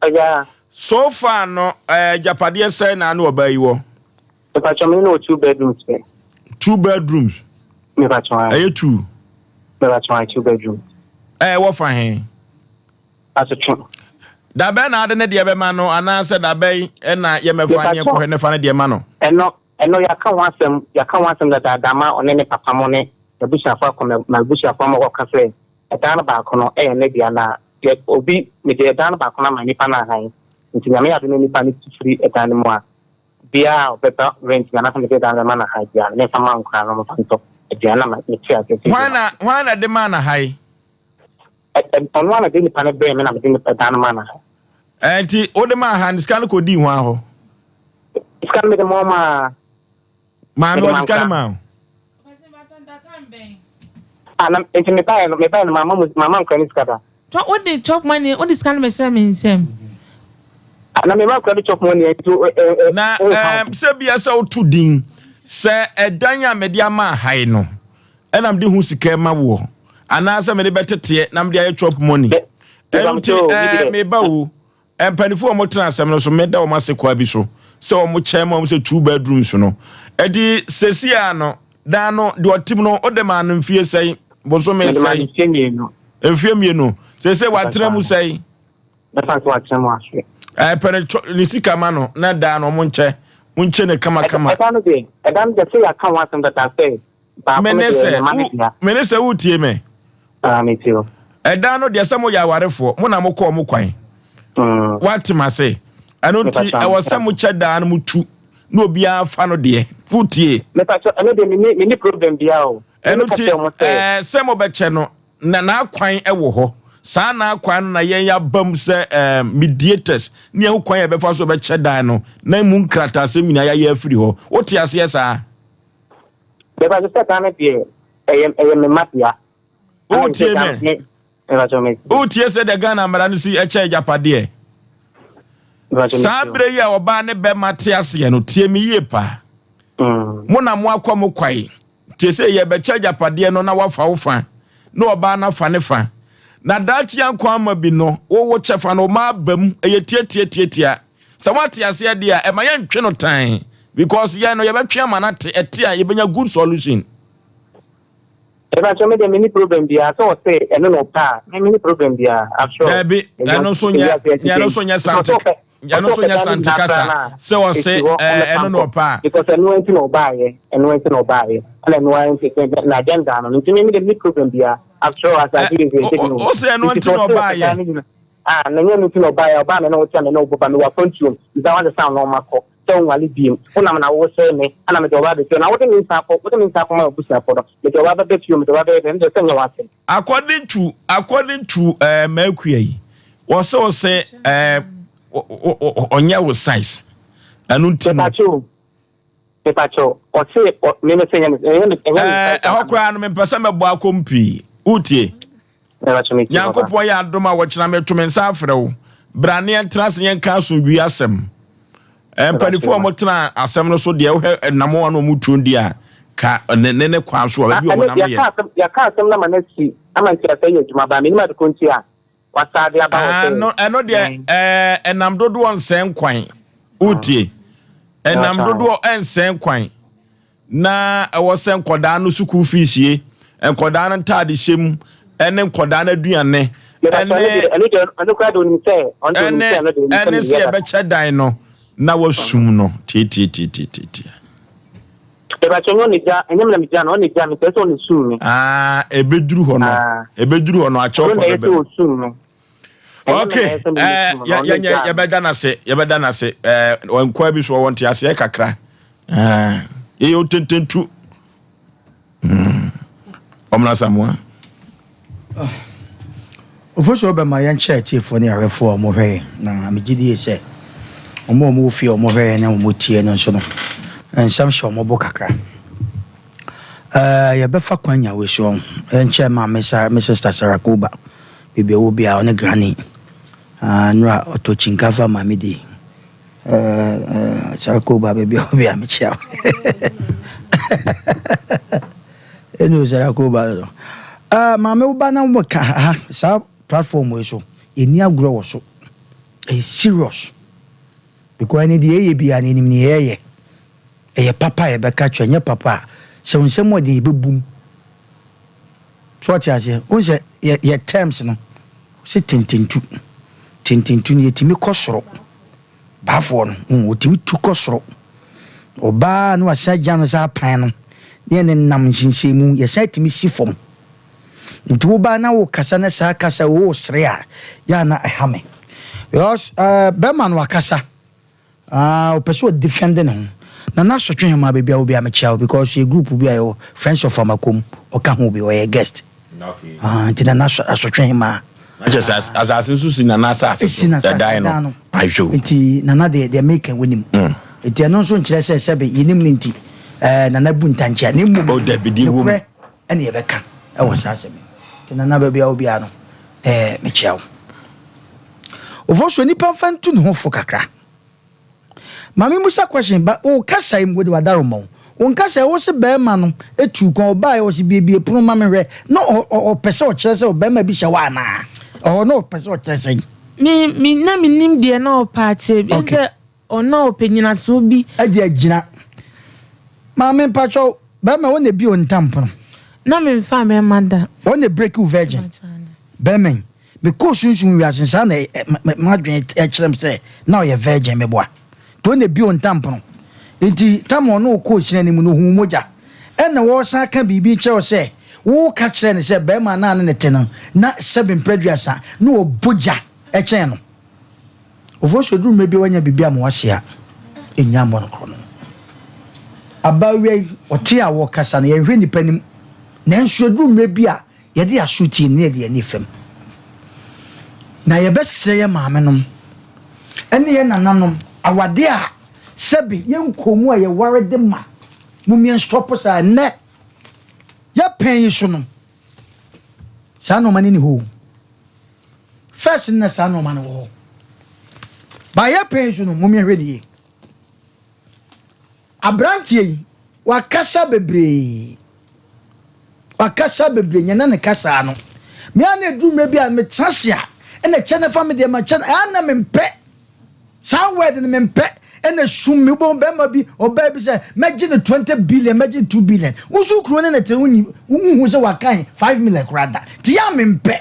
Agya. So far no, eh, agyapadeɛ sɛn na ne ɔbaa yi wɔ? Mepakyɛ me ne no wɔ two bedrooms pɛ. Two bedrooms? Mepakyɛ ae. Ɛyɛ two? Mepakyɛ ae, two bedrooms. Ɛɛ, wɔ fa he? Asotwe. Dabɛn na ade ne deɛ bɛma no anaasɛ dabɛn na yɛmɛfa ne yɛnkɔhwɛ ne fa ne deɛ ma no? Ɛno, ɛno yɛaka ho asɛm, yɛaka ho asɛm dadaada ama ɔne ne papa mo ne n'abusuafo akɔ m'abusuafo ama wɔkɔka sɛ ɛdan no baako no yɛ ne dea na deɛ obi, mede ɛdan no baako no ama nipa no ahan, nti Nyame yɛ adom na nipa no tu firi ɛdan no mu a, biara a ɔbɛba rent bi anaasɛ mede ɛdan no bɛma no ahan biara no, memfa mma nkwadaa no wɔmfa ntɔ aduane na mete aseɛ sɛ Hwan na, hwan na de maa no ahan? Ɔno ara na ɔde nipa no brɛɛ me na mede ɛdan no maa no. Nti wode maa ha no sika no kɔdii hwan hɔ? Sika no mede maa ɔmaa. Maame ɔde sika no maa wo? Ah, na nti mebaeɛ no mebaeɛ no mama mu mama nkora ne sika da. Tɔ wode chop money wode sika no bɛhyɛ me nsam. Ah, na mema nkora no chop money nti ɛ ɛ. Na ɛɛm sɛ bia sɛ woto din sɛ ɛdan a mede ama ha yi no. ɛna mede ho sika ma woɔ anaasɛ mede bɛteteɛ na mede ayɛ chop money ɛno nti ɛɛ meba o mpanimfoɔ a wɔtena asɛm no so meda wɔn ase kwa bi so sɛ wɔn kyɛn ma wɔn sɛ two bedrooms no ɛti sɛsi a no dan no deɛ ɔtem no ɔde maa no mfie sɛn bosome sɛn mfie mmienu sɛsɛ watena mu sɛn. Mɛfa nso wakyerɛ mo aseɛ. Ɛɛ pɛ ne twɔ ne sika ma no na daa no ɔmo nkyɛ mo nkyɛ ne kama kama. Ɛda no deɛ ɛda no deɛ sɛ yɛaka ho asɛm dada sɛ baako no deɛ ɛyɛ ma ne dea. Mene sɛ wotie me. Ah me tie o. Ɛda no deɛ sɛ mo yɛ awarefoɔ mo na mo kɔ ɔmo kwan. Mm. Wate ma se ɛno nti ɛwɔ sɛ mo kyɛ daa no mo tu na obiara fa no deɛ wotie. Mepa kyɛ ɛno deɛ me ni problem biara o. Ɛno nti ɛɛ sɛ mo bɛkyɛ no Na n'akwan wɔ hɔ. Saa n'akwan no na yɛn yɛaba mu sɛ eh, mediators ne yɛn kwan a yɛbɛfa so bɛkyɛ dan no na emu nkrataasɛm nyinaa yɛayɛ afiri hɔ. Wote aseɛ saa? Mepa sɛ dan no deɛ ɛyɛ ɛyɛ me mma dea. Wotie me? Wotie sɛ deɛ Ghana mmara no si ɛkyɛ agyapadeɛ? Saa berɛ yi a ɔbaa ne bɛma te aseɛ no, tie me yie paa. Mm. Mo na mo akɔ mo kwae. Te sɛ yɛbɛkyɛ agyapadeɛ no na woafa wo fa, na ɔbaa no afa ne fa. Na daakye ankɔ ama bi no, wo wo kyɛfa no, ɔma aba mu, ɛyɛ tiatiatiatia. Sɛ woate aseɛ deɛ a, ɛma yɛntwe no tan, because yɛn no yɛbɛtwe ama no ate, ɛte a yɛbɛnya good solution. Mepakyɛw me deɛ menni problem biara sɛ ɔse ɛno na ɔpɛ a me menni problem biara after all. Daabi, ɛno nso nyɛ, ɛno nso nyɛ sante. Ɛno nso nyɛ sante kasa sɛ ɔse ɛno na ɔpɛ a. Because ɛno nti na ɔbaayɛ, ɛno nti na ɔbaayɛ, ɛna ɛno ara nti na agenda no nti me de me problem bia. After all, asase yɛ sɛ ɛdi no. Ɔse ɛno nti na ɔbaayɛ. Ah, na nyɛ ɛno nti na ɔbaayɛ, ɔbaa me na ɔtia me na ɔbɔ ba me wɔ akwantuom, nsa wase san na ɔma kɔ, sɛ ɔnwale biem, wonam na wosɛe me, ɛna mede ɔbaa bɛfie, na wode me nsa akɔ, wode me nsa akɔma abusuafoɔ no, mede ɔbaa bɛbɛ fie, mede ɔbaa bɛyɛ dɛ, ɛno deɛ sɛ nyɛ w'asɛm. According to according to ɛɛ eh, mɛkua yi wɔsɛ wɔsɛ ɛɛ eh, ɔnyɛ wo size ɛno nti no. Mepakyɛw mepakyɛw ɔse meme sɛ ɛnyɛ ɛnyɛ ne size. Ɛhɔ koraa no mempɛ sɛ mɛbɔ akɔm pii wotie. Nyankopɔn yɛ adom a wɔkyena meto me nsa afrɛ wo bra ne yɛntena ase yɛnka asomdwie asɛm. Mpanimfoɔ a wɔtena asɛm no so deɛ wohwɛ nam wɔn a wɔtuo deɛ a ka ne ne ne kwan so a baabi a wɔnam yɛ. Yɛaka asɛm no ama no asi ama nteaseɛ yɛ adwuma ba menim ade ko nti a wasaa de aba wɔ sɛ. Ɛno deɛ ɛnam dodoɔ nsɛn kwan wotie ɛnam dodoɔ nsɛn kwan. Na ɛwɔ sɛ nkɔdaa no sukuu fees ye, nkɔdaa no ntaade hyɛ mu, ɛne nkɔdaa no aduane, ɛne ɛne ɛne sɛ yɛbɛkyɛ dan no na wasum no tiatiatiatiatia. Ah, ebeduru hɔ no, ebeduru hɔ no akyɛw kɔ bɛbɛ. Ok, eh, yɛbɛda no ase, yɛbɛda no ase. Eh, nkoa bi so ɔwɔ nteaseɛ kakra. Eh, yɛyɛ otententu. Mm. Ɔmena Samoa. Ofosuo bɛma yɛnkyɛ atiefoɔ ne ahwɛfoɔ a wɔhwɛ yɛn na megye die sɛ wɔn a wɔwɔ fie a wɔhwɛ yɛn ne wɔtie no nso no nsɛm hyɛ wɔn bo kakra. Ɛɛ yɛbɛfa kwan nya wei so yɛnkyɛ ma me sa me sister Sarah Koba baabi a ɔwɔ biara ɔne Granny. Ah, nnora ɔtɔ kyinkafa ma me di. Eh, eh, Sarako ba baabi a obi a mekyia wo. Ɛne o Sarako ba no. Ah, maame wo ba na wo ka ha saa platform wei so. Yɛnni agorɔ wɔ so. Ɛyɛ serious. Because ɛne deɛ yɛyɛ biara no yɛnim deɛ yɛyɛ. Ɛyɛ papa a yɛbɛka kyerɛ, ɛnyɛ papa a, sɛ wo nsɛm ɔden yɛbɛbum. So ɔte aseɛ? Wohu sɛ yɛ yɛ terms no sɛ tententu. Tententu no yɛtumi kɔ soro. Baafoɔ no, wohu, wɔtumi tu kɔ soro. Ɔbaa na wasan agya no sɛ apan no, ne yɛne nam nhyensɛn mu, yɛsan tumi si fam. Nti wo ba na wo kasa na saa kasa wo sere a, yɛ a na ɛha me. Because uh, bɛrima no wakasa. Ah, ɔpɛ sɛ ɔdefend ne ho. Nana Asotwe Hemaa baabi a wɔ biara mekyia wo because yɛ group bi a yɛwɔ Friends of Amakom ɔka ho bi ɔyɛ guest. Ah, nti Nana Asotwe Hemaa. Na kyerɛ sɛ asase nso si Nana asase so. Ɛdan no. Ahwɛ o. Nti Nana deɛ deɛ meka wonim. Mm. Nti ɛno nso nkyerɛ sɛ sɛbe yɛnim no nti eh, Nana bu ntankyea na mmom oh, dabi deɛ wom. Nokorɛ ɛne yɛbɛka ɛwɔ saa asɛm yi. Nti Nana baabi a wɔ biara no eh, mekyia wo. Ofosuo nipa nfa ntu ne ho fo kakra. Maame musa question ba wo kasa yi mu de wadaro ma wo. Wo nkasa yi wo se bɛrima no etu kwan ɔbaa yi ɔse biebie pono ma me hwɛ na ɔpɛ sɛ ɔkyerɛ sɛ ɔbɛrima bi hyɛ hɔ anaa? Ɔhɔ na ɔpɛ sɛ ɔkyerɛ sɛn? Me me na me nim deɛ na ɔpɛ akyerɛ bi sɛ ɔna ɔpɛ nyinasoɔ bi. Ɛde agyina. Maame mpakyɛw bɛrima wo na ebi wo ntam pono. Na me nfa bɛrima da. Wɔn na break wo virgin. Bɛrima yi. Mekɔɔ sunsum wiase no, saa na m'adwene kyerɛ me sɛ na ɔyɛ virgin, meboa. Nti ɔno na ebio ntampono. Nti tam a ɔne wo kɔɔ sina no mu no, ohuu mogya. Ɛna ɔresan ka biribi kyerɛ wo sɛ woka kyerɛɛ no sɛ barima no a ne ne te no, na sɛbe mprɛduasa na ɔbɔ gya kyɛn no. Ofosu, ɛduru mmerɛ bi a woanya biribi ama w'ase a, ɛnnya mmɔ no korɔno. Abaayewa yi, ɔte a wɔkasa no, yɛnhwɛ nnipa anim. Nanso ɛduru mmerɛ bi a, Yɛde yɛn aso tie no na yɛde yɛn ani fam. Na yɛbɛsrɛ yɛn maamenom ne yɛn nananom awadeɛ a sɛbe yɛnkɔɔ mu a yɛware de ma mom yɛn stop saa ɛnnɛ yɛ pɛn yi so no saa nnoɔma no ni hɔ o. First no na saa nnoɔma no wɔ hɔ ba yɛ pɛn yi so no mom yɛnhwɛ ne yie. Abranteɛ yi wakasa bebree wakasa bebree nyɛ na ne kasa no me a na ɛduru mmerɛ bi a metena ase a ɛna kyɛ no fa me deɛ ma kyɛ no ɛa na mempɛ saa word no mempɛ ɛna sum me wobɛhu bɛrima bi ɔbaa bi sɛ mɛgye no 20 billion mɛgye no 2 billion wo nso kuro ne ne te wonyi wohu sɛ wakan 5 million koraa da nti yɛ a mempɛ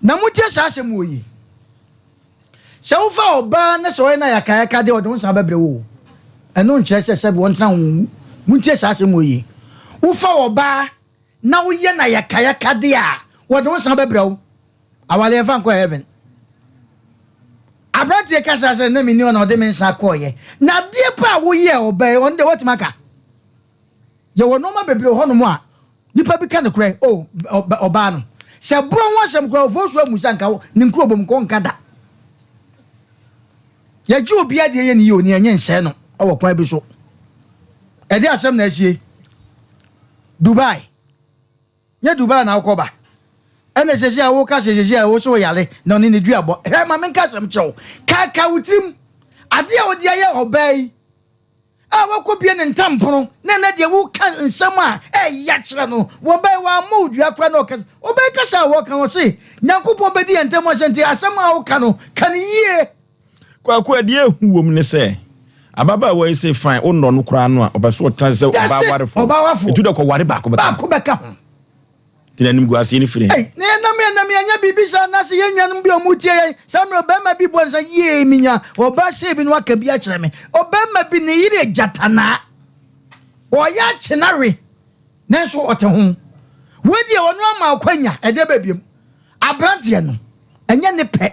na motie saa asɛm wɔ yi Sɛ wofa ɔbaa na sɛ ɔyɛ no ayakayaka deɛ ɔde wo nsa bɛbrɛ wo o. Ɛno nkyerɛ sɛ sɛbi ɔntena ho nwu. Montie saa asɛm wɔ yie. Wofa ɔbaa na woyɛ no ayakayaka deɛ a, wɔde wo nsa bɛbrɛ wo. Awale yɛmfa nkɔ heaven. Aberanteɛ kasa sɛ na menni hɔ na ɔde me nsa kɔɔyɛ. Na adeɛ pa a woyɛɛ ɔbaa yi ɔno deɛ woatumi aka. Yɛwɔ nnoɔma bebree wɔ hɔnom a Nipa bi ka nokorɛ oh ɔbaa no sɛ borɔ ho asɛm koraa ofosu amu sɛ anka ne nkuro bom nka ɔnka da. Yɛgye obi adeɛ yɛ ne yie o ne yɛnyɛ nsɛe no wɔ kwan bi so. Ɛde asɛm na asie. Dubai. Nyɛ Dubai na wokɔ ba. Ɛna sɛsi a woka sɛ sɛsi a wo sɛ woyare na ɔne ne dua bɔ. Hwɛ ma menka asɛm kyerɛ wo. Kaakae wo tirim. Adeɛ a wode ayɛ ɔbaa yi a wakɔbue ne ntampono na ɛnɛ deɛ woka nsɛm a ɛya kyerɛ no wɔbɛn wammɔ wo dua koraa na ɔka ɔbɛn kasa a wɔka no ɔse Nyankopɔn bɛdi yɛn ntam asɛm nti asɛm a woka no ka no yie. Kwaku ɛdeɛ ehu wom ne sɛ ababaawa yi se fine wo nnɔ no koraa no a ɔpɛ so ɔtena sɛ ɔbaa warefoɔ nti wode kɔ ware baako bɛka ho. Nti na animguaseɛ no firi he? Ei, na yɛnam yɛnam yɛanya biribi saa anaasɛ yɛn nuanom bi a wɔretie yɛn saa mmerɛ ɔbarima bi bɔ ne sɛ yee menya ɔbaa sei bi na waka bi akyerɛ me ɔbarima bi ne yere yɛ gyatanaa ɔyɛ akye no awe nanso ɔte ho wei deɛ ɔno ama akwanya ɛdeɛ bɛ biom aberanteɛ no ɛnyɛ ne pɛ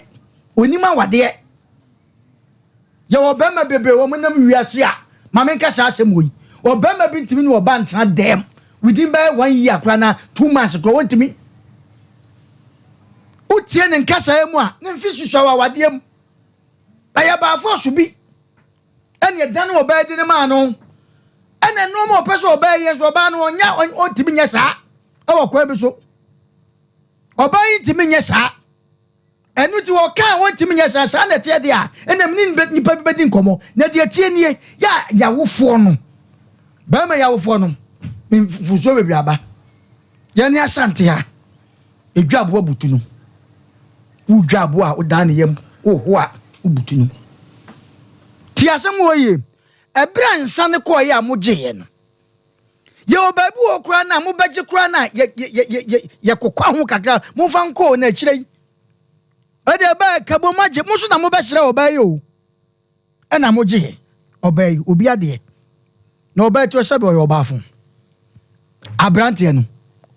onim awadeɛ Yɛwɔ bɛrima bebree wɔn nam wiase a ma menka saa asɛm wɔ yi ɔbɛrima bi ntumi ne ɔba ntena dɛm within bɛyɛ one year koraa na 2 months koraa wɔntumi wotie ne nkasaeɛ mu a ne mfe susua wɔ awadeɛ mu ɛyɛ baafo so bi ɛne ɛda ne ɔbaa di ne maa no ɛna nneɛma ɔpɛ sɛ ɔbaa yɛ nso ɔbaa no ɔnya ɔntumi nyɛ saa ɛwɔ kwan bi so ɔbaa yi ntumi nyɛ saa. Ɛno nti wɔka a wɔntumi nyɛ saa. Saa na ɛteɛ deɛ a, ɛnna me ne nnipa bi bɛdi nkɔmmɔ. Na deɛ ɛteɛ nie, yɛ a yɛawofoɔ no, barima yi awofoɔ no, mfomsoɔ bebree aba. Yɛne Asante ha, ɛdwa aboa butu no. Wodwa aboa a, wodan ne yam, woho a, wobutu no. Tie asɛm wɔ yie. Ɛberɛ a nsa no kɔeɛ a mogyeeɛ no, Yɛwɔ baabi wɔ hɔ koraa no a mobɛgye koraa no a yɛkokwa ho kakra, momfa nkɔ o, na akyire yi ɛde ɛbaa kabo moagye, mo nso na mobɛsrɛ ɔbaa yi o, ɛna mogyeɛ ɔbaa yi, obi adeɛ. Na ɔbaa ti sɛbe ɔyɛ ɔbaafo. Aberanteɛ no,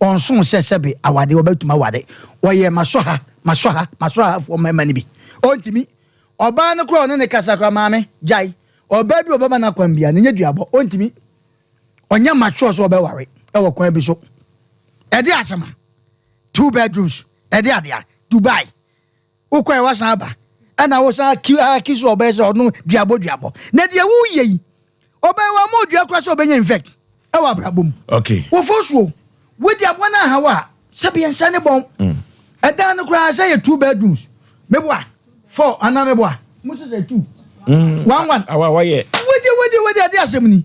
ɔnso sɛ sɛbe awadeɛ ɔbɛtumi awade. Ɔyɛ masɔ ha, masɔ ha, masɔ ha foɔ mmarima no bi. Ɔntumi. Ɔbaa no koraa ɔne ne kasa koraa, maame, gyae. Ɔbaa bi ɔbɛma no akwan bia, ne nyɛ duabɔ, ɔntumi. Ɔnyɛ mature sɛ ɔbɛware wɔ kwan bi so. Ɛde asɛm a, two bedrooms, ɛde ade a, Dubai. Wokɔɛ wasan aba, ɛna wosan aki aki so ɔbɛyɛ sɛ ɔno duabɔ duabɔ. Na deɛ woyɛ yi, ɔbɛyɛ wɔn ama odua koraa sɛ ɔbɛnya infect ɛwɔ abrabɔ mu. Okay. Wofo so, wodi aboa no ahaw a, sɛbi nsa ne bɔn. Ɛdan no koraa sɛ yɛ two bedrooms. Meboa four anaa meboa. Mo sɛ sɛ two. One one. Awa wayɛ. Wodi wodi wodi ɛde asɛm ni.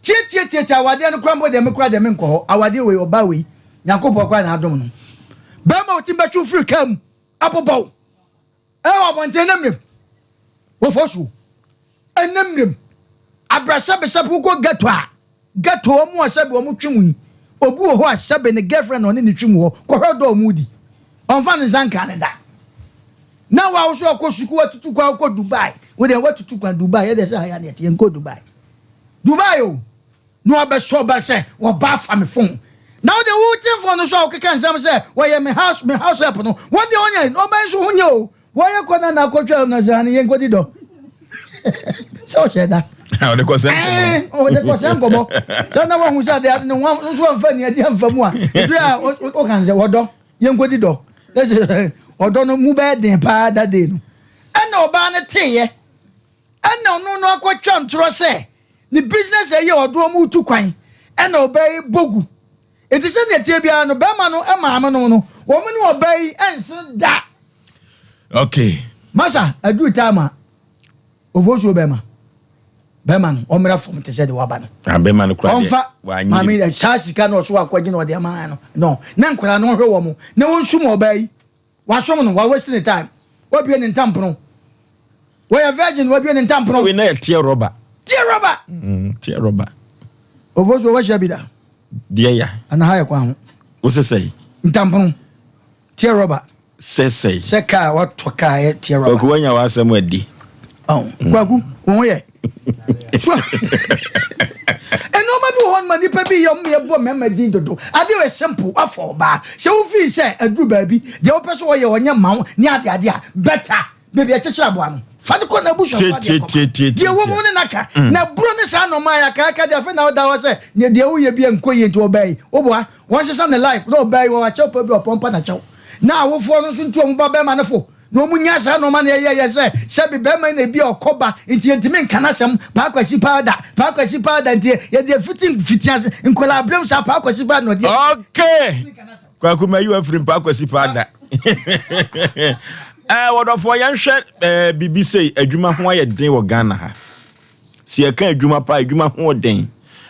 Tie tie tie tie awadeɛ no koraa mpo deɛ me koraa deɛ me nkɔ hɔ. Awadeɛ wei ɔbaa wei. Nyankopɔn koraa na adom no. Bɛrima otim bɛtwe firi kaa mu abobɔw. Ɛwɔ abɔnten ne mmerem. Wɔfɔ so. Ɛnɛ mmerem. Abrasɛbesɛbe wokɔ ghetto a, ghetto wɔn a sɛbe wɔn twe mu yi, obi wɔ hɔ a sɛbe ne girlfriend na ɔne ne twe mu hɔ, kɔhwɛ ɔdɔ a wɔn di. Ɔnfa ne nsa nkaa ne da. Na wa wo so ɔkɔ sukuu watutu kwan wokɔ Dubai. Wo deɛ watutu kwan Dubai, yɛ deɛ sɛ ha yɛ aneɛ te yɛnkɔ Dubai. Dubai o. Na ɔbɛsɔ ɔba sɛ wɔba afa me phone. Na wo deɛ wo te phone no so a wokeka nsɛm sɛ wɔyɛ me house me house help no. Wo deɛ ɔnyɛ ɔba nso ho nyɛ o. Wɔyɛ kɔ na na akɔtwa na sɛ ane yɛnkɔdi dɔ. Sɛ ɔhyɛ da. Ɔde kɔsɛ nkɔmmɔ. Ɔde kɔsɛ nkɔmmɔ. Sɛ na wahu sɛ adeɛ ne ho nso amfa ni adi amfa mu a. Edu a ɔka sɛ wɔdɔ yɛnkɔdi dɔ. Ɛsɛ ɔdɔ no mu bɛyɛ den paa that day no. Ɛna ɔbaa no teeɛ. Ɛna ɔno no akɔtwa ntorɔ sɛ ne business ɛyɛ ɔde wɔn retu kwan ɛna ɔbaa yi bɔ gu. Enti sɛnea ɛteɛ biara no, barima no maame nom no, wɔn ne ɔbaa yi nse da. Okay. Masa, aduru time a, ofosuo bɛrima, bɛrima no, ɔmmra fam te sɛ deɛ waba no. Ah, bɛrima no kura deɛ, Ɔmfa maame yi saa sika no ɔso akɔgye na ɔde ama no. No, na nkwadaa no ɔhwɛ wɔn, na wɔnsum ɔbaa yi. Wasom no, wa waste ne time. Wabue ne ntampono. Wɔyɛ virgin, wabue ne ntampono. Wei na yɛ teɛ rɔba. Teɛ rɔba. Teɛ rɔba. Ofosuo wahyia bi da. Deɛ ya. Ana ha yɛ kwan ho. Wo sɛ sɛe. Ntampono. Teɛ rɔba. Sɛ sɛe. Sɛ kaa watɔ kaa yɛ teɛ rɔba. Kwaku wanya w'asɛm adi. Oh, Kwaku, wo ho yɛ. So nneɛma bi wɔ hɔ ma nipa bi yɛ ɔmo yɛ bɔ mmarima din dodo. Adeɛ wɔ simple wafa ɔbaa. Sɛ wofii sɛ aduru baabi deɛ wopɛ sɛ ɔyɛ ɔnyɛ ma wo ne ade ade a better baabi ɛkyekyere aboa no. Fa no kɔ n'abusuafo adeɛ kɔma. Deɛ wɔ mu ne n'aka. Na buro ne saa nɔɔma a yɛakaaka deɛ afei na woda hɔ sɛ ne deɛ woyɛ bi nkɔ yie nti ɔbaa yi woboa wɔnsesa ne life na ɔbaa yi wɔwɔ akyɛw pa bi ɔpɔmpa n'akyɛw. Na awofoɔ no nso ntu wɔn ba bɛrima no fo. Na wɔn nya saa nnoɔma no yɛyɛ yɛ sɛ sɛbi bɛrima yi na ebi a ɔkɔ ba nti yɛntumi nka n'asɛm Paa Kwasi paa da Paa Kwasi paa da nti yɛde afiti mfitiase nkwadaa berɛm saa Paa Kwasi paa na ɔde Okay! Kwaku mayi wafiri Paa Kwasi paa da. Eh, wɔdɔfoɔ yɛnhwɛ eh, biribi sei adwuma ho ayɛ den wɔ Ghana ha. Sɛ yɛka adwuma paa adwuma ho ɔden.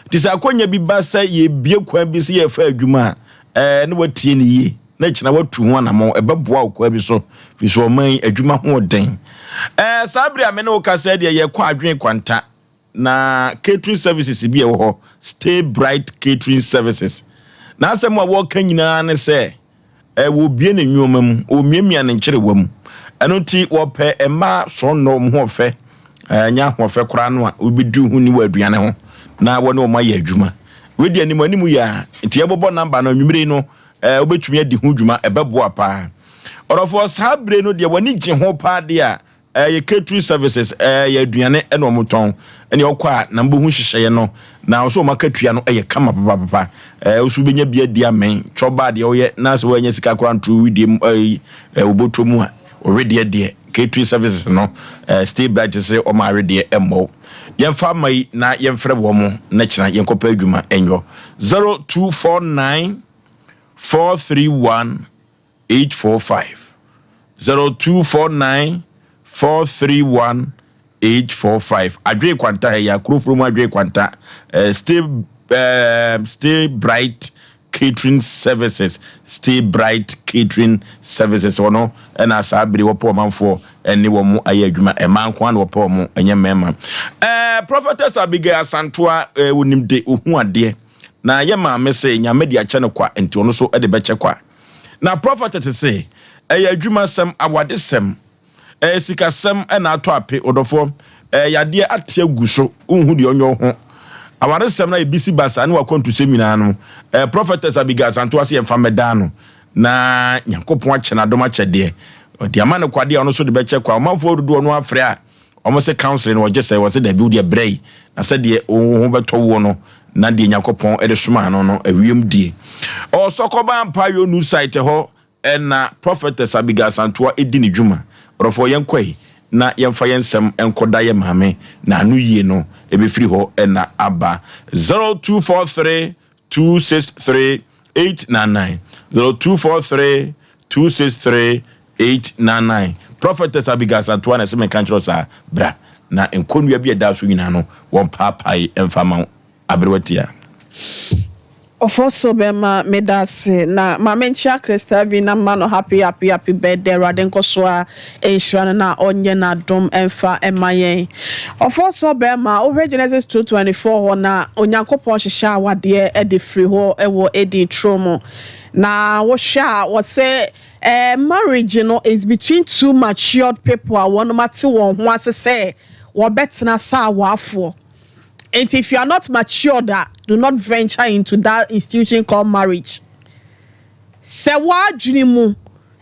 Nti sɛ akɔnya bi ba sɛ yɛbie kwan bi sɛ yɛfa adwuma a, eh, na watie ne yie. na kyena watu ho anammɔn, ɛbɛboa wo kwan bi so, firi sɛ ɔman yi adwuma ho den. Ɛɛ, saa bere a me ne wo kasa yi deɛ yɛkɔ adwene kwanta na catering services bi a ɛwɔ hɔ, Stay Bright Catering Services. N'asɛm a wɔka nyinaa ne sɛ, ɛɛ, wɔbue ne nneɛma mu, wɔmiamia ne nkyerewa mu. Ɛno nti wɔpɛ mmaa sɔnnɔ wɔn ho ɔfɛ, ɛnyɛ ahoɔfɛ koraa no a wobɛdi ho ni wɔ aduane ho na wɔne wɔn ayɛ adwuma. Wei deɛ anim anim yɛ a, nti yɛbɔbɔ namba no anwummere yi no, Eh, wobɛtumi adi ho dwuma, ɛbɛboa paa. Ɔdɔfoɔ, saa bere no deɛ w'ani gye ho paa deɛ a, ɛyɛ catering services, ɛyɛ aduane ɛna wɔn tɔn, ɛne ɔkɔ a na mbɛhu nhyehyɛeɛ no, na ɔsɛ wɔn akatua no ɛyɛ kama papapapa. Ɛɛ, woso wobɛnya bi adi amɛn, twɔba deɛ woyɛ, na sɛ woanya sika koraa nto wedeɛ mu, ɛyi, ɛwobɔtɔ mu a, ɔwedeɛ deɛ, catering services no, ɛɛ, stay bright sɛ wɔn awedeɛ ɛmmɔ wo. Yɛmfa ama yi na yɛmfrɛ wɔn na kyena yɛnkɔpɛ adwuma ɛnyɔ. 0249 431 845. 0249 431 845. Adwee Kwanta ha yi akurofuro mu Adwee Kwanta eh, stay, eh, stay bright catering services stay bright catering services ɔno ɛna saa bere wɔpɛ ɔmanfoɔ ɛne wɔn ayɛ adwuma ɛmaa nko ara na wɔpɛ wɔn ɛnyɛ mmarima ɛɛ prophetess Abigail Asantoa ɛɛ onim de ohu adeɛ na yɛ maame sɛ nyame de akyɛ no kwa nti ɔno so ɛde bɛkyɛ kwa na prophetess se ɛyɛ adwumasɛm awadesɛm Ɛyɛ sikasɛm na atɔ ape, ɔdɔfoɔ. Ɛyɛ yadeɛ ate agu so, wonhu deɛ ɔnyɛ wo ho. Awaresɛm no ayɛ bisi basaa ne w'akwantusɛm nyinaa no. Ɛɛ Prophetess Abigail Asantewa se yɛmfa mmɛdaa no na Nyankopɔn akyɛ no adom akyɛdeɛ. Ɔde ama no kwa deɛ a ɔno nso de bɛkyɛ kwa. Ɔmanfoɔ dodoɔ no afrɛ a wɔn se counseling no wɔgye sɛ wɔse dabi wodeɛ brɛ yi na sɛdeɛ wo ho bɛtɔ woɔ no na deɛ Nyankopɔn de somaa no no awiem die. Ɔsɔkɔba Mpaeɔ New Site hɔ Ɛna Prophetess Abigail Asantewa di ne dwuma. Ɔdɔfoɔ yɛnkɔ yi na yɛmfa yɛn nsɛm nkɔda yɛn maame na ano yie no ɛbɛfiri hɔ na aba. 0243 263 899 0243 263 899 Prophetess Abigail Asantewa na ɛsɛ menka nkyerɛ wo saa bra na nkɔnnua bi a ɛda so nyinaa no wɔmpaapae mfa ma wo. Aberewa tia. Ɔfɔso bɛma meda ase na ma menkyea Christa bi na mma no happy happy happy birthday Awurade nkɔso ara nhyira no na ɔnyɛ n'adom mfa mma yɛn. Ɔfɔso bɛma wohwɛ Genesis 2:24 hɔ na Onyankopɔn hyehyɛ awadeɛ de firi hɔ wɔ Eden turo mu na wohwɛ a wɔsɛ eh, marriage no is between two matured people a wɔnom ate wɔn ho ase sɛ wɔbɛtena sɛ awaafoɔ. Nti if you are not matured a, do not venture into that institution called marriage. Sɛ w'adwene mu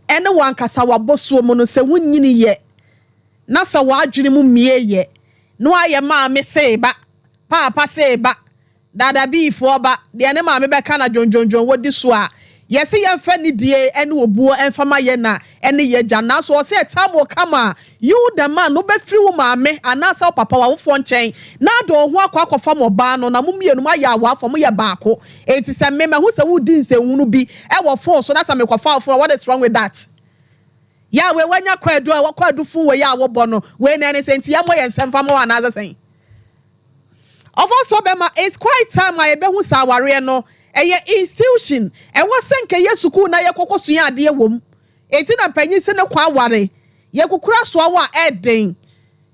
ɛne w'ankasa w'abɔsoɔ mu no sɛ wonyini yɛ na sɛ w'adwene mu mmie yɛ na w'ayɛ maame see ba, paapa see ba, dada biifoɔ ba, deɛ ne maame bɛka na dwondwondwon wɔdi so a, Yɛse yɛmfa nidie ne obuo mfa ma yɛn na ne y'agya nanso ɔse a time will come a you the man no wobɛfiri wo maame anaasɛ wo papa w'awofoɔ nkyɛn na ade wo ho akɔ akɔfam ɔbaa no na mo mmienu moayɛ awafoɔ moyɛ baako enti sɛ me mahu sɛ woredi nsɛnhunu bi wɔ phone so na sɛ mekɔfa wo phone a what is wrong with that? Yaa wei wanya kwaadu a kwaadu phone wei a wobɔ no wei na ɛne sɛ nti yɛmmɔ yɛn nsɛm mfa ma wo anaasɛ sɛn? Ɔfɔsɔ bɛma it's quite time a yɛbɛhu sɛ awareɛ no ɛyɛ institution ɛwɔ sɛ nka ɛyɛ sukuu na yɛkɔkɔ sua adeɛ wɔ mu enti na mpanyin se ne kwan ware yɛkukura soa wo a ɛɛden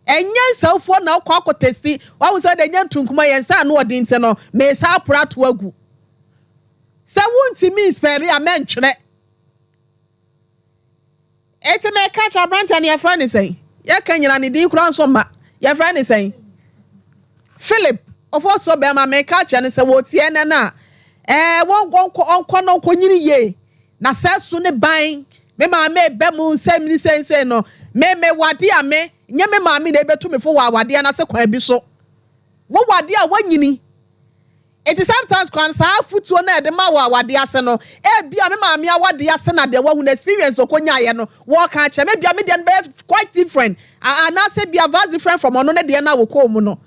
ɛnyɛ nsawufoɔ na wokɔ akɔ testi wahu sɛ wode ɛnyɛ ntonkuma yɛn nsa ano ɔden nti no mesa apora ato agu sɛ wontumi nspɛre a mɛntwerɛ. Enti meka kyerɛ aberanteɛ no, yɛfrɛ no sɛn? Yɛka nyina ne din koraa nso mma. Yɛfrɛ no sɛn? Philip, ɔfɔsuo bɛrima, meka kyerɛ no sɛ wɔtie ɛnɛ no a, ɛɛ wɔn ɔnkɔ ɔnkɔ na ɔnkɔnyini yie. Na sɛ so ne ban, me maame ba mu nsɛm ni seisei no, me me wade a me, nyɛ me maame na ɛbɛtu me fo wɔ awadeɛ no ase kwan bi so. Wo wade a woanyini. Enti sometimes koraa no saa afutuo no a yɛde ma wɔ awadeɛ ase no, ebia me maame awadeɛ ase na deɛ wahu no, experience a ɔkɔnyaeɛ no, wɔreka akyerɛ me. Ebia me deɛ no bɛyɛ quite different anaasɛ ebia vast different from ɔno ne deɛ no a wɔkɔɔ mu no.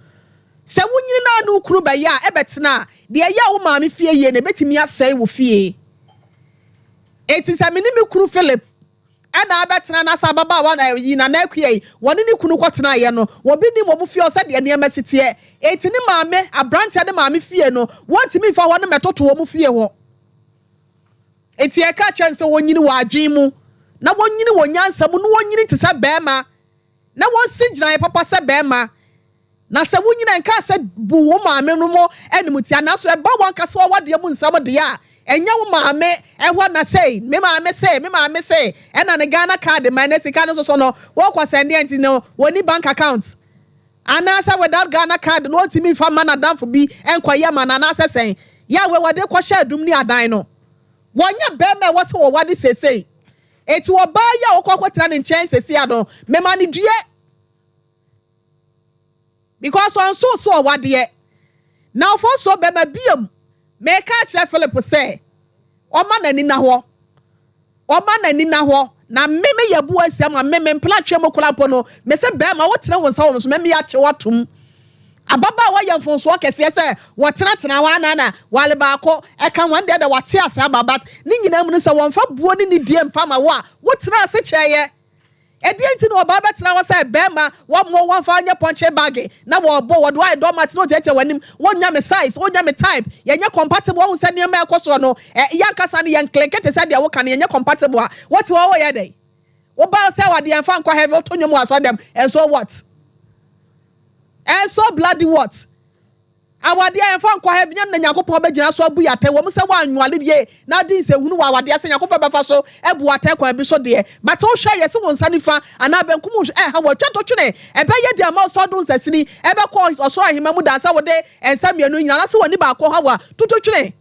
Sɛ wonyini na ne wo kunu bɛyɛ a, ɛbɛtena a, deɛ ɛyɛ wo maame fie yie no, ɛbɛtumi asɛe wo fie. Enti sɛ me ne me kunu Philip Ɛna abɛtena na sɛ ababaawa na yi Nana Akua yi wɔne ne kunu kɔtenaeɛ no obi nim wɔn fie hɔ sɛdeɛ nneɛma si teɛ enti ne maame abranteɛ ne maame fie no wɔntumi mfa hɔ no mmɛtoto wɔn fie hɔ enti yɛka kyerɛ no sɛ wɔnyini wɔ adwene mu na wɔnyini wɔ nyansa mu na wɔnyini te sɛ bɛrima na wɔnsi gyinaeɛ papa sɛ bɛrima. Na sɛ wonyin a, nka sɛ bu wo maamenom animtia, nanso ɛba w'ankasa w'awadeɛ mu nsɛm deɛ a, ɛnyɛ wo maame hɔ na sei, me maame se, me maame se, ɛna ne Ghana card ma ɛnɛ sika no nso so no, wokɔ sɛndeɛ nti no, wɔnni bank account. Anaasɛ without Ghana card no, ɔntumi mfa mma n'adamfo bi nkɔyɛ ma no anaasɛ sɛn? Yahweh, wɔde kɔhyɛ adum ne adan no. Wɔnyɛ barima a ɛwɔ sɛ wɔwade seesei. Enti ɔbaa yi a wokɔ akɔtena ne nkyɛn seesei ano, mema no due. Because ɔnsoo so ɔwadeɛ. Na ɔfɔsuo bɛma biom. Meka akyerɛ Philip sɛ ɔma n'ani nna hɔ. Ɔma n'ani nna hɔ. Na me me yɛ bu asia ma me me mpena twe mu koraa mpo no, me se bɛɛma wo tene wo nsa wɔ me so mɛ me akye wo atom. Ababaawa yɛ mfonsoɔ kɛseɛ sɛ wɔtenatena hɔ ana na wale baako ɛka ho ɛndeɛ dɛ wate ase aba but ne nyinaa mu no sɛ wɔnfa buo ne nidie mfa ma wo a wo tena ase kyɛɛyɛ. Ɛdeɛn nti na ɔbaa bɛtena hɔ sɛ bɛɛma wɔmmoa wo wɔmfa wo nyɛ pɔnkye bage na wɔbɔ wɔde wo ayɛ doormat na wɔtiatia w'anim wonnya me size wonnya me type yɛnyɛ compatible woahu sɛ nneɛma a ɛkɔ soɔ no ɛ yɛankasa no yɛn clicke te sɛ deɛ woka no yɛnyɛ compatible a wote hɔ woyɛ dɛn wobaa sɛ wɔ adeɛ yɛmfa nkɔ heaven woto nnwom wɔ asɔre dɛm and so what and so bloody what Awadeɛ a yɛmfa nkɔ heaven nyɛ no na Nyankopɔn bɛgyina so abu yɛ atɛn, wɔ mu sɛ woannwale yie na adi nsɛnhunu wɔ awadeɛ ase Nyankopɔn bɛfa so abu wo atɛn kwan bi so deɛ, but wo hwɛ yɛse wo nsa nifa anaa benkum ɛha wo atwa to twene, ɛbɛyɛ den ama wo sɛ wode wo nsasini ɛbɛkɔ ɔsoro ahemman mu dan sɛ wode nsa mmienu nyina anaasɛ w'ani baako ha wo a, tutu twene.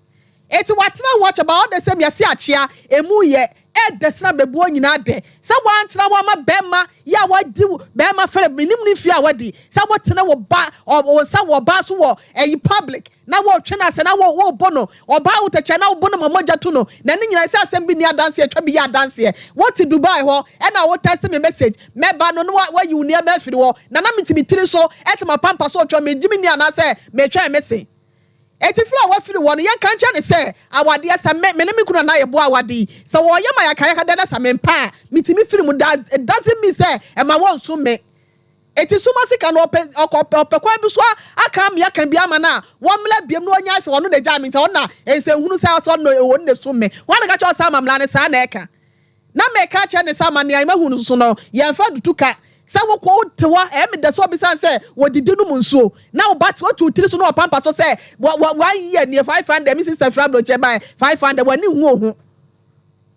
Enti watena ho akyɛ but all the same yɛse akyea emu yɛ ɛdɛ sene abɛbuo nyinaa dɛ sɛ wantena ho ama bɛɛma yi a wadi bɛɛma fɛrɛ menim ne mfie a wadi sɛ wotene wo ba wo nsa wɔ ɔbaa so wɔ ɛyi public na wotwe no ase na wo bo no ɔbaa wo tɛkyɛ na wobo no ma mogya tu no na ne nyinaa sɛ asɛm bi ni adanseɛ twa bi yɛ adanseɛ wote Dubai hɔ ɛna wo text me message mɛba no na wayi wo nneɛma afiri hɔ na na mete me tiri so ɛte mapampa so otwa megye me ni anaasɛ metwɛn me se Enti firi a wafiri hɔ no, yɛnka nkyerɛ no sɛ, Awadeɛ, sɛ me, me ne me kunu anaa yɛboa awade yi, sɛ wɔyɛ ma yakayaka na sɛ mempɛ a, metumi firi mu. Does, it doesn't mean sɛ ɛma wɔnsom me. Enti soma sika no, ɔpɛ, ɔkɔ, ɔpɛ kwan bi so aka me aka bi ama no a, wɔmmra biom na ɔnyae sɛ ɔno na ɛgyaa me nti, ɔno na nsɛnhunu sɛ ɔsɛ ɔno na ɔno na ɛsum me. Hwan na ɛka kyerɛ wo sɛ amammerɛ no saa na ɛka? Na meka akyerɛ no sɛ, Ama nea mahu no so no, yɛmfa ntutu ka. Sɛ wokɔ, wote hɔ, ɛyɛ me dɛ sɛ ɔbisa sɛ wɔdidi nom nsuo, na wo ba te, wotu wo tiri so na ɔpampa so sɛ, wa, wa, one year nie, 500, me sister firi aburokyire baeɛ, 500, w'ani nhu wo ho.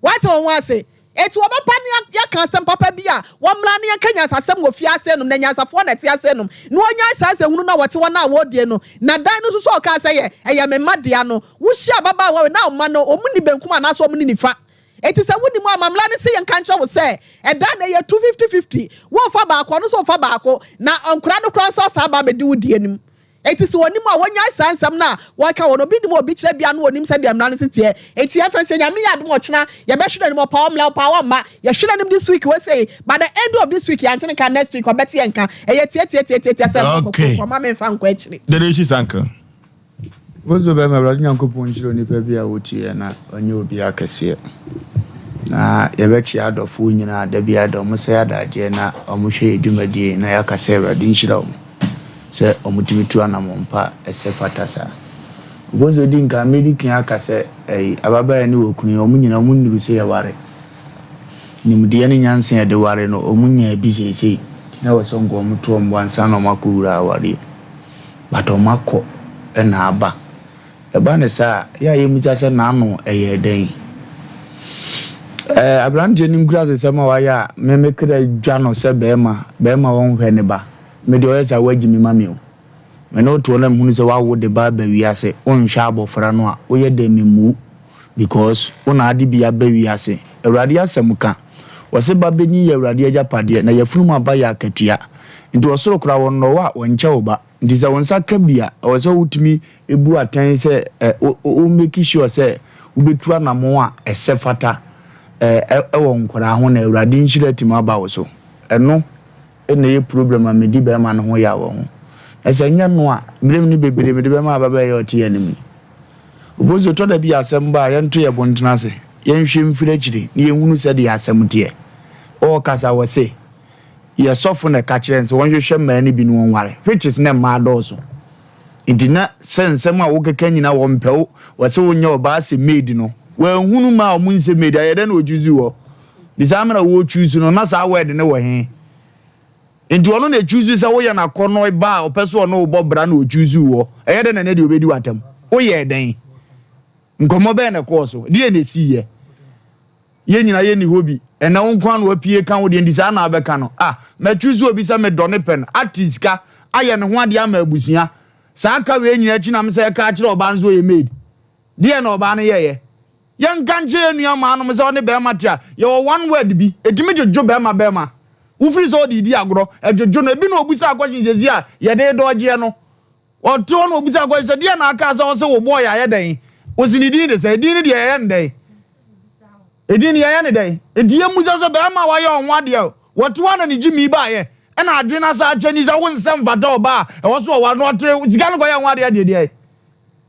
Woate wo ho ase? Enti wɔbɛba na yɛaka asɛm papa bi a, wɔmmra na yɛnka nyansasɛm wɔ fie ase nom, na nyansafoɔ na ɛte ase nom, na wɔnnyae saa nsɛnhunu no a wɔte hɔ no a wɔredie no. Na dan no nso so a ɔkaa sɛ yɛ, ɛyɛ me mma dea no, wohyia ababaawa wei, na wo mma no, wɔnni benkum anaasɛ wɔnni nifa. Enti sɛ wonni mu a, ma mmara no se yɛnka nkyerɛ wo sɛ, ɛda no ɛyɛ 250 50, womfa baako, ɔno nso mfa baako, na nkwadaa no koraa nso asan aba abɛdi wo deɛ no mu. Enti sɛ wɔnim a, wɔnnyae saa nsɛm no a wɔka wɔ no. Obi nim a obi kyerɛ biara no wɔnim sɛdeɛ mmara no si teɛ. Enti yɛmfa nsie, Nyame yɛ adom a ɔkyena yɛbɛhwe n'anim, ɔpaa ɔmmra, ɔpaa ɔmma, yɛhwe n'anim this week wei sei, by the end of this week yɛante ne nka, next week ɔbɛte yɛn nka. Ɛyɛ tiatiatiatiatia sɛ mma Okay. kɔkɔɔ, mma memfa nkɔ akyire. Dede Nhyisa nka. Wo so bɛma Awurade Nyankopɔn nhyira onipa bi a wotie na ɔnyɛ obi akɛseɛ. Na yɛbɛkyea adɔfoɔ nyinaa da biara da wɔn sɛe adagyeɛ na wɔn hwɛ yɛ dwumadie na yɛaka sɛ Awurade nhyira wɔn sɛ wɔn tumi tu anamɔn pa a ɛsɛ fata saa. Wo so di nkan medi kan aka sɛ ɛyi ababaawa ne okunu yi wɔn nyinaa wɔn nnuru sɛ yɛware. Nimdeɛ ne nyansa a yɛde ware no wɔn nyaa bi seesei nti na ɛwɔ sɛ nka wɔn to wɔn bo ansa na wɔn akɔ wura awareɛ mu. But ɔmo akɔ na aba. Ɛba no saa a, yɛ a yɛmmisa sɛ n'ano ɛyɛɛ dɛn? Ɛɛ aberanteɛ no nkurasesɛm a wayɛ a me me kra dwa no sɛ bɛɛma, bɛɛma ɔnhwɛ ne ba. Me deɛ ɔyɛ saa wagyi me ma me o. Me ne wo te hɔ na mehunu sɛ woawo de ba aba wiase, wonhwɛ abɔfra no a, woyɛ dɛn memmu wo because wo na ade bi aba wiase. Awurade asɛm ka, wɔse ba bɛnyin yɛ Awurade agyapadeɛ na yafunu mu aba yɛ akatua. Nti ɔsoro koraa wɔnnɔ wo a wɔnkyɛ wo ba. Nti sɛ wo nsa ka bi a, ɛwɔ sɛ wotumi bu atɛn sɛ ɛ wo wo make sure sɛ wobɛtu anamɔn a ɛsɛ fata ɛ wɔ nkwadaa ho na Awurade nhyira atumi aba wo so. Ɛno na ɛyɛ problem a medi bɛrima no ho yaw wɔ ho. Na sɛ ɛnyɛ no a, berɛ mu no bebree mede bɛma ababaa yi a ɔte yɛn anim yi. Obosu, ɛtɔ da bi a asɛm ba a, yɛnto yɛn bo ntena ase, yɛnhwɛ mfiri akyiri na yɛnhunu sɛdeɛ asɛm teɛ. Ɔrekasa, ɔse, Yɛ sɔfo na ɛka kyerɛ no sɛ wɔnhwehwɛ mmaa no bi na wɔnware, which is na mmaa dɔɔso. Nti na sɛ nsɛm a wokeka nyina wɔmpɛ wo, wɔse wonyɛ ɔbaa sɛ maid no, wɔanhunu mmaa a wɔn nsɛ maid, ayɛ dɛn na wɔchoose wɔ? Nti saa mmerɛ a wɔchoose no, na saa word no wɔ he? Nti ɔno na ɛchoose sɛ woyɛ no akɔnnɔ ba a ɔpɛ sɛ ɔne wo bɔ bra na ɔchoose wɔ? Ɛyɛ dɛn na ɛnɛ deɛ ɔbɛdi w'atam? Woyɛɛ dɛn? Nkɔmmɔ bɛn na ɛkɔɔ so? Deɛn na ɛsiiɛ? Yɛn nyinaa yɛnni hɔ bi. Ɛnɛ wo nko ara na wapue ka wo deɛ nti saa na wabɛka no. Ah, matwi so obi sɛ medɔ ne pɛ no, ate sika, ayɛ ne ho adeɛ ama abusua. Saa ka wei nyinaa akyi na me sɛ ɛka akyerɛ ɔbaa no sɛ ɔyɛ maid. Deɛn na ɔbaa no yɛeɛ? Yɛnka nkyerɛ yɛn nua mmaa nom sɛ ɔne bɛrima te a, yɛwɔ one word bi, ɛtumi dwodwo bɛrima bɛrima. Wofiri sɛ ɔde redi agorɔ, ɛdwodwo no. Ebi na ɔbusaa question seesei a yɛde redɔɔgyeɛ no. Ɔte hɔ na ɔbisa akɔhye sɛ, Deɛn na aka sɛ ɔse wo boy ayɛ dɛn? Ɔse ne din de sɛn? Edin no deɛ yɛyɛ no dɛn? Edin no yɛyɛ no dɛn? Enti yɛmmisa sɛ bɛrima a wayɛ ɔho adeɛ wɔte hɔ a na ne gyimii baeɛ ɛna adwene no asa akyɛ ni sɛ wo nsɛ mfata ɔbaa a ɛwɔ so ɔware no ɔte sika no kɔyɛ ho adeɛ deɛ deɛ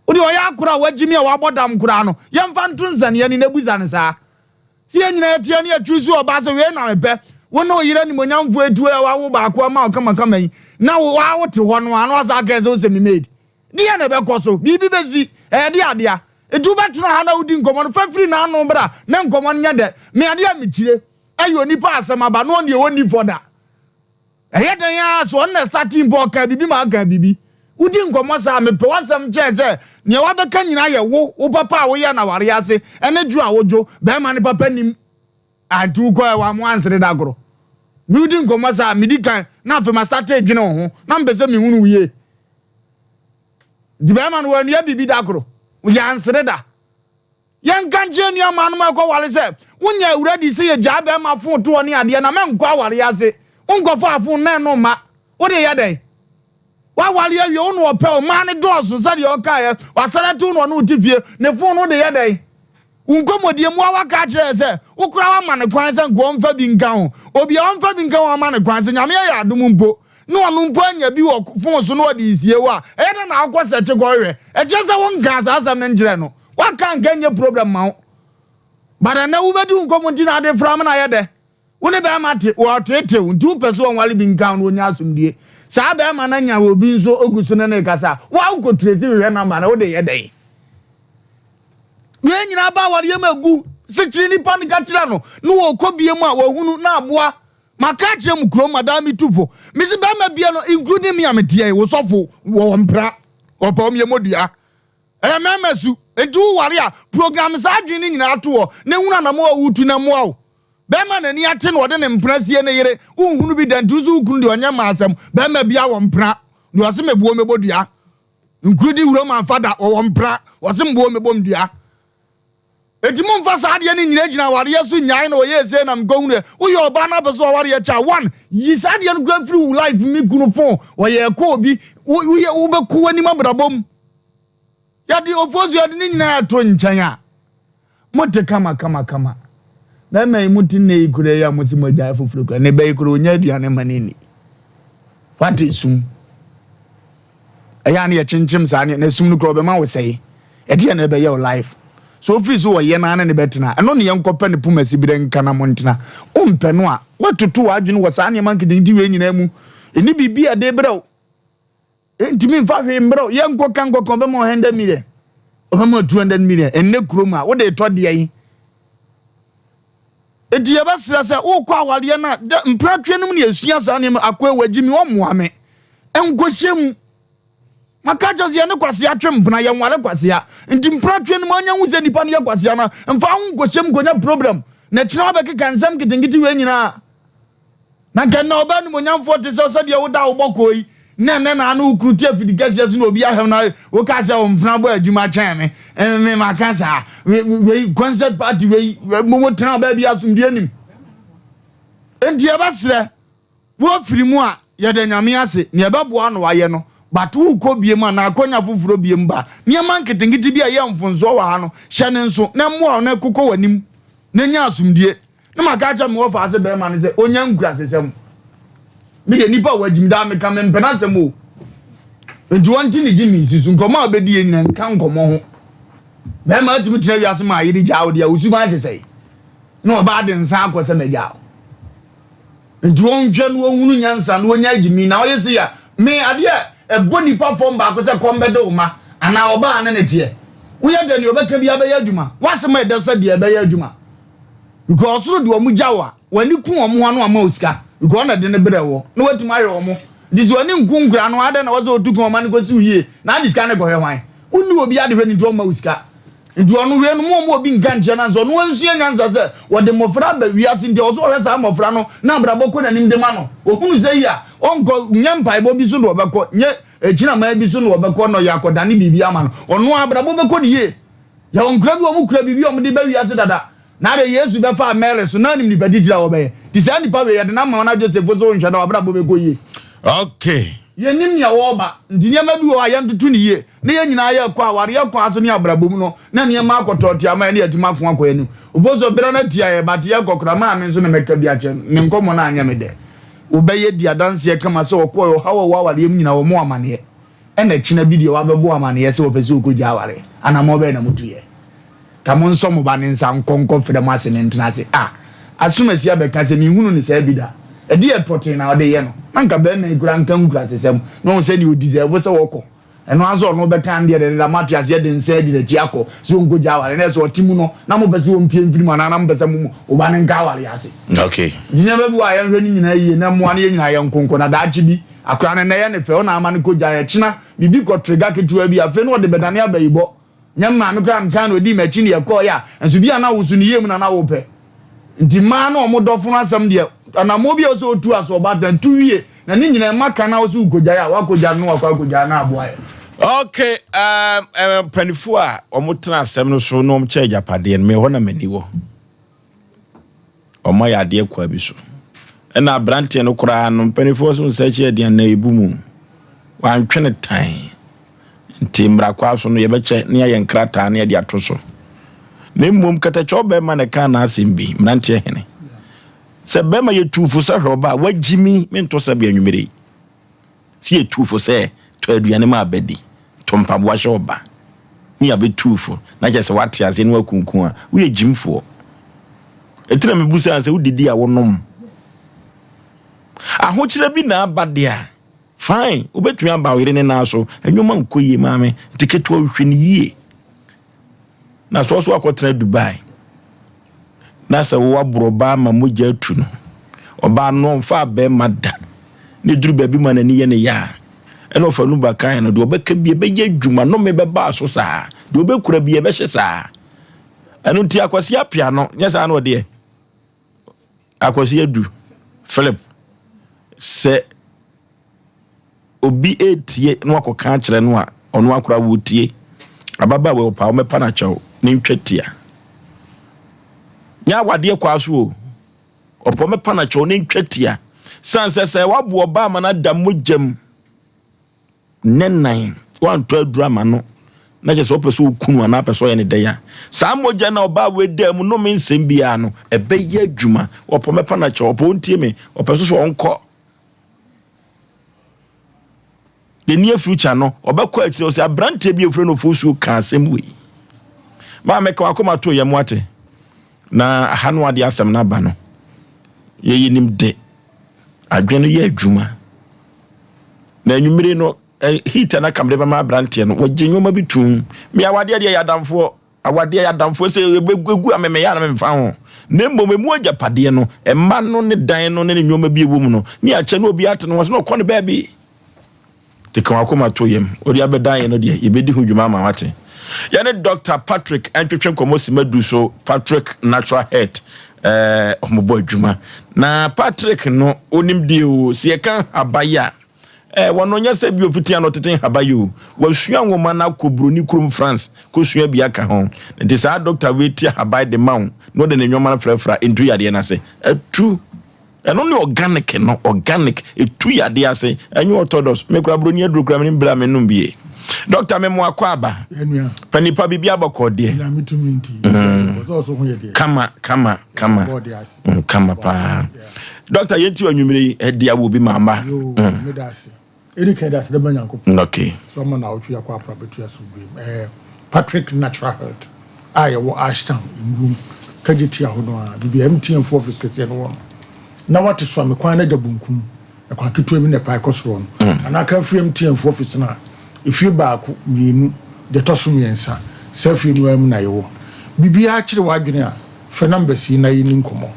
wodeɛ ɔyɛ akora a wagyimi a wabɔ dam koraa no yɛmfa nto nsɛneɛ ni na busa no saa. Sɛ yɛn nyinaa yɛteɛ ne yɛtwi so ɔbaa sɛ wei na mepɛ. Wo ne wo yere animuonyamfoɔ atuo a wawo baako ama wo kamakama yi, na wo ara wote hɔ no ara na woasan aka sɛ wosɛ me maid. Deɛn na ɛbɛkɔ so? Biribi bɛsi. Ɛyɛ deɛ adea. Enti wobɛtena ha na wodi nkɔmmɔ no, fa firi n'ano bra na nkɔmmɔ no nyɛ dɛ. Me adeɛ a mekyire yɛ onipa a asɛm aba na ɔno deɛ ɔnni fɔ da. Ɛyɛ dɛn ara sɛ ɔno na ɛstartee mpo ɔkaa biribi ma aka biribi. Wodi nkɔmmɔ saa a, mepɛ w'asɛm kyɛn sɛ nea woabɛka nyinaa yɛ wo, wo papa a woyɛ no awareɛ ase ne dwo a wodwo, barima no papa nnim. Anti wokɔɛ wa mo ansere da koro. Me wodi nkɔmmɔ saa a, medi kan na afei ma starte dwene wo ho na mepɛ sɛ mehunu wo yie. Nti barima no wannua biribi da koro, yɛansere da. Yɛnka nkyerɛ nuammaanom a ɛkɔware sɛ, Wonyɛ awura di sɛ yɛgyaa bɛrima fon toɔ ne adeɛ na mɛnkɔ awareɛ ase. Wonkɔfa afon na ɛno mma. Wode yɛ dɛn? Woaware awie, wo na ɔpɛ wo, mmaa no dɔɔso sɛdeɛ ɔkaeɛ, wasɛlɛte wo na ɔne wo te fie, ne fon no wode yɛ dɛn? Wo nkɔmmɔdie mu a woaka akyerɛ yɛ sɛ wo koraa woama no kwan sɛ nka ɔmfa bi nka ho. Obi a ɔmfa bi nka ho ama no kwan sɛ Nyame ayɛ adom mpo na ɔno mpo anya bi wɔ fon so na ɔde resie wo a, ɛyɛ dɛn na wokɔ sɛkye kɔhwehwɛ? Ɛkyerɛ sɛ wonkaa saa asɛm no nkyerɛɛ no. Woaka anka ɛnyɛ problem ma wo. But ɛnɛ wobɛdi wo nkɔmmɔ nti na ade fra ma no ayɛ dɛ. Wo ne bɛrima te, wɔreteetew nti wopɛ sɛ ɔnware bi nka ho na ɔnya asomdue. Saa bɛrima no anya obi nso ogu so ne no rekasa a, wo a wokɔ trace hwehwɛ number no, wode yɛ dɛn? Wei nyinaa ba awareɛ mu agu. Sekyere nipa no ka kyerɛ no na wɔkɔ bie mu a wɔhunu na aboa. Maka akyerɛ mu kurom madaa me tu fo. Mesi bɛrima bia no including me a meteɛ yi, wo sɔfo wɔ mpra. Ɔpɛ ɔmyɛ mɔdua. Ɛyɛ mmarima su. Enti woware a, program saa adwene no nyinaa to hɔ na hunu anamɔ a woretu na mmoa wo. Bɛrima n'ani ate na ɔde ne mpena sie ne yere. Wonhunu bi da nti wo so wo kunu deɛ ɔnyɛ mmaa asɛm. Bɛrima biara wɔ mpena. Deɛ ɔse meboɔ mɛbɔ dua. Including Roman fada wɔwɔ mpena. Ɔse meboɔ mɛbɔ me dua. Enti momfa saa adeɛ no nnyinagyina awareɛ so nnyae na ɔyɛɛ sei na mekɔhunuiɛ. Woyɛ ɔbaa na wopɛ sɛ w'awareɛ kyɛ a, one, yi saa adeɛ no koraa firi wo life me kunu phone ɔyɛ ɛkɔ obi, woyɛ wobɛkɔ w'anim abrabɔ mu. Yɛde ofosu yɛde ne nyinaa ɛto nkyɛn a, mote kama kama kama. Bɛrima yi mote nnɛ yi koraa yi a mose moagyae foforɔ koraa, ne ba yi koraa ɔnya aduane ma no nni. Wate sum. Ɛyɛ a na yɛkyenkyem saa ne na sum no koraa ɔbɛma wo sɛe. Ɛdeɛn na ɛbɛyɛ wo life? So ofiri so ɔyɛ no ara ne ne bɛtena? Ɛno ne yɛnkɔpɛ ne poma siberɛ nka na montena. Wompɛ no a, woatoto w'adwene wɔ saa nneɛma nketenkete wei nyinaa mu. Ɛnni biribi a ɛde rebrɛ wo. Ɛntumi mfa hwee mbrɛ wo. Yɛnkɔka nkɔka ɔbɛma wo 100 million. Ɔbɛma wo 200 million. Ɛnnɛ kurom a, wode retɔ deɛn? Enti yɛbɛsrɛ sɛ wokɔ awareɛ no a, dɛ mpratweɛ no mu na yɛsua saa nneɛma. Akoe wagyi me, ɔmmoa me. Nkɔhyɛ mu. Maka kyerɛ sɛ yɛne kwasea twe mpena, yɛnware kwasea. Nti mpratweɛ no mu anya hu sɛ nipa no yɛ kwasea no, mfa wo nkɔhyɛ mu nkɔnya problem. Na kyerɛ wabɛkeka nsɛm nketenkete wei nyinaa. Na nka nnɛ ɔbaa animuonyamfoɔ te sɛ sɛdeɛ woda wo bɔkɔɔ yi, na ɛnnɛ na ano wo kunu te afidi kɛseɛ so na obi ahwɛ na woka sɛ wo mpena bɔ adwuma kyɛn me, me maka saa, wei concert party wei, mo tena baabi asomdue nim. Enti yɛbɛsrɛ, wofiri mu a, yɛda Nyame ase, nea ɛbɛboa no wayɛ no, but wokɔ biem anaa akɔnya foforɔ biem ba, nneɛma nketenkete bi a ɛyɛ mfonsoɔ wɔ ha no, hyɛ ne nso na mmoa wo na ɛkokɔ w'anim na nya asomdue. Na maka akyerɛ me wɔfa ase bɛrima no sɛ ɔnya nkurasesɛm. Me deɛ nipa a wagyim daa meka mempɛ n'asɛm o. Nti wɔnte ne gyimi nsi so nkɔmmɔ a wobɛdi yɛ nyina nka nkɔmmɔ ho. Bɛrima atumi tena wiase ma ayere gyaa wo deɛ wo suban te sɛe. Na ɔbaa de nsa akɔ sɛ magyaa wo. Nti wɔnhwɛ na wɔnhunu nyansa na wɔnya gyimi na ɔyɛ sei a me adeɛ a ɛbɔ nipa fam baako sɛ kɔm bɛde wo ma anaa ɔbaa ne ne teɛ. Woyɛ dɛ nea ɔbɛka biara bɛyɛ adwuma. W'asɛm a ɛda sɛ deɛ ɛbɛyɛ adwuma. Because ɔsoro de wɔn gya wo a, w'ani ku wɔn ho ano ama wo sika. Because ɔna de ne brɛ wɔ na watumi ahwɛ wɔn. Nti sɛ w'ani nku nkura no, adɛn na wɔsɛ otu kwan ɔma no kɔsi wo yie na ade sika no kɔhwɛ hwan? Wonni obi ade hwɛ no nti ɔmma wo sika. Nti ɔno wei no mo ɔmo obi nka nkyerɛ no ansa ɔno ansua nyansa sɛ wɔde mmɔfra aba wiase nti ɛwɔ sɛ ɔhwɛ saa mmɔfra no na abrabɔ kɔ n'anim de ma no. Ɔhunu sɛ yi a ɔnkɔ nyɛ mpaebɔ bi so na ɔbɛkɔ nyɛ akyinaman bi so na ɔbɛkɔ na ɔyɛ akɔdane biribi ama no. Ɔno abrabɔ bɛkɔ ne yie. Yɛwɔ nkura bi wɔn kura biribi a wɔde ba wiase dada. Na adɛ Yesu bɛfaa Mary so na anim nipa titiri a wɔbɛyɛ. Nti saa nipa wei yɛde no ama wo na Joseph nso nhwɛ na w'abrabɔ bɛkɔ yie. Okay. Yɛnnim nea wɔreba, nti nneɛma bi wɔ hɔ a yɛntoto no yie na yɛn nyinaa yɛrekɔ awareɛ kwan so ne abrabɔ mu no na nneɛma akɔ tɔɔte ama yɛn na yɛatumi ako akɔ yɛn anim. Ofosuo, berɛ no atia yɛn but yɛrekɔ koraa maame nso na mɛka bi akyerɛ no, ne nkɔmmɔ no anyɛ me dɛ. Wobɛyɛ di adanseɛ kama sɛ ɔkɔeɛ ɔhaw a ɛwɔ awareɛ mu nyinaa wɔmmɔ amaneɛ. Ɛna kyena bi deɛ wabɛbɔ amaneɛ sɛ ɔpɛ sɛ ɔkɔgya awareɛ. Anammɔn bɛn na motuiɛ? Ka monsɔ mo ba no nsa nkɔ nkɔfrɛ mo ase no ntena ase. Ah! Asomasi abɛka sɛ menhunu no saa bi da. Ɛdeɛ pɔtee na ɔde yɛ no? Na nka barima yi koraa nka nkurasesɛm na wahu sɛ deɛ ɔdeserve sɛ ɔkɔ. Ɛno ara sɛ ɔno bɛka no deɛ dɛdɛdɛ moate aseɛ de nsa adi n'akyi akɔ sɛ ɔnkɔgya aware na ɛsɛ ɔte mu no na mopɛ sɛ ɔmpue mfiri mu anaa na mopɛ sɛ mo mo ba no nka aware ase. Okay. Nti nneɛma bi wɔ a yɛnhwɛ ne nyinaa yie na mmoa no yɛn nyinaa yɛnko nko na daakye bi akwadaa no nnɛ yɛ ne fɛ wo na ama no kɔgyae ɛkyena biribi kɔ trigger ketewa bi afei na ɔde bɛdane abayibɔ Nyɛ me maame koraa mekaa na odii m'akyi na yɛkɔeɛ a, nso bi a na wo so ne yie mu na na wopɛ. Nti mmaa ne wɔn dɔfo no asɛm deɛ, anammɔn bi a ɛwɔ sɛ wotu as ɔbaatan, tu wie, na ne nyinaa mma ka na wo so wokɔgyae a, woakɔgya no na wakɔ akɔgyae na aboa yɛn. Ok, um, um, mpanimfoɔ a wɔtena asɛm no so na wɔkyɛ agyapadeɛ no, me hɔ na m'ani wɔ. Wɔayɛ adeɛ kwaa bi so. Ɛna aberanteɛ no koraa no, mpanimfoɔ so nsa akyi aduane na ebu mu. Wantwe no tan. Nti mmara kwaa so no, yɛbɛkyɛ ne yɛayɛ nkrataa ne yɛde ato so. Na mmom katakyɛ ɔbɛrima na ɛkaa n'asɛm bi, mmeranteɛ hene. Sɛ bɛrima yɛ tuufo sɛ hwɛ ɔbaa, wagyimi mento sɛ bea anwummere yi. Sɛ yɛ tuufo sɛ tɔ aduane ma aba di, tɔ mpaboa hyɛ ɔba, ne yɛabɛtu fo, na kyerɛ sɛ woate aseɛ ne woakunku a, woyɛ gyimfoɔ. Ɛti na mebusaa sɛ wodidi a wonom. Ahokyerɛ bi na aba deɛ a, fine, wobɛtumi aba wo yere ne nan so, nneɛma nkɔ yie maame, nti ketewa hwɛ no yie. Na sɛ ɔso akɔtena Dubai na sɛ woaboro ɔbaa ma mogya atu no, ɔbaa no ɔmfaa bɛrima da na ɛduru baabi ma n'ani yɛ ne ya a, ɛna ɔfa no ba kan no, deɛ ɔbɛka bi ɛbɛyɛ adwuma, nnome bɛbaa so saa, deɛ ɔbɛkura bi ɛbɛhye saa. Ɛno nti Akwasi Appiah no, nyɛ saa na ɔdeɛ. Akwasi Adu, Philip, sɛ obi retie na wakɔka akyerɛ no a, ɔno akora wotie. Ababaawa yi ɔpaa wɔmɛpa no akyɛw ne ntwa tia. Nyɛ awadeɛ kwaa so o. Ɔpɔ mɛpa no akyɛw ne ntwa tia. San sɛ sɛ wabo ɔbaa ama no ada mogya mu nnɛ nan wantɔ aduru ama no na kyerɛ sɛ ɔpɛ sɛ ɔkunu anaa pɛ sɛ ɔyɛ ne dɛn a saa mogya na ɔbaa wei daa mu nnome nsɛm biara no ɛbɛyɛ adwuma. Ɔpɔ mɛpa no akyɛw ɔpɔ ɔntie me ɔpɛ so so ɔnkɔ. The near future no, ɔbɛkɔ akyire ɔsɛ aberanteɛ bi a efiri no fosuo ka asɛm wei. Maa mɛka wakoma to yɛn mu ate. Na aha no ade asɛm no aba no. Yɛyɛ nim de. Adwene no yɛ adwuma. Na anwummere no, eh, heat a na kam de bɛma aberanteɛ no, wɔgye nneɛma bi tum. Me awadeɛ deɛ yɛ adamfoɔ. Awadeɛ yɛ adamfoɔ sɛ ɛbɛgu a memeyɛ a na memfa ho. Na mmom ɛmu agyapadeɛ no, mma no ne dan no ne ne nneɛma bi ɛwɔ mu no, ne akyɛ na obiara te ne ho ase na ɔkɔ ne baabi. Te ka wakoma to yam, wode abɛdan yɛn no deɛ, yɛbɛdi ho dwuma ama wate. Yɛne Dr. Patrick ntwetwe nkɔmmɔ sima du so, Patrick Natural Health, ɛɛ, ɔmobɔ adwuma. Na Patrick no, onim deɛ o, sɛ yɛka habayɛ a, Eh, wɔno nyɛ sɛ bi ofiti ano tete nhaba yi o. Wasua nwoma no akɔ buroni kurom France kosua bi aka ho. Nti saa doctor wei ti ahaban de ma wo na ɔde ne nneɛma no frafra ntu yadeɛ no ase. Atu. Ɛno ne organic no, organic. Ɛtu yadeɛ ase. Ɛnyɛ orthodox. Me kora buroni aduro kora menim berɛ a menom bie. Doctor me mo akɔ aba. Pɛ nipa biribi abɔkɔ deɛ. Mm. Kama, kama, kama. Mm, kama paa. Doctor yɛn ti anwummere yi ɛde awo bi ma mma. Yoo, mm. meda ase. Edi kan da ase dɛ ma Nyankopɔn. Okay. So ama na awotwe akɔ apra betu asomdwe mu. Eh, Patrick Natural Health a yɛwɔ Ashtown Nwurum kagye tia hɔ no a, baabi a MTN fo office kɛseɛ no wɔ no. Na wate so a me kwan no agya bonkum, ɛkwan ketewa bi na ɛpae kɔ soro no. Mm. Anaa ka firi MTN fo office no a, efie baako, mmienu, deɛ ɛtɔ so mmiɛnsa, saa fie no ara mu na yɛwɔ. Biribiara kyere w'adwene a, Frɛ numbers yi na yɛnni nkɔmmɔ.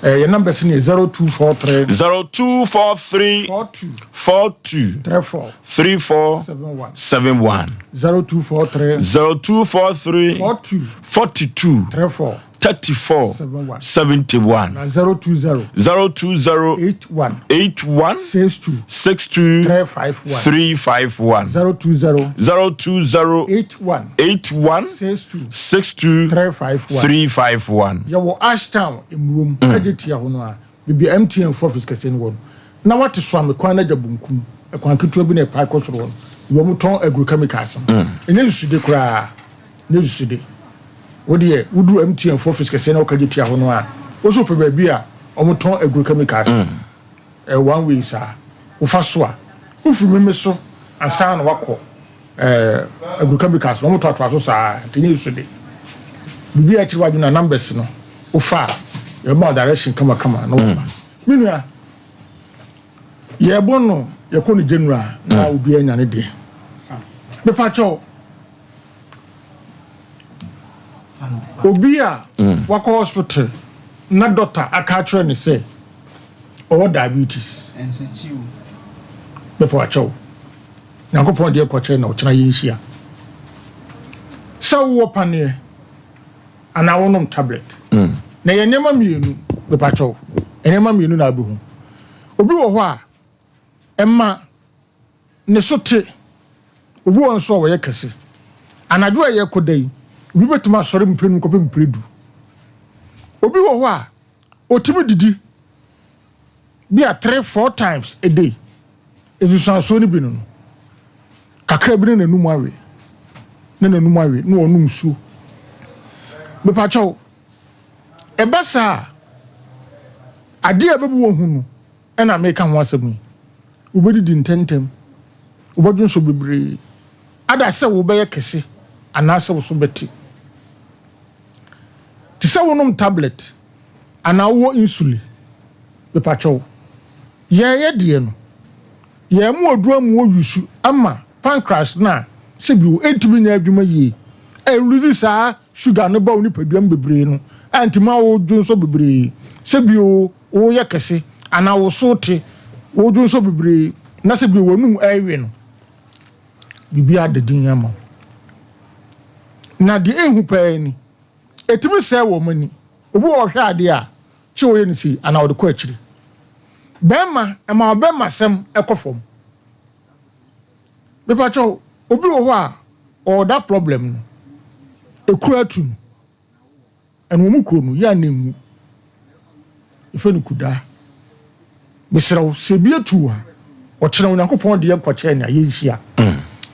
Eh, yɛn numbers no yɛ 0243. 0243. 42. 42. 34. 34. 71. 71. 0243. 0243. 42. 42. 34. 34. 71. 71. Na 020. 020. 81. 81. 62. 62. 351. 351. 020. 020. 81. 81. 62. 62. 351. 351. Yɛwɔ Ashtown Mmurom, Kagye Tia hɔ no a, baabi a MTN fo office kɛseɛ no wɔ no. Na wɔate Soame kwan no agya bonkum, ɛkwan ketewa bi na ɛpae kɔ soro hɔ no, baabi a wɔtɔn agrochemicals no. Ɛnyɛ nsusude koraa, ɛnyɛ nsusude. Wo deɛ, woduru MTN fo office kɛseɛ no a wɔ Kagye Tia hɔ no a, wo nso wopɛ baabi a wɔtɔn agrochemicals no. Ɛyɛ one way saa. Wofa so a, wofiri Meme so ansa na woakɔ ɛɛ agrochemicals no, wɔtoatoa so saa nti ɛnyɛ nsusude. Biribi a ɛkyere w'adwene a, numbers no, wofa a. Yɛbɛma wo direction kamakama na waba. Me nua, yɛbɔ no yɛkɔ no general na obiara anya ne deɛ. Mepa kyɛw, obi a wakɔ hospital na doctor aka akyerɛ no sɛ ɔwɔ diabetes. Mepa kyɛw, Nyankopɔn deɛ kɔkyɛ na ɔkyena yɛnhyia. Sɛ wowɔ paneɛ anaa wonom tablet. Na ɛyɛ nneɛma mmienu, mepakyɛw, nneɛma mmienu na wobɛhu. Obi wɔ hɔ a, ɛma ne so te, obi wɔ hɔ nso a ɔyɛ kɛse. Anadwo a yɛrekɔda yi, obi bɛtumi asɔre mprenu kɔpem mprɛdu. Obi wɔ hɔ a, ɔtumi didi bi a three, four times a day. Nsunsuansoɔ no bi no no, kakra bi na n'anum awe, na n'anum awe, na ɔnom nsuo. Mepakyɛw, ɛba saa a, adeɛ a ɛbɛbu wɔn ho no ɛna meka ho asɛm yi. Wobɛdidi ntɛmntɛm, wobɛdwonsɔ bebree, ada sɛ wobɛyɛ kɛse anaasɛ wo so bɛte. Te sɛ wonom tablet anaa wowɔ insulin, mepakyɛw, Yɛɛyɛ deɛ no, yɛn mu aduru amu wɔ use ama pancreas no a sɛbi o ɛntumi nyɛ adwuma yie, ɛrelease saa sugar no ba wo nipadua mu bebree no a nti ma wo dwonsɔ bebree, sɛbi o woyɛ kɛse anaa wo so te, wo dwonsɔ bebree na sɛbi o w'anum ɛrewe no, biribiara da din ama wo. Na deɛ ɛhu paa ni, ɛtumi sɛe wɔn ani. Obi wɔ hɔ ɔhwɛ adeɛ a, Kye ɔyɛ no sei anaa ɔde kɔ akyiri. Bɛɛma, ɛma ɔbɛɛma sɛm ɛkɔ fam. Mepakyɛw, obi wɔ hɔ a ɔwɔ that problem no, ekuro atu no, ɛna wɔn kuro no yɛ a na enwu. Yɛfrɛ no kudaa. Mesrɛ wo, sɛ ebi atu wo a, ɔkyena Onyankopɔn de yɛn kɔkyɛɛ nea yɛnhyia.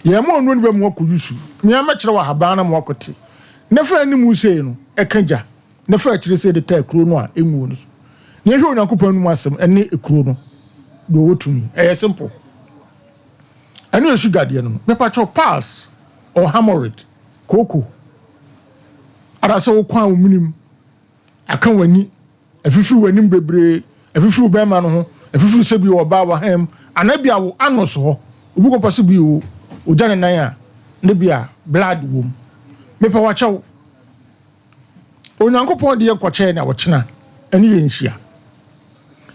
Yɛn ma ɔno ne bɛ mu akɔ yusu. Mea mɛkyerɛ wo ahaban na mo akɔte. Ne fa anim sei no, ɛka gya. Na fa akyire sɛ yɛde taa kuro no a ɛnwuo no so. Na yɛhwɛ Onyankopɔn anom asɛm ɛne kuro no deɛ ɔwɔ tumi. Ɛyɛ simple. Ɛno yɛ sugar deɛ no no. Mepakyɛw piles or hemorrhoid, kooko. Anaasɛ wo kwan wo menim aka w'ani, afifiri w'anim bebree, afifiri wo bɛrima no ho, afifiri sɛ bi ɔbaa w'ahan mu, anaa bi a wo anus hɔ. Obi kɔpɛ sɛ bi o, ogya ne nan a, ne bi a blood wom. Mepɛ wakyɛw. Onyankopɔn de yɛn kɔkyɛɛ na ɔkyena ɛne yɛn nhyia.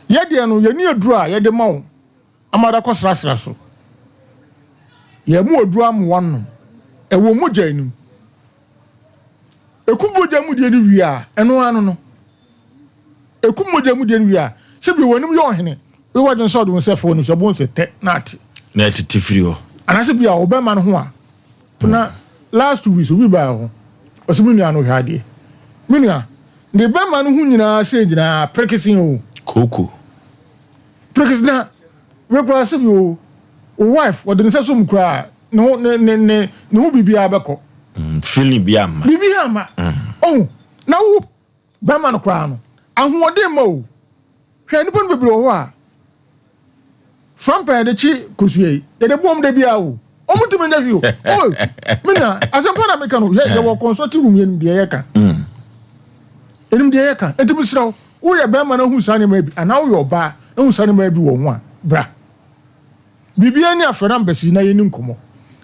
Yɛ deɛ no, yɛnni aduro a yɛde ma wo ama wode akɔsrasra so. Yɛn mu aduro ama woanom. Ɛwɔ mogya anim. Ɛku mogya mu deɛ no wie a, ɛno ano no. Ɛku mogya mu deɛ no wie a, sɛ bi w'anim yɛ ɔhene, woyɛ w'adwene sɛ ɔde wo nsa fa w'anim sɛ ɛbɔ nsɛ tɛ na ate. Na ɛtete firi hɔ. Anaasɛ bi a ɔbɛma no ho a, Na last weeks obi baa hɔ ɔsɛ me nua no hwɛ adeɛ me nua ne bɛma no ho nyinaa sɛ nyinaa prekese o. Koko. Prekese na we koraa sɛ bi o o wife ɔde ne nsa som koraa ne ho ne ne ne ne ho biribiara bɛkɔ. Mm, feeling bi ama. Biribi ama. Mm. Oh, na wo bɛma no koraa no ahoɔden ma o. Hwɛ nnipa no bebree wɔ hɔ a Frampan yɛde kye kosua yi yɛde bɔ wɔn da biara o wɔn ntumi nyɛ hwee o o me nua asɛmpa na meka no yɛ yɛwɔ consulting room yɛnim deɛ yɛka yɛnim deɛ yɛka nti mesrɛ wo woyɛ bɛrima na hu saa nneɛma bi anaa woyɛ ɔbaa na hu saa nneɛma bi wɔ ho a bra Biribiara ni a frɛ numbers yi na yɛnni nkɔmmɔ.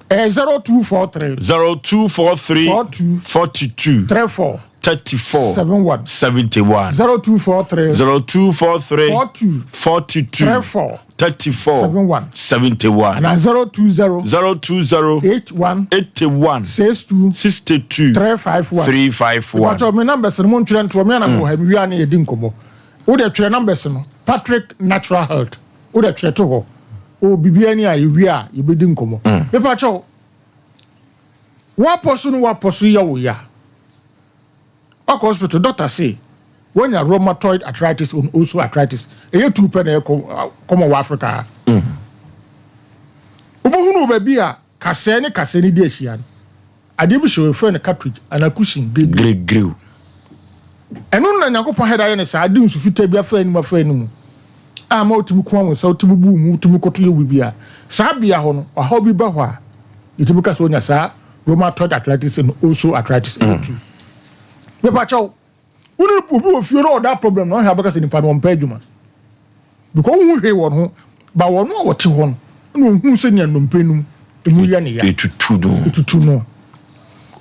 Ɛyɛ 0243. 0243 42. 42 34. 34 71. 71 0243. 0243 42. 42 34. 34 71. 71 Anaa 020. 020 81. 81 62. 62 351. 351 Mepakyɛw me numbers no montwerɛ ntoɔ me ana mewɔ ha mewie a ne yɛdi nkɔmmɔ. Wo deɛ twerɛ numbers no Patrick Natural Health. Wo deɛ twerɛ to hɔ. O biribiara ni a yɛwie a yɛbɛdi nkɔmmɔ. Mm. Mepa kyɛw, woapɔ so no woapɔ so yɛ wo ya. Wakɔ hospital, doctor se woanya rheumatoid arthritis and also arthritis. Ɛyɛ tu pɛ na ɛyɛ kɔmɔ wɔ Africa ha. Mm. Wobɛhunu wɔ baabi a kasɛɛ ne kasɛɛ no di ahyia no. Adeɛ bi hyɛ hɔ yɛfrɛ no cartridge anaa cushion gregrew. Gregrew. Ɛno na Nyankopɔn hɛda ayɛ no saa, de nsu fitaa bi afa anim afa anim a ma wotumi koa wo nsa, wotumi bu wo mu, wotumi koto yɛ wo biribiara. Saa bea hɔ no, ɔhaw bi ba hɔ a, yɛtumi ka sɛ wonya saa rheumatoid arthritis and also arthritis. Ɛyɛ tu. Mepakyɛw, Wo ne obi wɔ fie na ɔda problem na ɔhwɛ abɛka sɛ nipa no ɔmpɛ adwuma. Because wohu hwee wɔ ne ho. Ba wɔn a wɔte hɔ no na ohun sɛ nea nnompe no mu yɛ ne ya. Etutu no. Etutu no.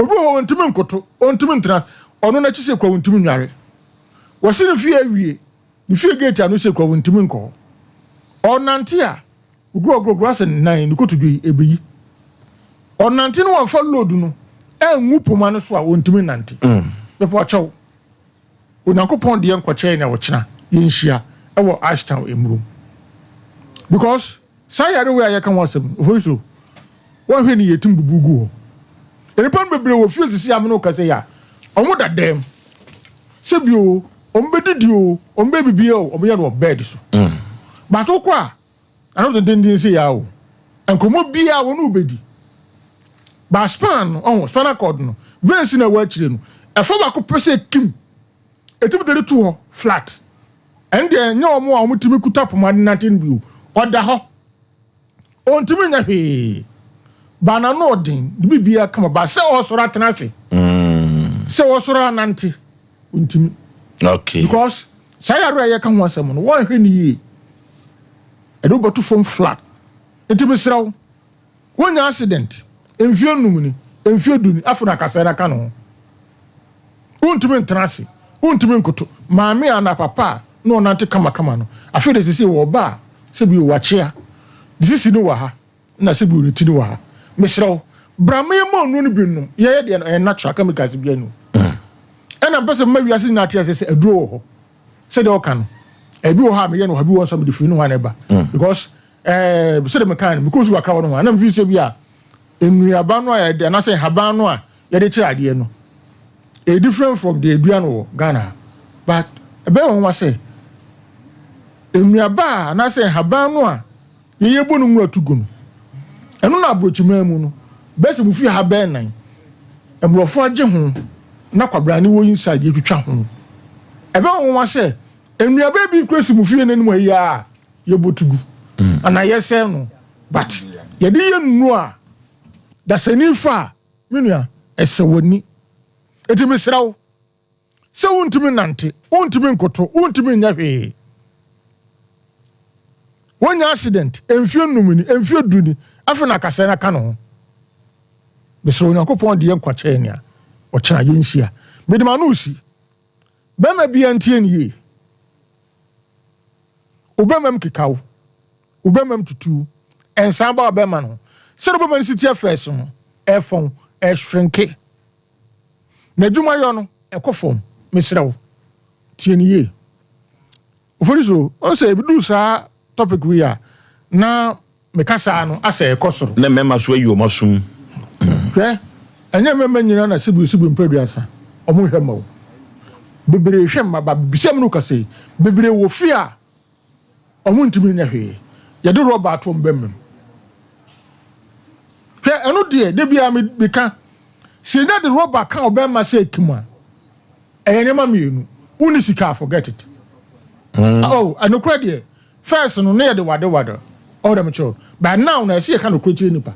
Obi wɔ hɔ ɔntumi nkoto, ɔntumi ntena, ɔno n'akyi sɛ kura ɔntumi nware. Wɔsi ne fie awie, ne fie gate ano sɛ kura ɔntumi nkɔ hɔ. Ɔnante a, ogurɔgurɔgurɔ asɛ ne nan, ne kotodwe yi ebeyi. Ɔnante no wɔnfa load no angu poma no so a ɔntumi nante. Bɛpɔ akyɛw. Onyankopɔn deɛ nkɔkyɛɛ na ɔkyena yɛnhyia wɔ Ashtown mmurom because saa yare wei a yɛka ho asɛm no Ofori so wɔnhwɛ ni yɛtim bubu gu hɔ. Nnipa no bebree wɔ fie sisi a me ne wo kasa yi a wɔn da dɛm sɛ bi o wɔn bɛdidi o wɔn bɛ bibia o wɔn yɛ no wɔ bed so but wokɔ a ano dendenden sɛ yɛ o nkɔmmɔ biara wɔn ne wobɛdi ba span no ɔho spinal cord no veins na ɛwɔ akyire no ɛfa baako pɛ sɛ kim ɛtumi de to hɔ flat ɛn deɛ nyɛ wɔn a wɔtumi kuta poma de nante no bio ɔda hɔ ɔntumi nyɛ hwee ba n'ano ɔden ne biribiara kama ba sɛ ɔsɔrɔ atena ase sɛ ɔsɔrɔ anante ɔntumi okay because saa yare a yɛka ho asɛm no wɔnhwɛ ne yie ɛde wobɛto fam flat nti mesrɛ wo wonya accident mfie num ni mfie du ni afei na akasɛe no aka ne ho wontumi ntena ase wontumi nkoto maame a na papa a na ɔnante kamakama no afei de sisi wɔ ba a sɛ bi wakyea ne sisi no wɔ ha na sɛ bi wɔ ne ti no wɔ ha mesrɛ wo bra ma yɛma nnuro no bi nom yɛyɛ deɛ no ɛyɛ natural chemicals bi anu ɛna mpɛ sɛ mma wiase nyinaa te ase sɛ aduro wɔ hɔ sɛdeɛ ɔka no ebi wɔ hɔ a meyɛ no wɔ ha bi wɔ nso a mede firi no hɔ a na ɛba because ɛɛ sɛdeɛ meka no mekɔ su kakra wɔ no ho a na mefiri sɛ bi a nnuaba no a yɛde anaasɛ nhaban no a yɛde kyerɛ adeɛ no ɛyɛ different from deɛ edua no wɔ Ghana ha but ɛbɛyɛ wɔn wa sɛ nnuaba a anaasɛ nhaban no a yɛyɛ bɔ no nwura to gu no ɛno na aburokyiman mu no bɛsɛ mu fi ha bɛɛ nan mmorɔfo agye ho na kwabrane wɔ inside yɛtwitwa ho ɛbɛyɛ wɔn wa sɛ nnuaba bi kura si mu fie n'anim ha yi a yɛbɔ to gu anaa yɛsɛn no but yɛde yɛ nnuro a dasani fa a me nua ɛsɛ w'ani eti mesrɛ wo sɛ wontumi nante wontumi nkoto wontumi nyɛ hwee wonya accident mfie num ni mfie du ni afei na akasɛ na ka ne ho mesrɛ onyankopɔn deɛ nkwakyɛɛ nea ɔkyena yɛnhyia mede ma no si bɛrima bia ntie ne yie wobɛma m keka wo wobɛma m tutu ɛnsan ba wobɛma no sɛde wobɛma no si teɛ fɛs no ɛfɔn ɛhwenke na adwumayɔ no ɛkɔ fam mesrɛ wo tie ne yie ofori so ɔn sɛ ebi saa topic wei a na meka saa no asɛ ɛkɔ soro na mmarima so ayi wɔn asom hwɛ ɛnyɛ mmarima nyinaa na sibi sibi mpɛ ɔmo hwɛ ma wo bebree hwɛ mma ba bisa mu no kasa yi bebree wɔ fie a ɔmo ntumi nyɛ hwee yɛde rɔba ato ɔmo bɛmma mu hwɛ ɛno deɛ de bia mi meka si enya de rɔba ka ɔbɛrima sɛ ekim a ɛyɛ nneɛma mmienu wonni sika forget it oh ɛnokora deɛ first no ne yɛde wade wade ɔwɔ dɛm kyerɛw but now na ɛsɛ yɛ ka nokora kyerɛ nipa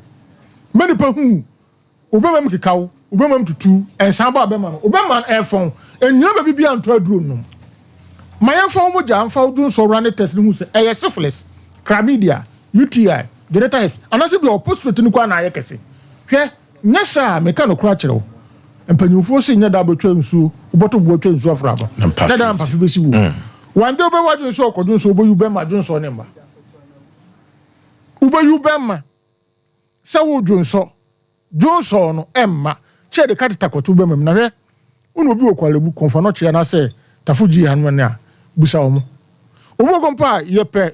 mɛ nipa hu obɛma mu keka wo obɛma mu tutu ɛnsan ba ɔbɛma no obɛma no ɛfɔn enyina baabi bi antɔ aduro nom ma yɛn fa wɔn gya nfa wo nsɔ wura ne test ne hu sɛ ɛyɛ syphilis chlamydia uti genital herpes anaasɛ bi a ɔpo straight no kɔ ana ayɛ kɛse hwɛ nyɛ saa meka no kora kyerɛ wo mpanyinfoɔ sɛ nyɛ da bɛtwa nsuo wobɔtɔ bu atwa nsuo afra aba Na mpafe nyɛ da mpafe bɛsi wo wande wobɛwɔ adwonsɔ ɔkɔdwonsɔ wobɛyi bɛma adwonsɔ ne mma wobɛyi bɛma sɛ wo dwonsɔ dwonsɔ no ɛmma kyɛ de ka teta kɔto bɛma mu na hwɛ wone obi wɔ kwalebu kɔmfa no kyea anaasɛ tafo gyi ha no ne a busa wɔ mo obi wɔ kɔmpa a yɛpɛ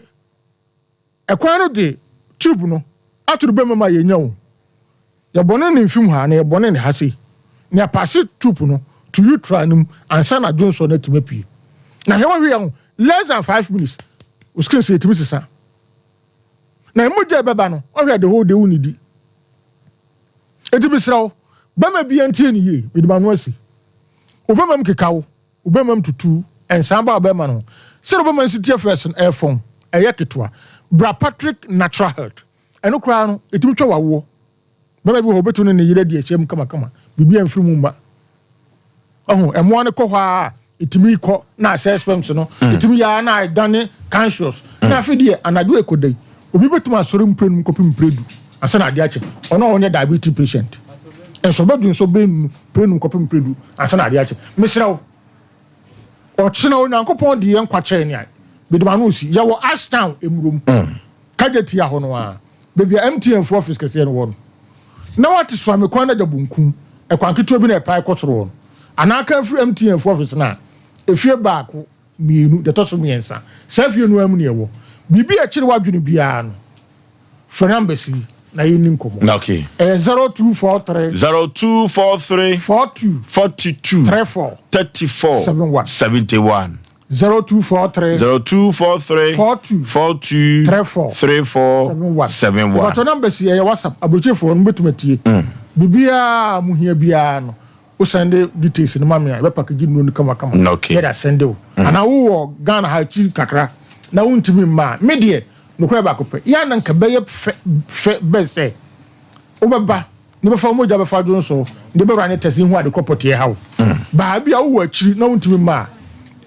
ɛkwan no de tube no ato no bɛma mu a yɛnya wo yɛbɔne ne mfim ha na yɛbɔne ne ha sei na yɛpaase tube no to utra no mu ansa na dwonsɔ no atumi apue na hwɛ wɔhwɛ yɛn ho less than 5 minutes o skin sɛ yɛtumi sesa na mogya ɛbɛba no ɔhwɛ the whole day wo ne di eti bisrɛ wo bɛma bia ntie ne yie mede ma no asi wobɛma m keka wo wobɛma m tutu ɛnsan ba wobɛma no sɛde wobɛma no si tie first no ɛyɛ ɛyɛ ketewa bra Patrick Natural Health ɛno koraa no ɛtumi twa wawoɔ bɛma bi wɔ hɔ wobɛtumi ne ne yerɛ di akyia mu kamakama biribi amfiri mu mma ɔho ɛmmoa no kɔ hɔ a Ɛtumi kɔ na asɛe sperms no. Ɛtumi yɛ ara na adane cancerous. Na afei deɛ anadwo ɛkɔda yi, obi bɛtumi asɔre mprɛnum kɔpem mprɛdu ansa na adeɛ akye. Ɔno a ɔnyɛ diabetes patient nso ɔbɛdwo nso bɛyɛ nnu prɛnum kɔpem mprɛdu ansa na adeɛ akye. Mesrɛ wo, ɔkyena Onyankopɔn de yɛn nkwa kyɛɛ ne a, mede m'ano resi. Yɛwɔ Ashtown Emurom, Kajetia hɔ no ara, baabi a MTN foɔ office kɛseɛ no wɔ no. Na woate Suame kwan no agya bonkum, ɛkwan ketewa bi na ɛpae kɔ soro hɔ no. Anaa ka firi MTN foɔ office no a, efie baako, mmienu, deɛ ɛtɔ so mmiɛnsa. Saa fie no ara mu na yɛwɔ. Biribi a ɛkyere w'adwene biara no, frɛ numbers yi na yɛnni nkɔmmɔ. Okay. Ɛyɛ 0243. 0243. 42. 42. 34. 34. 71. 71. 0243. 0243. 42. 42. 34. 34. 71. 71. Ìbàtɔ numbers yi ɛyɛ WhatsApp aburokyefoɔ no bɛtumi atie. Biribiara a mo hia biara no, wo sɛnde details no ma me a, yɛbɛ package nnuro no kamakama. Okay. Yɛde asɛnde wo. Anaa wowɔ Ghana ha akyiri kakra na wontumi mma a, me deɛ nokorɛ baako pɛ, yɛ a na nka bɛyɛ fɛ fɛ bɛ sɛ wobɛba na bɛfa wo mogya bɛfa dwonsɔ de bɛwura ne test hu ade korɔ pɔtee ɛha wo. Baa bi a wowɔ akyiri na wontumi mma a,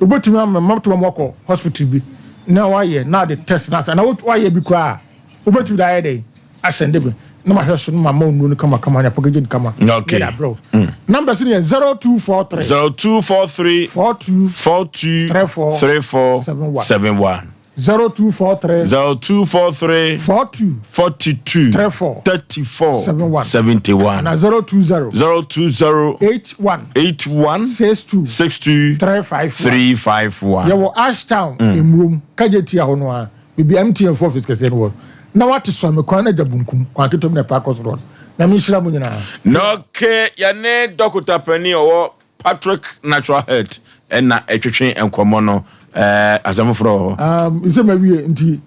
wobɛtumi ama matoma mu akɔ hospital bi na wayɛ na ade test na asa na wayɛ bi koraa a, wobɛtumi de ayɛ dɛn asɛnde me na mahwɛ so na mama wo nnuro no kamakama na package no kama. Okay. Yɛde abrɛ wo. Numbers no yɛ 0243 0243 42 42 34 34 71. 71. 0243 0243 42 42 34 34 71. 71. na 020 020 81 81 62 62 351. 351. Yɛwɔ Ashtown Emurom Kajetia hɔ no ara, baabi a MTN fo office kɛseɛ no wɔ no. Na wate Suame kwan no agya bonkum, kwan ketewa bi na ɛpa kɔ soro hɔ no. Nyame nhyira mo nyinaa. Na okay, yɛne dɔkota panin a ɔwɔ Patrick Natural Health na ɛtwetwe nkɔmmɔ no. Ɛɛ, asɛm foforɔ wɔ hɔ? Um, nsɛ mawie nti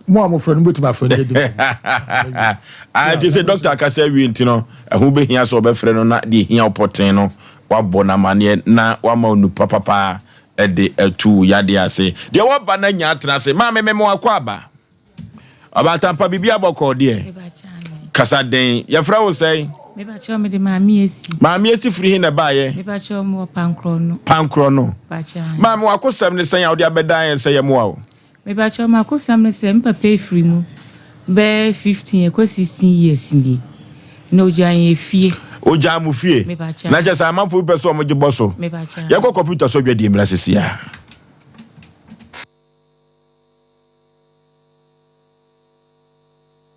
mo a mofrɛ no mobɛtumi afrɛ no adi nkɔmmɔ. Ah, nti sɛ dɔkta akasa awie nti no, ɛho bɛhia sɛ ɔbɛfrɛ no na deɛ ɛhia wo pɔtee no wabɔ no amanneɛ na wama wo nupa papa de atu wo yadeɛ ase. Deɛ waba no anya atena ase. Maame, mema wakɔ aba. Ɔbaatampa biribi abɔkɔɔ deɛ. Kasa den. Yɛfrɛ wo sɛn? Mepakyɛw mede Maame Esi. Maame Esi firi he na ɛbaeɛ? Mepakyɛw mewɔ Pankorɔ no. Pankorɔ no. Pakyɛw. Maame w'akosɛm ne sɛn a wode abɛdan yɛn sɛ yɛmmoa wo? Mepakyɛw m'akosɛm ne sɛ me papa efiri mu bɛyɛ 15 ɛkɔ 16 years nie na ogyaa yɛn fie. Ogyaa mo fie? Mepakyɛw. Na kyerɛ sɛ amanfoɔ bi pɛ sɛ wɔn gye bɔ so. Mepakyɛw. Yɛnkɔ kɔmputa so adwadie mmra sisi a.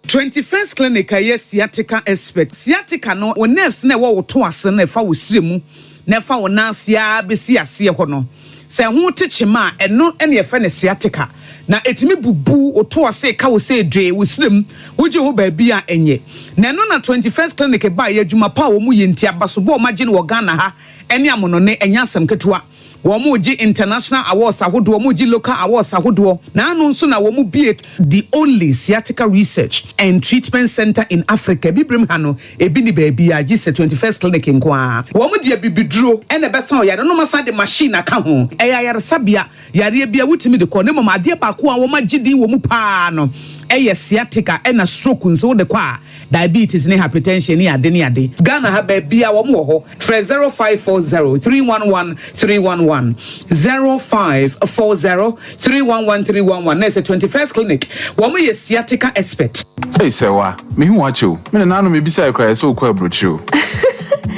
21st Clinic a ɛyɛ sciatica expert. Sciatica no, wo nerves no a ɛwɔ wo to ase no a ɛfa wo srɛ mu na ɛfa wo nan ase ara bɛsi aseɛ hɔ no, sɛ ɛho te kyema a, ɛno na yɛfrɛ no sciatica. Na ɛtumi bubu wo to ase, ɛka wo sɛ dwee, wo srɛ mu, wogye ho baabi a ɛnyɛ. Na ɛno na 21st Clinic baeɛ, adwuma pa a wɔyɛ nti, abasobɔ a wɔagye no wɔ Ghana ha ne amonɔne, ɛnyɛ asɛm ketewa. Wɔregye international awards ahodoɔ, wɔregye local awards ahodoɔ. N'ano nso na wɔbue the only sciatica research and treatment centre in Africa. Abibirem ha no, ebi nni baabiara gye sɛ 21st Clinic nko ara. Wɔde abibiduro na ɛbɛsa ɔyare no na wɔasan de machine aka ho. Ɛyɛ ayaresabea, yareɛ biara wotumi de kɔ na mmom adeɛ baako a wɔagye din wɔ mu pa ara no yɛ sciatica ɛna stroke nso wode kɔ a, diabetes ne hypertension ne ade ne ade. Ghana ha baabiara wɔn wɔ hɔ. Frɛ 0540 311 311, 0540 311 311 na ɛsɛ 21st Clinic. Wɔn yɛ sciatica expert. Ei Sɛwa, mehu wo akyɛ o. Me nananom mebisae koraa yɛsɛ wokɔ aburokyire o.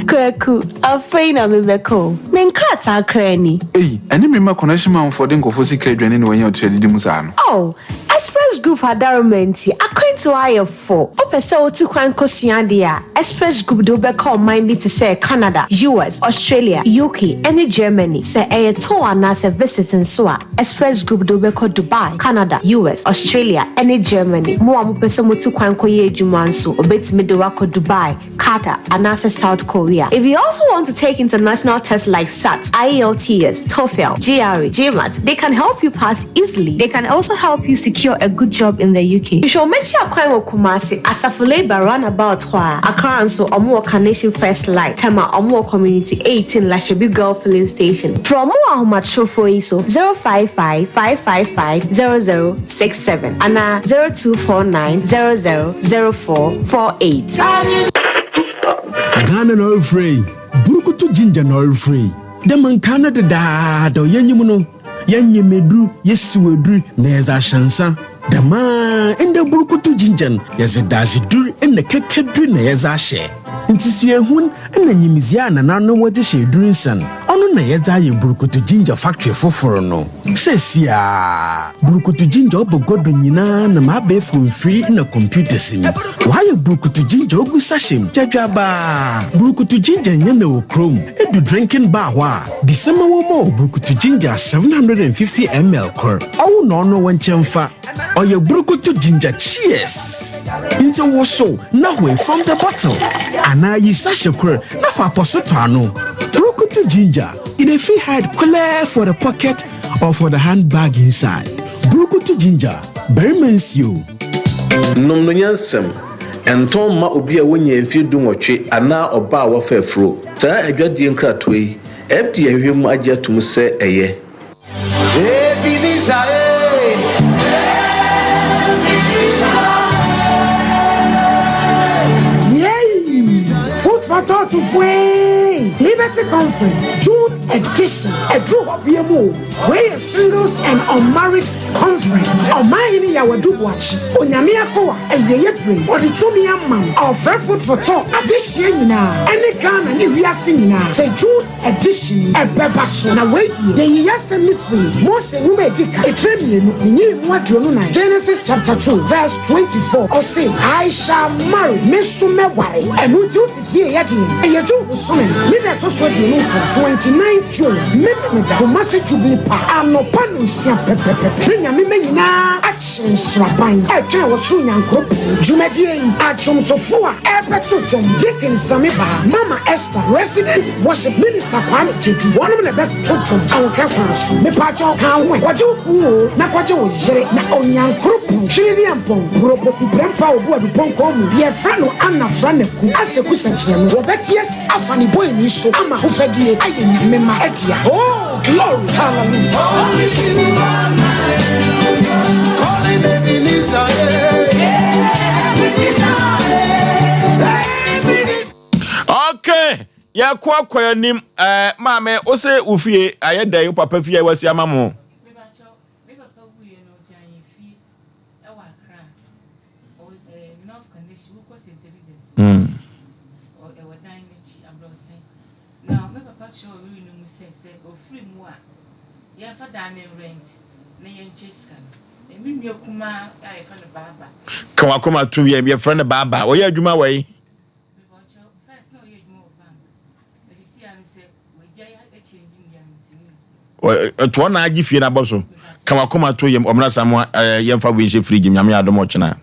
Kwaku, afei na mebɛkɔ o. Me nkrataa koraa ni. Ei, ɛne me mma connection manfoɔ de nkurɔfoɔ sika adwane na wanya otua didi mu saa no. Oh, Express Group adaroma nti, akwantuo ayɛ fo. Wopɛ sɛ wotu kwan kosua adeɛ a, Express Group de wo bɛkɔ ɔman bi te sɛ Canada, US, Australia, UK, ne Germany. Sɛ ɛyɛ tour anaasɛ visit nso a, Express Group de wo bɛkɔ Dubai, Canada, US, Australia, ne Germany. Mo a mopɛ sɛ motu kwan kɔyɛ adwuma nso, wɔbɛtumi de wo akɔ Dubai, Qatar, anaasɛ South Korea. If you also want to take international tests like SAT, IELTS, TOEFL, GRE, GMAT, they can help you pass easily. They can also help you secure a good job in the UK. Hwehwɛ wɔn akyi akwan wɔ Kumasi, Asafo Labour roundabout hɔ a. Accra nso, wɔn wɔ Carnation First Light, Tema, wɔn wɔ Community 18 Lashibi Girl Filling Station. Frɛ wɔn wɔ ahomatrofoɔ yi so, 055 555 0067 anaa 0249 00 0448. Ghana na ɔrefrɛ yi, Burukutu Ginger na ɔrefrɛ yi. Dɛ ma nkaa no dedaada ɔyɛ nyim no, yɛnyem edur, yesiw edur na yɛdze ahyɛ nsa. Dɛmara ndɛ burukutu ginger no, yɛdze dadzedur na kɛkɛdur na yɛdze ahyɛ. Ntsi suahun na nyimdzee a nananom wɔdze hyɛ edur nsa no, ɔno na yɛdze ayɛ burukutu ginger factory fofor no. Seseiara, burukutu ginger ɔba gua do nyina nam abaɛfor mfir na computers mu. Wɔayɛ burukutu ginger ogu sachet mu gyadwabaa. Burukutu ginger nnyɛ na wɔ kurom. Edu drinking bar hɔ a, bisa ma wɔmma wo burukutu ginger 750 ml kor. Ɔwo na ɔno wo nkyɛn fa. Ɔyɛ burukutu ginger cheers! Ntsi wosow na hoe from the bottle anaa yi sachet kor na fa apɔso tɔ ano. Burukutu ginger, e dey fit hide kolɛɛ for the pocket or for the handbag inside. Burukutu ginger, barima nsuo. Nom no nyansam. Ɛntɔn mma obi a wanya mfeɛ dunwɔtwe anaa ɔbaa a wafa afuro. Saa adwadie nkratoɔ yi, FDA ahwehwɛ mu agye atom sɛ ɛyɛ. Ebenezer eh. Yay! Food for thought foe! Liberty Conference June edition ɛduru hɔ bia mu o. Wei yɛ Singles and Unmarried Conference. Ɔmanhene Yaw Adu Boakye, Onyame akoa, awieɛ bere yi, ɔde tumi ama wo. Ɔrefrɛ Food for Thought adehyeɛ nyinaa ɛne Ghana ne wiase nyinaa sɛ June edition yi ɛbɛba so. Na wei deɛ, yɛyi y'asɛm no firi Mose nwoma a ɛdi kan, etire mmienu, ne nyiyimu 24, Genesis chapter 2 verse 24, ɔse, I shall marry, me nso mɛware. Ɛno nti wote Fie yɛ deɛn? Ɛyɛ June bosome no ne da ɛtɔ so 29, 29th June, Memeneda, Kumasi Jubilee Park, anɔpa nonsia pɛpɛpɛpɛ ne Nyame mma nyinaa akyere nsraban ɛretwɛn ɔsoro Nyankoropɔn. Dwumadie yi, adwomtofoɔ a ɛrebɛto dwom, Deacon Sami Baa, Mama Esther, Resident Worship Minister Kwame Gyadu, wɔnom na ɛbɛto dwom ahokɛ kwan so. Mepaakyɛw ka wo ho ɛ, kɔgye wo kunu oo na kɔgye wo yere na Onyankoropɔn, Twere-Neampɔn, Burobofi Prɛmpa Obu Adupɔnkɔn mu, deɛ yɛfrɛ no Anna Fra Ku aseku sɛkyerɛ no wɔbɛte asi afa ne bɔeni so ama ahofadie ayɛ Nyame mma dea. Oh glory hallelujah. Only you are mine. Calling Ebenezer, eh. Ebenezer, eh. Okay, yɛkɔ akɔ anim. Eh, maame, wo se wo fie ayɛ dɛn? Wo papa fie a wasi ama mo? Me papa wuiɛ no ɔgyaa yɛn fie wɔ Accra. Ɔwɔ ɛɛ North Kaneshie, wokɔ St. Eliza's. Ɔ ɛwɔ dan no akyi, abrɔsan. Na me papa kyerɛw wɔ wiri no mu sɛ, sɛ ɔfiri mu a, yɛmfa dan no nrɛnt na yɛnkyɛ sika no. Na me nua kumaa a yɛfrɛ no Baaba. Ka w'akoma tom yɛ, yɛfrɛ no Baaba. Ɔyɛ adwuma wɔ he? Mepakyɛw, first na ɔyɛ adwuma wɔ bank. Na sisi a no sɛ wagyae akyɛngye nnuane nti Toɔ na agye fie no abɔ so. Ka wakoma to yam ɔmena samoa eh, yɛmfa wei nhyɛ fridge mu nyame adom ɔkyena.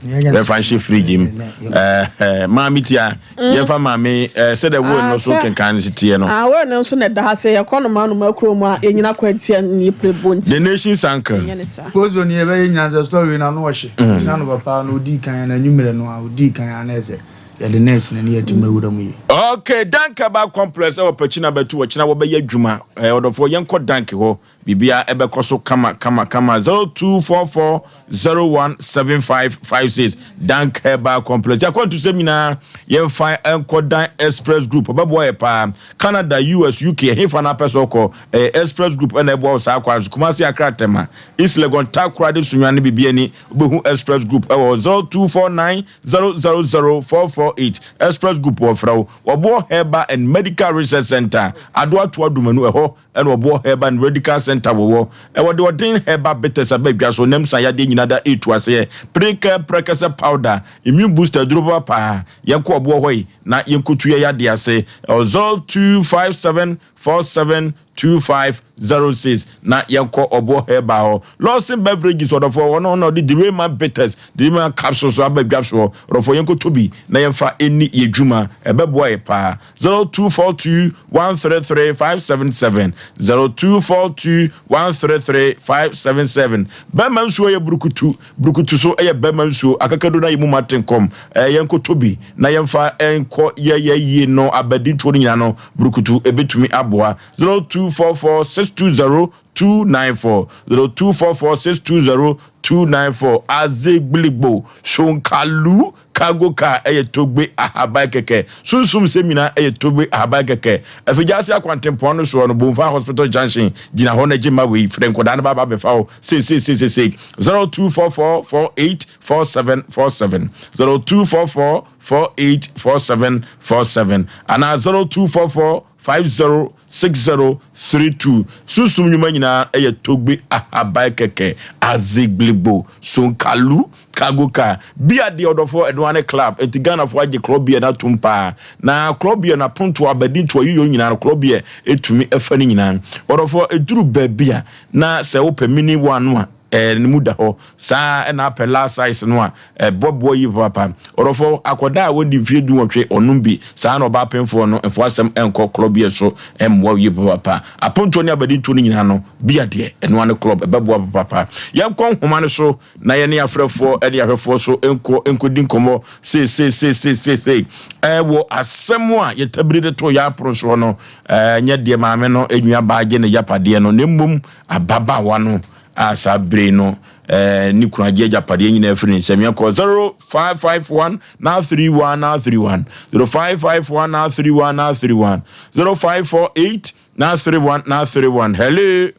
Yɛmfa nhyɛ fridge mu. Eh, eh, maame tia yɛmfa maame eh, sɛdeɛ wo no so kenkan no si teɛ no. Ah, wo no nso na ɛda ha sɛ yɛkɔ no ma no ma kurom a yɛnyina kwantia ne prebo nti. The Nation's Uncle. Kozo ni ɛbɛyɛ nyina sɛ story na no ɔhye. Kyina no papa no odi kan na anwummerɛ no a odi kan a na ɛsɛ Yɛde nurse no ne yɛn team awura mu yi. Okay, Dank Herbal Complex ɛwɔ Pachina Batu ɔkyena wɔbɛyɛ adwuma. Eh, ɔdɔfoɔ yɛnkɔ Dank hɔ. Biribiara ɛbɛkɔ so kama kama kama. 0244017556 Dank Herbal Complex. Yɛakwantusɛm nyinaa yɛmfa nkɔ Dan Express Group. Ɔbɛboa yɛ paa. Canada, US, UK, ɛhefa na apɛ sɛ ɔkɔ? Ɛyɛ Express Group ɛna ɛboa wo saa kwan so. Kumasi, Accra, Tema, East Legon, Takoradi, Sunyani, Bibiani. Wobɛhu Express Group ɛwɔ 0249 000448 Express Group wɔfrɛ wo Wɔboɔ Herbal and Medical Research Centre, Adoato Adumanu ɛhɔ ɛna Wɔboɔ Herbal and Redical Centre wɔwɔ. Ɛwɔ de ɔden herbal bitters aba dwa so nam sa yadeɛ nyina da ɛtu aseɛ. Prekɛ prɛkɛsɛ powder, immune booster aduro papa paa. Yɛnkɔ Ɔboɔ hɔ yi na yɛnkɔtu yɛ yadeɛ ase. Ɛwɔ 0257 47 2506 na yɛnkɔ Ɔboɔ Herbal hɔ. Lawson Beverages ɔdɔfoɔ ɔno na ɔde Derema Bitters, Derema Capsules aba dwa soɔ. Ɔdɔfoɔ yɛnkɔtɔ bi na yɛmfa ɛnni yɛ dwuma. Ɛbɛboa yɛ paa. 0242 133 577 0242 133 577 Bɛrima nsuo yɛ burukutu, burukutu so yɛ bɛrima nsuo. Akakadu na yɛ mu ma tenkɔm. Ɛɛ yɛnkɔtɔ bi na yɛmfa nkɔ yɛ yɛ yie no abadintoɔ no nyinaa no burukutu ɛbɛtumi aboa. 0244 620 294 0244 620 294 Azegbiligbo Shonkalu. Cargo car ɛyɛ Togbe Ahaban kɛkɛ. Sunsum nsɛm nyinaa ɛyɛ Togbe Ahaban kɛkɛ. Afigya-ase akwantempɔn no soɔ no, Bomfa Hospital Junction, gyina hɔ na gye mma wei. Frɛ nkwadaa no ba ba bɛfa wo seiseiseisei. 0244 48 47 47, 0244 48 47 47 anaa 0244 50 60 32. Sunsum nnwuma nyinaa yɛ Togbe Ahaban kɛkɛ. Azigligbo, Sonkalu, Cargo car, Beer deɛ ɔdɔfoɔ ɛno ara ne club nti Ghanafoɔ agye club beer no atom paa na club beer no apontoɔ abadintoɔ ayiyɔ nyinaa no club beer ɛtumi ɛfa ne nyinaa ɔdɔfoɔ ɛduru baabi a na sɛ wopɛ mini one no a ɛɛ ne mu da hɔ saa ɛna apɛ large size no a ɛbɔboɔ yi papaapa ɔdɔfoɔ akɔdaa a wɔndi mfie dunwɔtwe ɔnom bi saa na ɔbaa pemfoɔ no mfoɔ asɛm ɛnkɔ club beer so ɛmmoa yie papaapa apontoɔ ne abadintoɔ no nyinaa no beer deɛ ɛno ara ne club ɛbɛboa papaapa yɛnkɔ nhoma no so na yɛne afrɛfoɔ ne ahwɛfoɔ so nkɔ nkɔdi nkɔmmɔ seeseiseisei wɔ asɛm a yɛtabiri de too yɛn apono soɔ no, nyɛ deɛ maame no nua baa gye ne yapadeɛ no, na mmom ababaawa no a saa bere no ne kunu agye agyapadeɛ nyinaa afiri ne nsam. Yɛnkɔ 0551 931 931 0551 931 931 0548 931 931. Hello.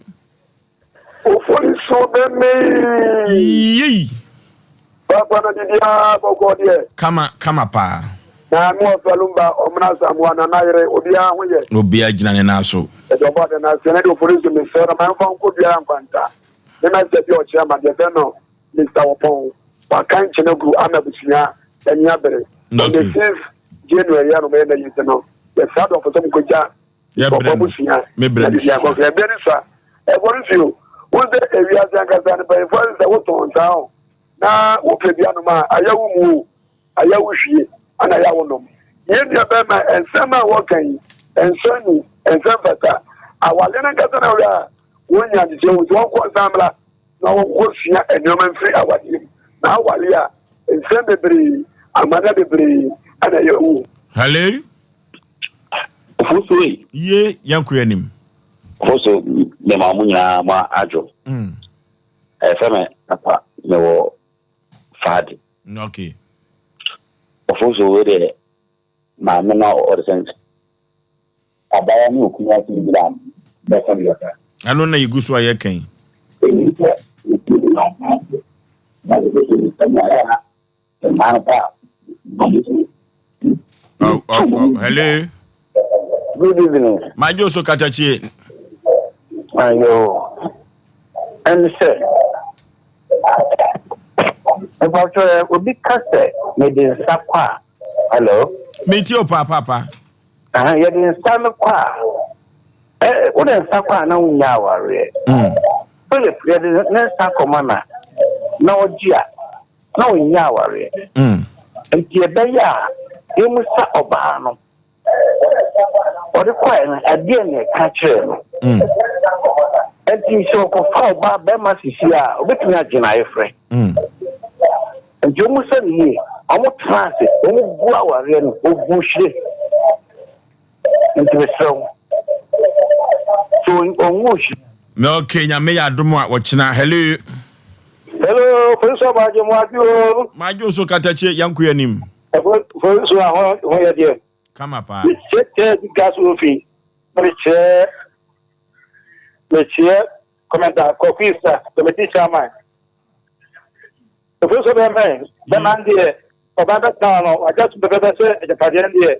Ofolisuo bɛmee. Yei. Papa na biribiara bɔkɔɔ deɛ. Kama kama paa. Na me wɔfa Lumba Ɔmena Asamoah Nana yere obiara ho yɛ. Obiara gyina ne nan so. Yɛde ɔbɔ ade no ase ɛnɛ deɛ Ofolisuo mesrɛ no ma yɛmfa nkɔ biara nkwanta ne mɛsɛ bi a ɔkyerɛ ma deɛ fɛ no Mister Ɔpɔn waka nkyene agu ama abusua ani abere on the 6th January yɛ no mɛyɛ na yi nti no yɛsrɛ adɔfo sɛ mokɔgya Yɛbrɛ no, me brɛ no sua. Yɛbrɛ no sua. Ɛbɔ no sua o. Wo sɛ ewiase ankasa no mpanyinfoɔ ase sɛ wotɔn nsa o na wopɛ bi anom a ayɛ wo mu o ayɛ wo hwie ana ayɛ wo nom. Yɛn nua bɛrima nsɛm a wɔka yi nsɔ ni nsɛm fata. Awale no ankasa na wɔyɛ a wɔnya nhyehyɛ wo nti wɔnkɔ nsa mmra na wɔnkɔ sua nneɛma mfiri awadeɛ mu. Na awale a nsɛm bebree amana bebree ana ɛyɛ wo. Hello. Ofosu ei. Ye yɛn kɔ anim. Ofosu mema mo nyinaa mo adwo. Mm. Ɛfɛ me papa me wɔ faadi. Okay. Ofosu wei deɛ maame na ɔde sɛ abaayewa ne okunu ase bi na bɛka bi kaka. Ɛno na yɛgu so a yɛka yi. Ɛyi sɛ okunu na ɔde na ɔde sɛ Oh, oh, oh, hello. Good evening. Majo so katachie. Ayo. Ɛne sɛ, mpatsɔ ɛ obi ka sɛ mede nsa kɔ a. Hello. Metie o paapaa. Aha, yɛde nsa no kɔ a, ɛ wode nsa kɔ a na wonya awareɛ. Philip yɛde ne nsa kɔma na na ɔgye a na ɔnnya awareɛ. Nti ɛbɛyɛ a yɛmmisa ɔbaa no, ɔde kɔɛ no ɛdeɛn na ɛka kyerɛɛ no? Nti sɛ ɔkɔfa ɔbaa bɛrima sisi a, ɔbɛtumi agye no ayefrɛ. Nti wɔmmisa no yie, wɔtena ase, wɔgu awareɛ no, wɔgu hyire. Nti mesrɛ wo, sɛ ɔngu hyire. Okay, nyame yɛ adom a wɔkyena. Hello. Hello, polisi ɔbɔ agye mo adwo o. Madwo so katakye yɛnko yɛ anim. Polisi a ho ho yɛ deɛ. Kama paa. Mekyerɛ kyerɛ bi gas ofi. Mekyerɛ mekyerɛ kɔmɛnta kɔkɔ isa kɔmɛti chairman. Polisi ɔbɛn bɛn bɛma deɛ ɔban bɛtena no wagya so pɛpɛpɛ sɛ agyapadeɛ deɛ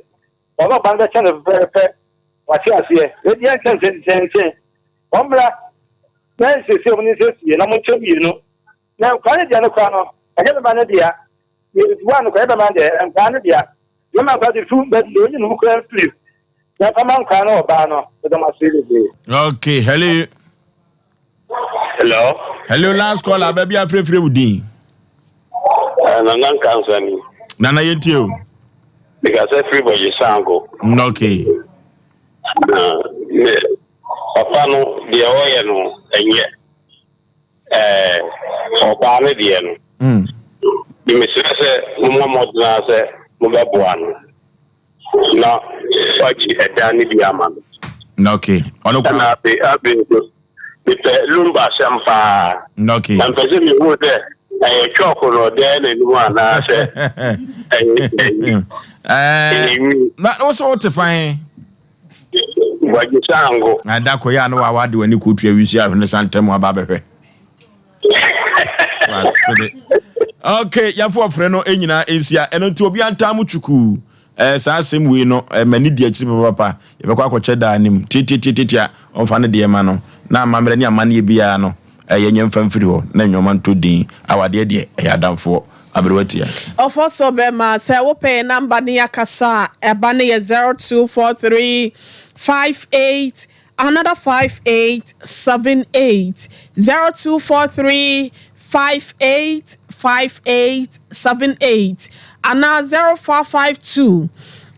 ɔno ɔban bɛkyɛ no pɛpɛpɛ wate aseɛ. Ebi ɛnkyɛn nkyɛn nkyɛn nkyɛn wɔn mmra. Na nsiesie wɔn nsiesie na monkyɛ mmienu. Na nkwadaa no deɛ no koraa no, ɛnyɛ bɛma no dea. Yɛbua no koraa, ɛnyɛ bɛma no deɛ, nkwadaa no dea. Bɛma nkwadaa de tu bɛ deɛ onyi ne ho koraa mfiri. Na mfa ma nkwadaa no ɔbaa no. Meda mo ase bebree. Okay, hello. Hello. Hello, last caller. Baabi afirefire wo din. Eh, Nana Nkansa ni. Nana yɛntie o. Mekasa firi Bɔgye Sango. Okay. Na me papa no deɛ ɔyɛ no ɛnyɛ ɛɛ ɔbaa no deɛ no. Mm. Mesrɛ sɛ mommɔ mmɔden ara sɛ mobɛboa no na wagye ɛdan no bi ama no. Na okay. Ɔno kwa. Ɛna afei afei nso mepɛ lumba asɛm paa. Na okay. Na mpɛ sɛ mehu sɛ Ɛyɛ chalk na ɔde ayɛ n'anim anaasɛ ɛyɛ ɛyi? Ɛɛ na wo sɛ wote fan? Bɔgye sango. Na da kɔ yɛ a na wawa de w'ani kɔtua wisi ahwene sa ntɛm aba abɛhwɛ. Wasere. Okay, yɛmfa ɔfrɛ no nyinaa nsia. Ɛno nti obi antaa mo twukuu. Ɛɛ saa asɛm wei no, ɛɛ m'ani di akyiri papapapa. Yɛbɛkɔ akɔkyɛ daa anim. Tiatiatiatia, ɔmfa ne deɛ ma no. Na amammerɛ ne amanneɛ biara no, ɛɛ yɛnyɛ mfa mfiri hɔ na nneɛma ntɔ din. Awadeɛ deɛ, ɛyɛ adamfoɔ. Aberewa tia. Ɔfɔsɔ bɛma, sɛ wopɛ yɛn number ne yɛakasa a, ɛba no yɛ 0243 58 another 5878, 0243 58 5878 anaa 0552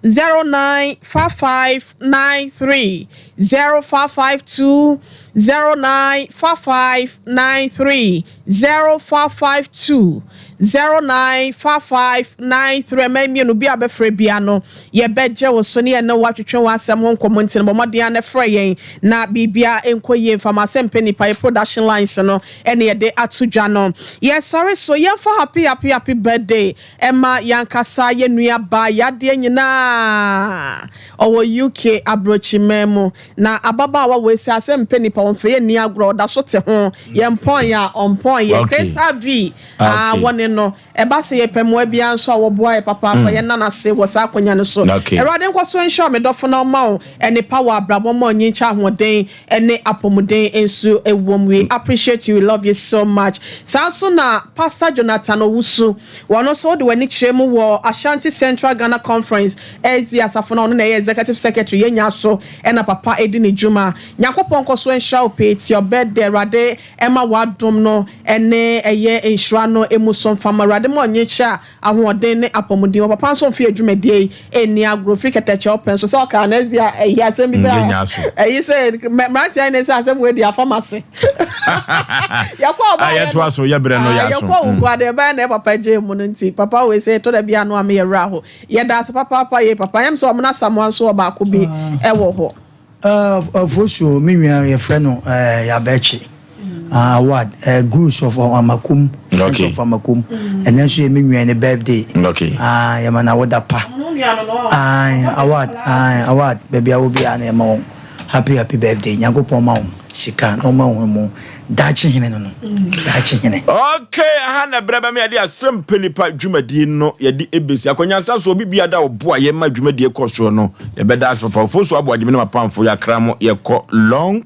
09 5593, 0552 09 5593, 0552 09 5593. Ɛmɛ mmienu bi a bɛfrɛ bia no, yɛbɛgye wo so ne yɛne wo atwetwe w'asɛm ho nkɔmmɔ. Nti no bɔ mmɔden a ne frɛ yɛn na biribia nkɔ yie. Mfama sɛ mpɛ nipa yɛ production lines no ɛne yɛde ato dwa no. Yɛsɔre so, yɛmfa happy happy happy birthday ɛma yɛankasa yɛ nua ba yadeɛ nyinaa ɔwɔ UK aburokyiman mu, na ababaawa wei sɛ asɛ mpɛ nipa wɔmfɛ yɛ nni agorɔ, ɔda so te ho yɛn mpɔn yɛ a ɔmpɔn yɛ. Crystal V a wɔne no ɛba sɛ yɛpɛ mmoa biara nso a wɔboa yɛ papaapa. Yɛn nan ase wɔ saa akonnwa no so. Awurade nkɔ so nhyɛ me dɔfo na ɔma wo ɛnipa wɔ abrabɔ ma ɔnyi nkyɛ ahoɔden ɛne apɔmuden nso ɛwɔ mu. We appreciate you, we love you so much. Saa nso na Pastor Jonathan Owusu, wɔn nso wode w'ani kyerɛ mu wɔ Ashanti Central Ghana Conference SD asafo no, ɔno na ɛyɛ executive secretary. Yɛnya so ɛna papa edi ne dwuma. Nyankopɔn nkɔ so nhyira wo pii. Ti your birthday, Awurade ɛma w'adom no ɛne ɛyɛ nhyira no emu so mfama. Awurade ma ɔnye kyɛ a ahoɔden ne apɔmuden wɔ. Papa nso mfe adwumadie yi ɛnni agorɔ firi kɛtɛkyɛ ɔpɛn so sɛ ɔkaa next day a ɛyi asɛm bi bɛ Yɛnya so. Ɛyi sɛ mmeranteɛ ne sɛ asɛm wei di afam ase yɛkɔ ɔba Ah, yɛtoa so, yɛbrɛ no yɛ aso. Yɛkɔ wugu ade ɛbɛyɛ na papa gye mu no, nti papa wei sɛ ɛtɔ da bi ano a meyɛ werɛ aho. Yɛda ase papaapa yɛ papa yɛm sɛ ɔmo na Samoa nso wɔ baako bi ɛwɔ hɔ. Fosuo, me nua yɛfrɛ no Yabɛkye Award Gurus of Amakom, Friends of Amakom. Ɛnɛ nso yɛ me nua ne birthday. Yɛma no awoda pa. Award Award, baabi a wɔ biara na yɛma wɔn happy happy birthday. Nyankopɔn ma wɔn sika na ɔma wɔn mu daakye hene no, daakye hene. Okay, aha na berɛ bɛma yɛde asɛm pɛ nipa dwumadie no yɛde ɛbɛsi akɔnyansa so. Obi bia da ɔboa yɛma dwumadie kɔ soɔ no, yɛbɛda ase papa. Ɔfo so aboa gyeme ne mapamfo yɛakra mo, yɛkɔ long.